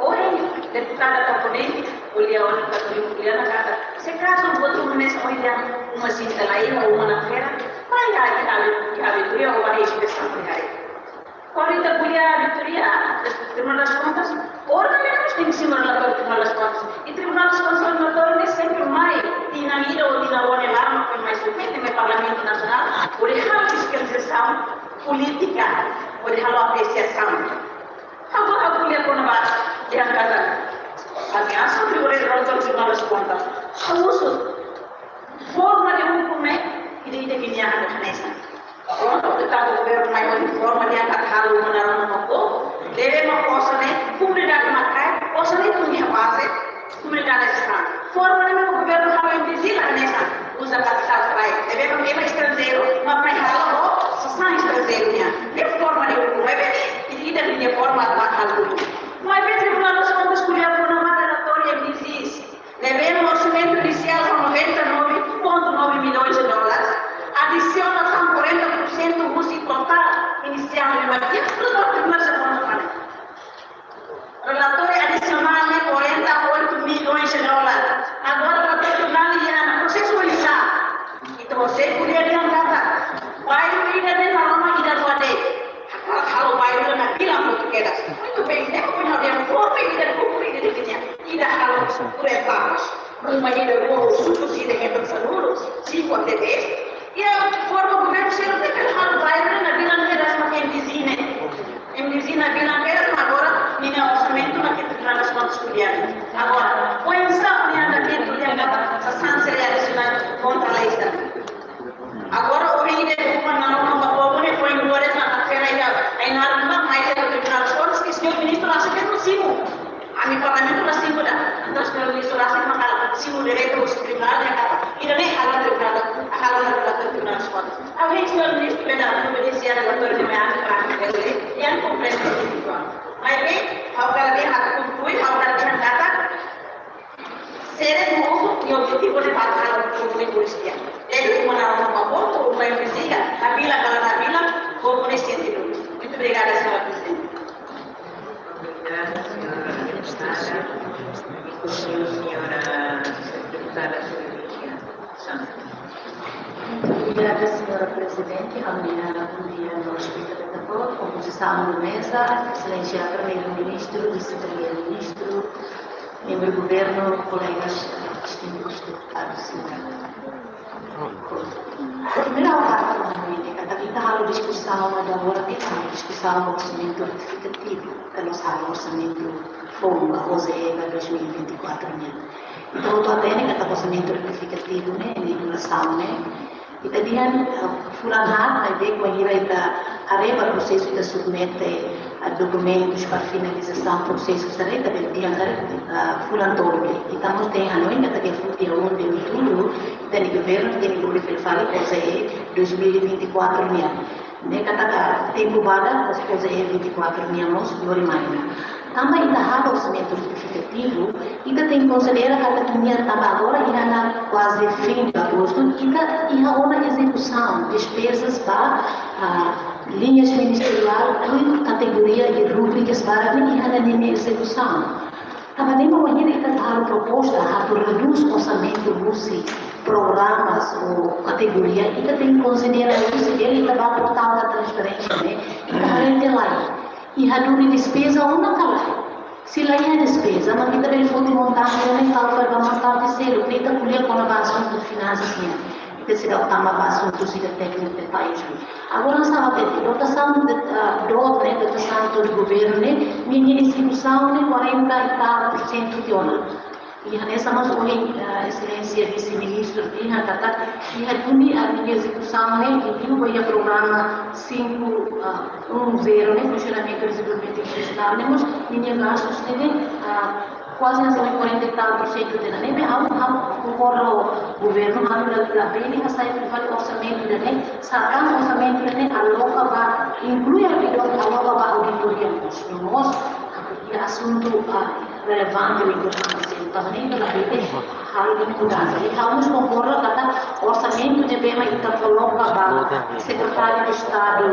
ohin, deputada Taponei, ko'alia, ohin Taponei ko'alia ona katak, se kazu buat ruma hanesan ohin dehan uma sita laiha, uma la fera, mai iha, iha, iha auditoria, ou iha inspesaun, iha. Kuandu ita ko'alia auditoria, Tribunál das Contas, órgaun ne'e mós tenke simu relatóriu Tribunál das Contas. I Tribunál das Contas relatóriu ne'e sempre mai, tinan ida ou tinan rua nia laran mak foin mai submete mai Parlamentu Nasionál, hodi halo fiskalizasaun polítika, hodi halo apresiasaun. Agora, ha'u ko'alia kona-ba, dehan katak, aviasaun de relatóriu Tribunál das Contas. Ha'u husu, forma de hukum ne'e, ida-idak nia halo hanesan. Prontu, portantu, governu mai ho forma dehan katak halo uma naruk no mako, ne'ebé mak osan ne'e, komunidade mak kaer, osan ne'e tun iha baze, komunidade estranjeiru. Forma ne'e mak governu halo em Brasília hanesan, uza kapitál trai. Ne'ebé mak ema estranjeiru, mak mai halo ho, sasán estranjeiru nian. Ne'e forma de hukum, maibé ne'e, ida-idak nia forma mak halo hukum. Maibé Tribunál das Contas ko'alia kona-ba relatóriu em Brasília. Ne'ebé orsamentu inisiál ho noventa e nove ponto nove milhões de dólares, adisiona tan quarenta por cento husi totál inisiál ne'ebé iha, tudu Tribunál das Contas fali. Relatóriu adisionál ne'e quarenta e oito milhões de dólares. Agora, relatóriu tribunál iha ona, prosesu oinsá? Entaun, você podia adiantar, bairru ida-ne'e, halo ida-rua de'it. Halo bairru ida-ne'e, bilang portugés. Muito bem, ne'e, como não tem forma, ida, como ida, ida, ida, halo por etapas. Uma ida, rua, suku, ida, hebat, sanulu, cinco até dez. I forma governu sira ne'e, halo bairru ida-ne'e, bilang ida, mas em Brasília. Em Brasília, bilang ida, agora, ninia orsamentu, mak Tribunál das Contas ko'alia. Agora, oinsá nia andamentu, nia katak, sasán sira adisionál kontra lei ida. Agora, ohin ida uma naruk no mako ne'e, foin dua vez na feira ida, ai naruk no mai iha Tribunál das Contas, ke señór ministru la simu. Ami Parlamentu la simu ida. Entaun señór ministru la simu, mak halo simu diretu husi tribunál, nia katak, ida-ne'e halo tribunál, halo na Tribunál das Contas. Ohin señór ministru bele obedese relatóriu ne'ebé ami, ami, ami komprende. Maibé, ha'u hakarak dehan, ha'u konklui, ha'u hakarak dehan katak, sira no objetivu de batalha do povo em Cristian. Deve uma na uma ponto, uma investiga, na vila, para na vila, vou por esse sentido. Muito obrigada, senhora Presidente. Obrigada, senhora deputada. E com o senhor, senhora deputada Silvia Santos. Obrigada, señora Prezidente. Bom dia, bom dia, aos espectadores, kompozisaun da meza, Exelénsia Primeiru-Ministru, Vise-Primeiru-Ministru, membru governu, kolegas distintus deputadus. Primeiru, ha'u hakarak hatete katak ita halo diskusaun, agora ita halo diskusaun orsamentu retifikativu, ita halo orsamentu foun ba O J E ba dois mil e vinte e quatro nian. Entaun, ita hatene katak orsamentu retifikativu ne'e, nia durasaun ne'e, ita dehan, eh, fulan haat, ne'ebé bainhira ita haree ba prosesu, ita submete, eh, dokumentus para finalizasaun prosesu, sira ita bele dehan karik, eh, fulan tolu. Ita mós tenke hanoin katak iha fulan dia um de outubro, ita-nia governu tenke bolu fila fali O J E dois mil e vinte e quatro nian. Ne'e katak tempu badak, O J E vinte e quatro nian mós lori mai ona. Tanba ita halo orsamentu retifikativu, ita tenke konsidera katak nia tanba agora iha ona kuaze fin de agostu, ita iha ona ezekusaun, despezas ba, ah, liñas ministeriál, tuir kategoria i rubrika barak ne'e iha ninia ezekusaun. Tanba ne'e mak bainhira ita halo proposta atu redús orsamentu husi programa ou kategoria, ita tenke konsidera husi ita ba portál da transferénsia ne'e, ita haree katak iha duni despeza ona ka lae. Se la iha despeza, mak ita bele foti montante ne'e, kala fali ba montante seluk, ne'e ita ko'alia kona-ba asuntu finansas nian. Ita seidauk tama ba asuntu sira tékniku de país. Agora sá, dotasaun de, ah, dot, ne'e, dotasaun de governu ne'e, ninia ezekusaun ne'e quarenta e tal por cento tiha ona. I hanesan mós ohin, ah, Exelénsia Vise-Ministru dehan katak iha duni, ah, ninia ezekusaun ne'e, liuliu ba iha programa cinco, ah, um zero ne'e, funsionamentu dezenvolvimentu institusionál ne'e, mós ninia gastus ne'e, ah, kuaze hanesan quarenta e tal por cento tiha ona. Ne'ebé ha'u, ha'u konkorda ho governu, ha'u la, labele hasai fali orsamentu ida-ne'e, sá tan orsamentu ida-ne'e aloka ba, inklui aloka ba auditoria mós, no mós, iha asuntu, ah, relevante liga ho asuntu, tanba ne'e ita labele halo mudansa. I ha'u mós konkorda katak orsamentu ne'ebé mak ita koloka ba Sekretáriu de Estadu,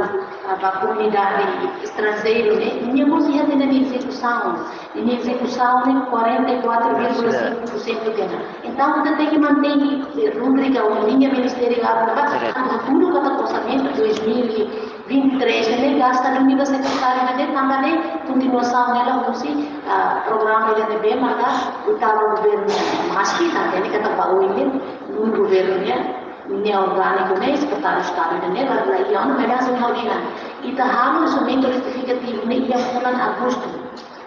ah, ba Komunidade Estranjeiru ne'e, ninia mós iha tiha ona ezekusaun. Ninia ezekusaun ne'e quarenta e quatro vírgula cinco por cento tiha ona. Entaun, ita tenke mantein, eh, rubrika ou liña ministeriál ba, atu hatudu katak orsamentu dois mil e vinte e três ne'e gasta duni ba sekretáriu ne'e, tanba ne'e kontinuasaun ne'e la husi, ah, programa ida ne'ebé maka oitavu governu, maski ita hatene katak ba oin ne'e, nonu governu ne'e, ninia orgániku ne'e, Sekretáriu Estadu ne'e, la, la iha ona, maibé hanesan ha'u dehan, ita halo instrumentu retifikativu ne'e iha fulan Agostu.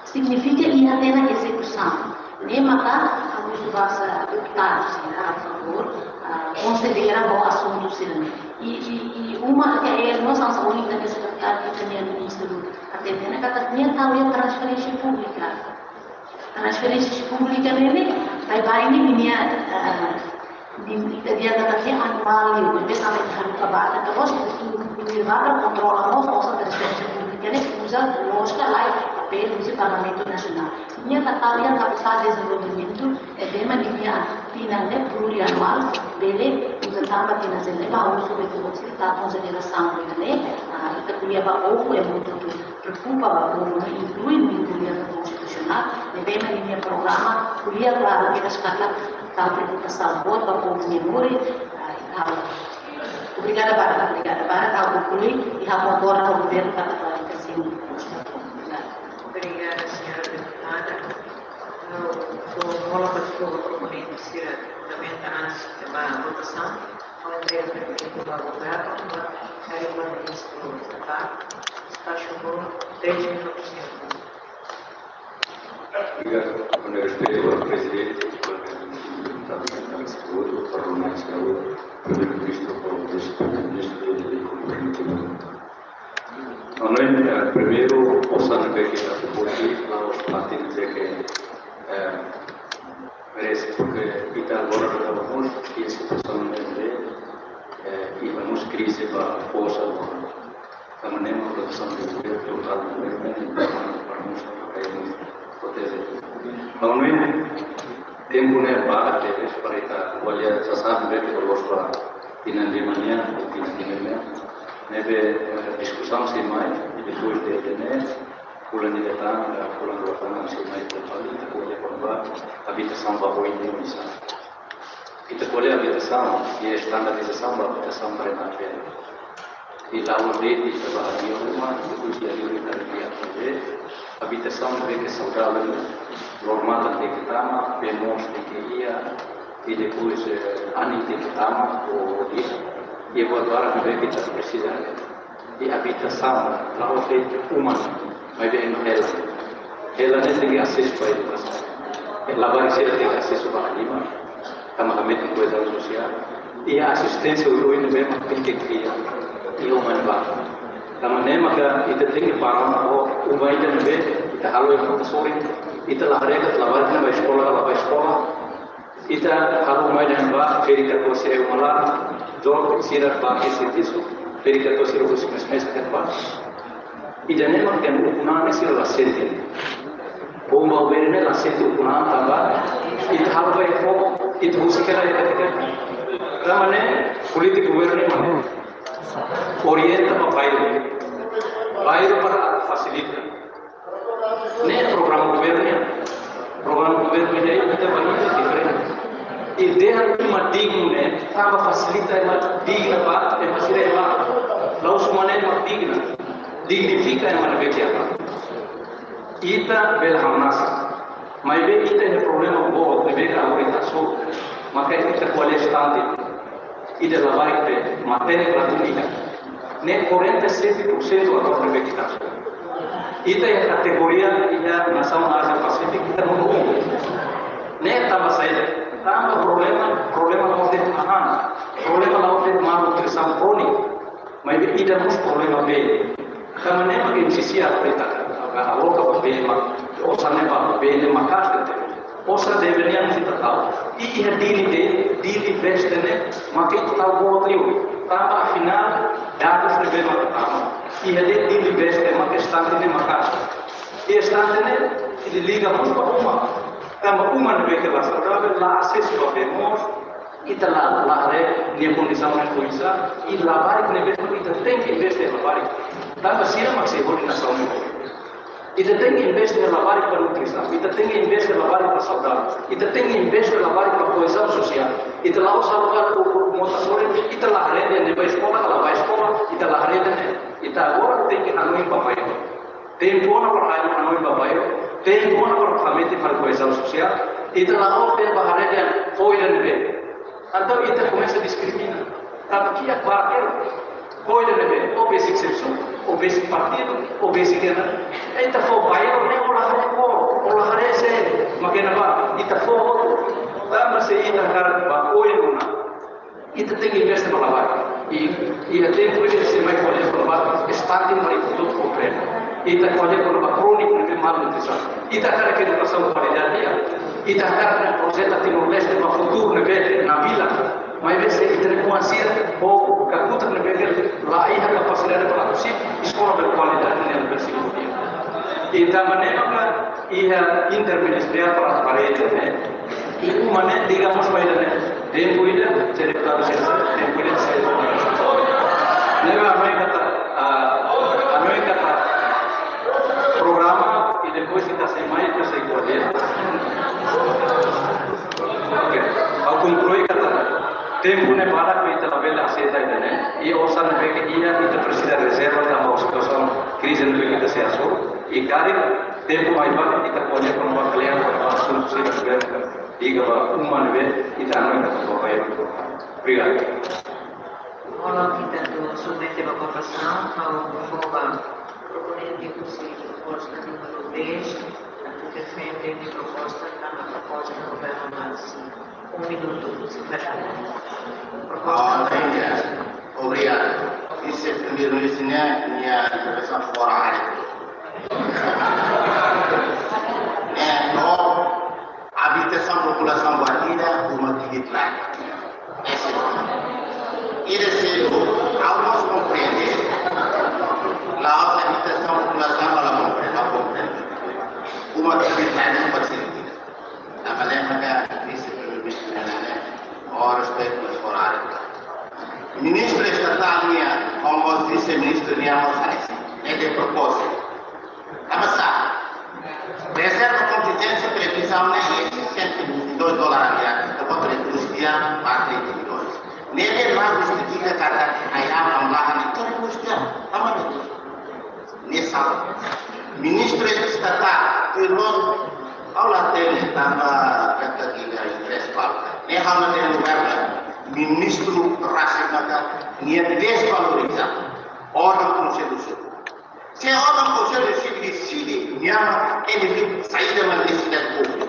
Signifika iha tiha ona ezekusaun. Ne'e maka ha'u husu ba deputadu sira, por favór, ah, konsidera ho asuntu sira-ne'e. I, i, i uma ke é, nós estamos ouvindo nesse deputado que também é ministro, atendendo, katak nia tau iha transferénsia públika. Transferénsia públika ne'e, ne'e, baibain ne'e, nia, ah, nia, nia, nia, nia anuál, ne'e, ne'e, nia haruka ba, nia, nia, nia kontrola mós, mós transferénsia públika ne'e, uza lójika lai, papél husi Parlamentu Nasionál. Nia katak iha kapasidade dezenvolvimentu, eh, tema de nia tinan ne'e plurianuál, bele, uza tanba tinan seluk, ba uza betul betul, ta konsiderasaun ne'e, ah, ita ko'alia ba povu, é muito preokupa ba povu, inklui ninia governu konstitusionál, ne'ebé mak ninia programa, ko'alia klaru, ita skala, ta preokupasaun boot ba povu nia moris, ah, i tal. Obrigada barak, obrigada barak, ha'u konklui, i ha'u konkorda ho governu katak klarifikasaun. Obrigada. Obrigada, señora deputada. Ha'u fó mola ba todos proponente sira, também antes de ba votasaun, ha'u entrega primeiru ba governu, ba, ba ministru, tá? Faz favor, dez minutos. Obrigadu, com respeito ao presidente, parlamentu, primeiru-ministru, vice-primeiru-ministru, e o governu. Não, não é, eh, primeiru, osan ne'ebé ke ita propoin, la'ós fatin ne'ebé ke, eh, merese, porke ita agora ita mós, i situasaun ne'ebé, eh, iha mós krize ba forsa, tanba ne'e mak protesaun de governu totál, para mós, para mós proteje. Não, não é, tempu ne'e barak tebes para ita ko'alia, sá sabe, ne'ebé ke loos ba tinan lima nian, ou tinan lima nian. Ne'ebé, eh, diskusaun sei mai, i depois de, de ne'e, fulan ida tan, eh, fulan rua tan, sei mai, ita ko'alia kona-ba abitasaun ba oin ne'e oinsá. Ita ko'alia abitasaun, i standardizasaun ba abitasaun para ema bele. I la'ós de'it ita ba iha uma, depois iha liur ita iha bele. Abitasaun ne'ebé ke saudavel, loro-matan tenke tama, bee moos tenke iha, i depois, eh, anin tenke tama, ou dia. I buat barak ne'ebé ke ita presiza. I abitasaun, la'ós de'it uma, maibé ema hela. Hela ne'e tenke asesu ba edukasaun. Labarik sira tenke asesu ba halimar. Tanba hametin koezaun sosiál. I asisténsia oioin ne'ebé mak tenke kria. I uma ne'ebá. Tanba ne'e maka ita tenke para ona ho uma ida ne'ebé ita halo iha kota sorin. Ita la haree katak labarik ne'e bá eskola, la bá eskola. Ita halo uma ida ne'ebá, ferik-katuas sira iha uma laran, joven sira bá ke servisu, ferik-katuas sira husi meiudia ke bá. Ida-ne'e mak ukun-an ne'e sira la sente. Bomba bee ne'e la sente ukun-an tanba, ita halo ba iha foho, ita husik hela iha katika. Tanba ne'e, polítika governu ne'e mak orienta ba bairru. Bairru para fasilita. Ne'e programa governu nian. Programa governu nian ita ba ita diferente. Ideia uma dignu ne'e, tanba fasilita ema digna ba, ema sira ema. La'ós uma ne'e ema digna. Dignifika ema ne'ebé ke ema. Ita bele hamnasa. Maibé ita iha problema boot, ne'ebé ke agora ita sofre. Maka ita ko'alia estante. Ita labarik be, matenek la públika. Ne'e quarenta e sete por cento agora ne'ebé ke ita. Ita iha kategoria, iha nasaun Ázia Pasífiku, ita númeru um. Ne'e tanba saida? Tanba problema, problema la'ós de'it hahán. Problema la'ós de'it malnutrisaun krónika. Maibé ita mós problema bee. Tanba ne'e mak M C C aproveita, aloka ba bee mak, osan ne'e ba bee ne'e maka'as tebes. Osan deve nian mós ita tau. I iha Dili de'it, Dili best ne'e, mak ita tau boot liu. Tanba afinál, dadus ne'ebé mak ita tau. Iha de'it Dili best ne'e, mak estante ne'e maka'as. I estante ne'e, ita liga mós ba uma. Tanba uma ne'ebé ke la saudavel, la asesu ba bee moos, ita la, la haree nia kondisaun ne'e oinsá, i labarik ne'ebé mak ita tenke investe iha labarik. Tanba sira mak sei hodi nasaun ne'e. Ita tenke investe iha labarik ba nutrisaun, ita tenke investe iha labarik ba saudavel, ita tenke investe iha labarik ba koezaun sosiál. Ita la'ós salvar o, o mota sore, ita la haree dehan nia bá eskola, ka la bá eskola, ita la haree dehan ne'e. Ita agora tenke hanoin ba bairru. Tempu ona para hanoin ba bairru, tempu ona para hametin fali koezaun sosiál, ita la'ós dehan ba haree dehan fó ida ne'ebé. Entaun ita komesa diskrimina. Tanba kiak barak hela. Fó ida ne'ebé, ó besik servisu, ó besik partidu, ó besik ida. Ita fó bairru ne'e ó la haree kór, ó la haree sé mak ne'ebá, ita fó. Tanba se ita hakarak ba oin ona. Ita tenke investe ba labarik. I, i iha tempu ida sei mai ko'alia kona-ba estante para ita hotu komprende. Ita ko'alia kona-ba króniku ne'ebé malnutrisaun. Ita hakarak edukasaun kualidade di'ak. Ita hakarak projetu Timor-Leste ba futuru ne'ebé nabilan. Maibé se ita-nia oan sira ho kakutak ne'ebé ke la iha kapasidade para husi eskola berkualidade ne'e universidade. Ita maneira iha interministeriál para parede ne'e. I uma ne'e liga mós ba ida ne'e. Tempu ida, se deputadu sira, tempu ida, se deputadu sira. Ne'ebé hanoin katak, ah, hanoin katak programa, i depois ita sei mai, ita sei ko'alia. Oke, ha'u konklui katak tempu ne'e badak, ita labele aseita ida ne'e. I osan ne'ebé ke iha, ita presiza rezerva, tanba situasaun krize ne'ebé ke ita sei hasoru. I karik tempu mai ba, ita ko'alia kona-ba kle'an, kona-ba asuntu sira ne'ebé liga ba uma ne'ebé ita hanoin katak ba bairru. Obrigadu. Molok ita atu submete ba votasaun, ha'u fó ba proponente husi proposta númeru dez, atu defende nia proposta, tanba proposta governu mós. Um minutu, se fala. Proposta. Ah, obrigadu. Obrigadu. Vise-Primeiru-Ministru, nia, nia intervensaun fora área. É, no, habitasaun populasaun batida, uma atividade. Ese. Ida seluk, ha'u mós komprende. La'ós habitasaun populasaun, la komprende, la komprende. Uma atividade, uma atividade. Tanba ne'e maka Vise-Primeiru-Ministru ne'e, ó respeitu ba fora área. Ministru estatál nian, ho mós vise-ministru nian mós hanesan. É de propósito. Tanba sá, rezerva kontinjénsia televizaun ne'e iha seiscentos e vinte e dois dólares diários, ita bota indústria, parte indústria. Ne'e la justifika katak ai-han hamlaha ne'e indústria, tanba ne'e. Ne'e sala. Ministru estatál, irmaun, ha'u la hatene tanba katak iha interese balu. Ne'e ha'u la hatene lugar lae. Ministru rasik maka nia desvaloriza órgaun Konsellu Suku. Se órgaun Konsellu Suku deside, nia mak ele saida mak nesesidade públiku.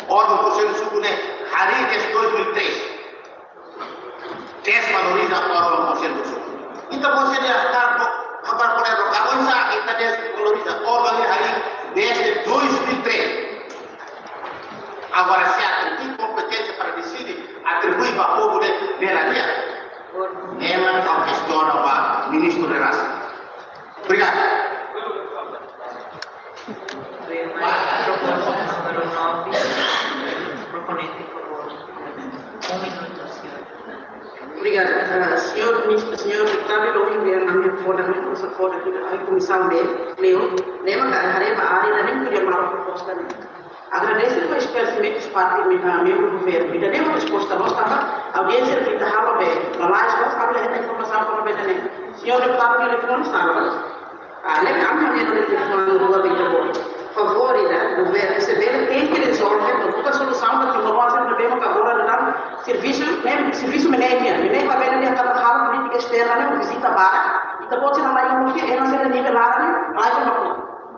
Órgaun Konsellu Suku ne'e harii desde dois mil e três. Desvaloriza órgaun Konsellu Suku. Entaun, Konsellu Estatál, agora, por ezemplu, oinsá ita desvaloriza órgaun ne'e harii desde dois mil e três. Agora, se atribui kompeténsia para deside, atribui ba povu de, de la dia. Ne'e mak ha'u kestiona ba ministru de raça. Obrigadu. Proposta númeru nove, proponente, por favor. Um minuto, senhor. Obrigada. Ah, señór Ministru, señór Deputadu, lo único que a minha foda, né? Nossa foda aqui, a comissão de Leo, lembra que a Areba, a área da nem podia mal proposta, né? Agradese ba esklariximentu husi parte, ah, membru governu. Ita-nia resposta, nós tava audiénsia, ita halo be, mas lá, nós tava lendo informasaun para be também. Señór Deputadu, telefone, sabe? Ah, lembra, ami-nia telefone, rua, bita, bo. Favór, ida, governu, se bele, tenke rezolve, buka solusaun ba Timor, mas problema ka agora, não, servisu, ne'e, servisu menekia, menekia, bele, nia tava halo polítika esterna, ne'e, vizita ba, ita-boot sira la iha, ne'e, ema sira nivel laran, ne'e, la iha, ne'e,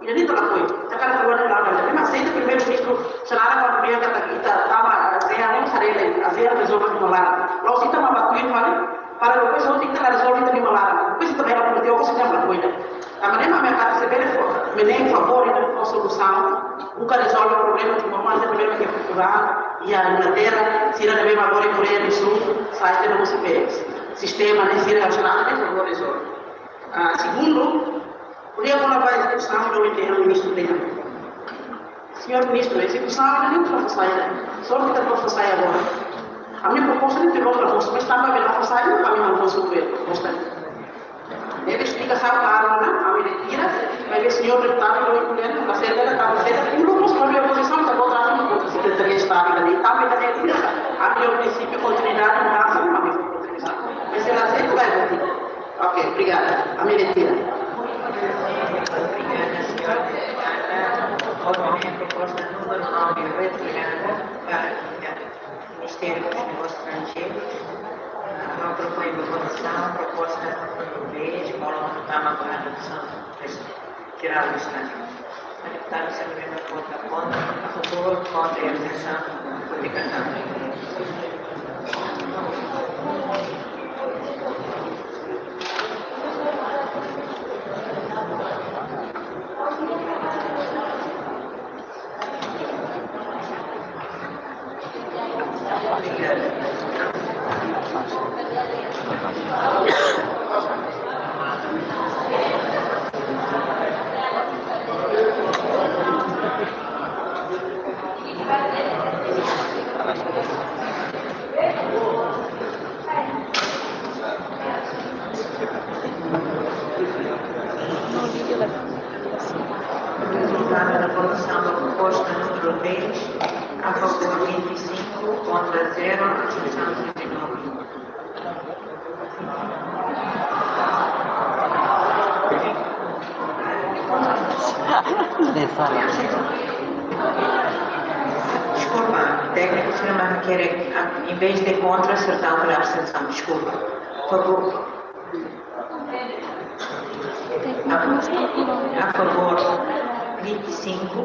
ita-nia tolak poin, ita kada keluar dari laran, ne'e, mas se ita Primeiru-Ministru, sira la, kuandu dia kata ita, tama, ASEAN, ne'e, sira, ASEAN rezolve Timor laran, la'ós ita mak bá tuir fali, para depois, ohin ita la rezolve ita-nia laran, depois ita bele polítika, ohin ita la iha. Tanba ne'e mak ami hakarak se bele fó, menekia favór ida fó solusaun, buka rezolve problema Timor, mas problema ke Portugal, iha Inglaterra, sira ne'ebé mak agora iha Koreia do Sul, sai ita-nia husi be, sistema ne'e sira Austrália ne'e favór rezolve. Ah, segundu, ko'alia kona-ba ezekusaun, ita-nia ministru dehan. Señór Ministru, ezekusaun ne'e la fó sai, só ita fó sai agora. Ami proposta ne'e, ami proposta, mas tanba la fó sai, ami la konsulta proposta. Deve esplikasaun klaru ona, ami retira, mas señór Deputadu, lo incluyen, la sede la tava sede, un grupu, mas a opozisaun, ita-boot, ami, Sekretaria Estadu, ami, ami, ami, prinsípiu kontinuidade, mudansa, ami, mas se la sede, vai, vai. Ok, obrigada. Ami retira. Obrigada, señora deputada. Agora, a proposta número nove retirada para Ministério dos Negócios Estrangeiros. Ah, vou propor a votação, proposta número dez, bola na cama com a adoção. Geral do Estado. Deputadu sira ne'ebé mak vota kontra, a favór, kontra, abstensaun, publikasaun. Resultado da votação da proposta número dez, a favor vinte e cinco, contra zero, abstenção trinta e nove. Desculpa, tékniku sira mak hakarak, em vez de contra, acertar a abstenção. Desculpa. Por favor. A, a favor, vinte e cinco,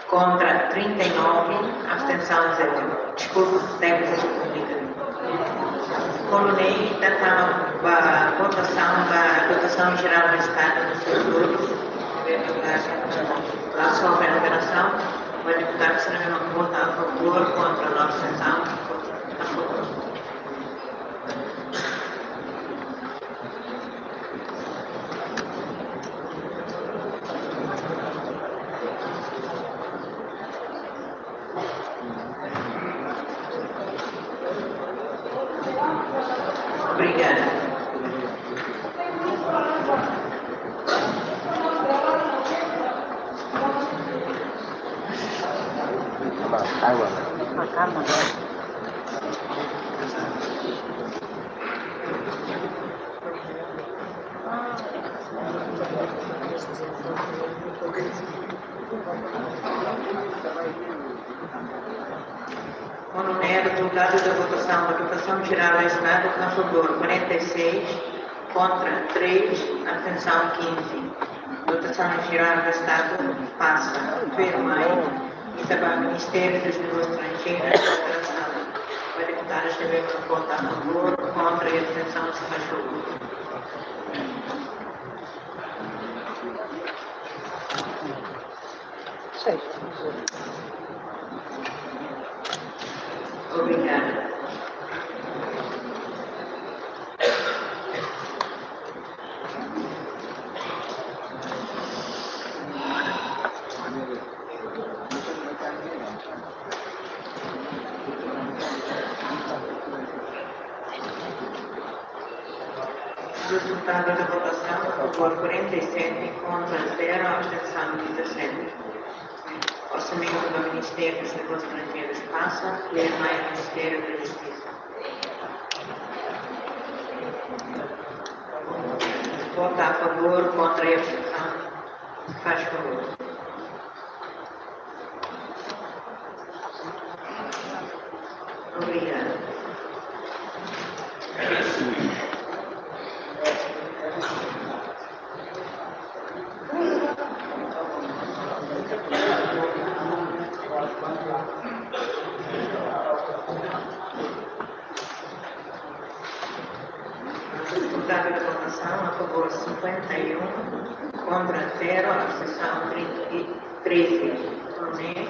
contra, trinta e nove, abstensaun, zero. Deskulpa, deve ser pública. Kono ne'e, ita tama ba votasaun, ba votasaun jerál do Estadu no setor, la sofre alterasaun, o deputadu sira ne'ebé mak vota a favor, kontra, abstensaun, a favor. Obrigada. Calma, calma. Kono ne'e, rezultadu da votasaun, votasaun jerál do Estadu, a favor, quarenta e seis, kontra, três, abstensaun, quinze. Votasaun jerál do Estadu pasa. Tuirmai, ita ba Ministériu dos Negósius Estranjeirus, votasaun. Deputadu sira ne'ebé mak vota a favor, kontra, abstensaun, se faz favor. Obrigada. Rezultadu da votasaun: a favór quarenta e sete, kontra zero, abstensaun dezassete. Orsamentu ba Ministériu Negósius Estranjeirus pasa, tuirmai Ministériu da Justisa. Vota a favór, kontra e abstensaun, faz favór. Obrigada. Rezultadu da votasaun: a favór cinquenta e um, kontra zero, abstensaun trinta e três. Ne'e,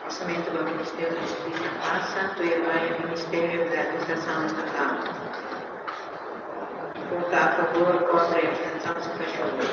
orsamentu ba Ministériu da Justisa pasa, tuirmai Ministériu da Administrasaun Estatál. Vota a favór, kontra e abstensaun, faz favór.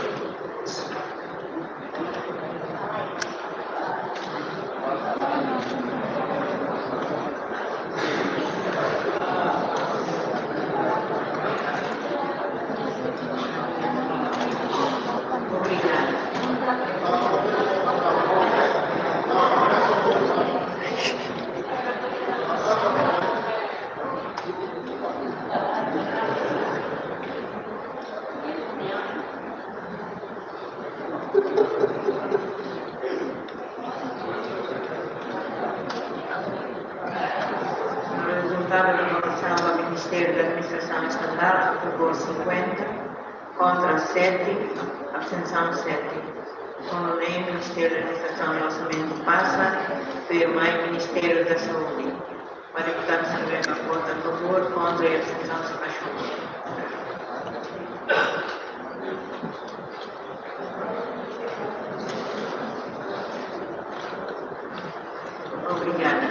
Rezultadu da votasaun ba Ministériu da Administrasaun Estatál: a favór cinquenta, kontra sete, abstensaun sete. Komu ne'e, Ministériu da Administrasaun i Orsamentu pasa, tuirmai Ministériu da Saúde. Ba deputadu sira ne'ebé vota a favór, kontra e abstensaun, faz favór. Obrigada.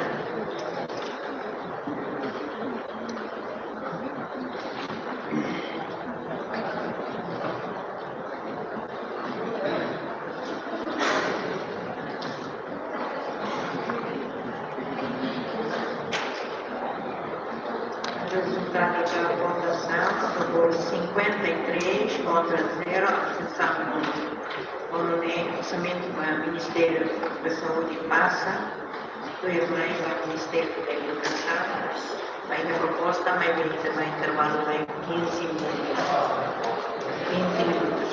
Rezultadu da votasaun: a favór cinquenta e três, kontra zero, abstensaun um. Komu ne'e, orsamentu ba Ministériu da Saúde pasa, tuirmai ba Ministériu da Edukasaun. Ba iha proposta, mai vinte, mai intervalu, mai quinze minutos. Quinze minutos.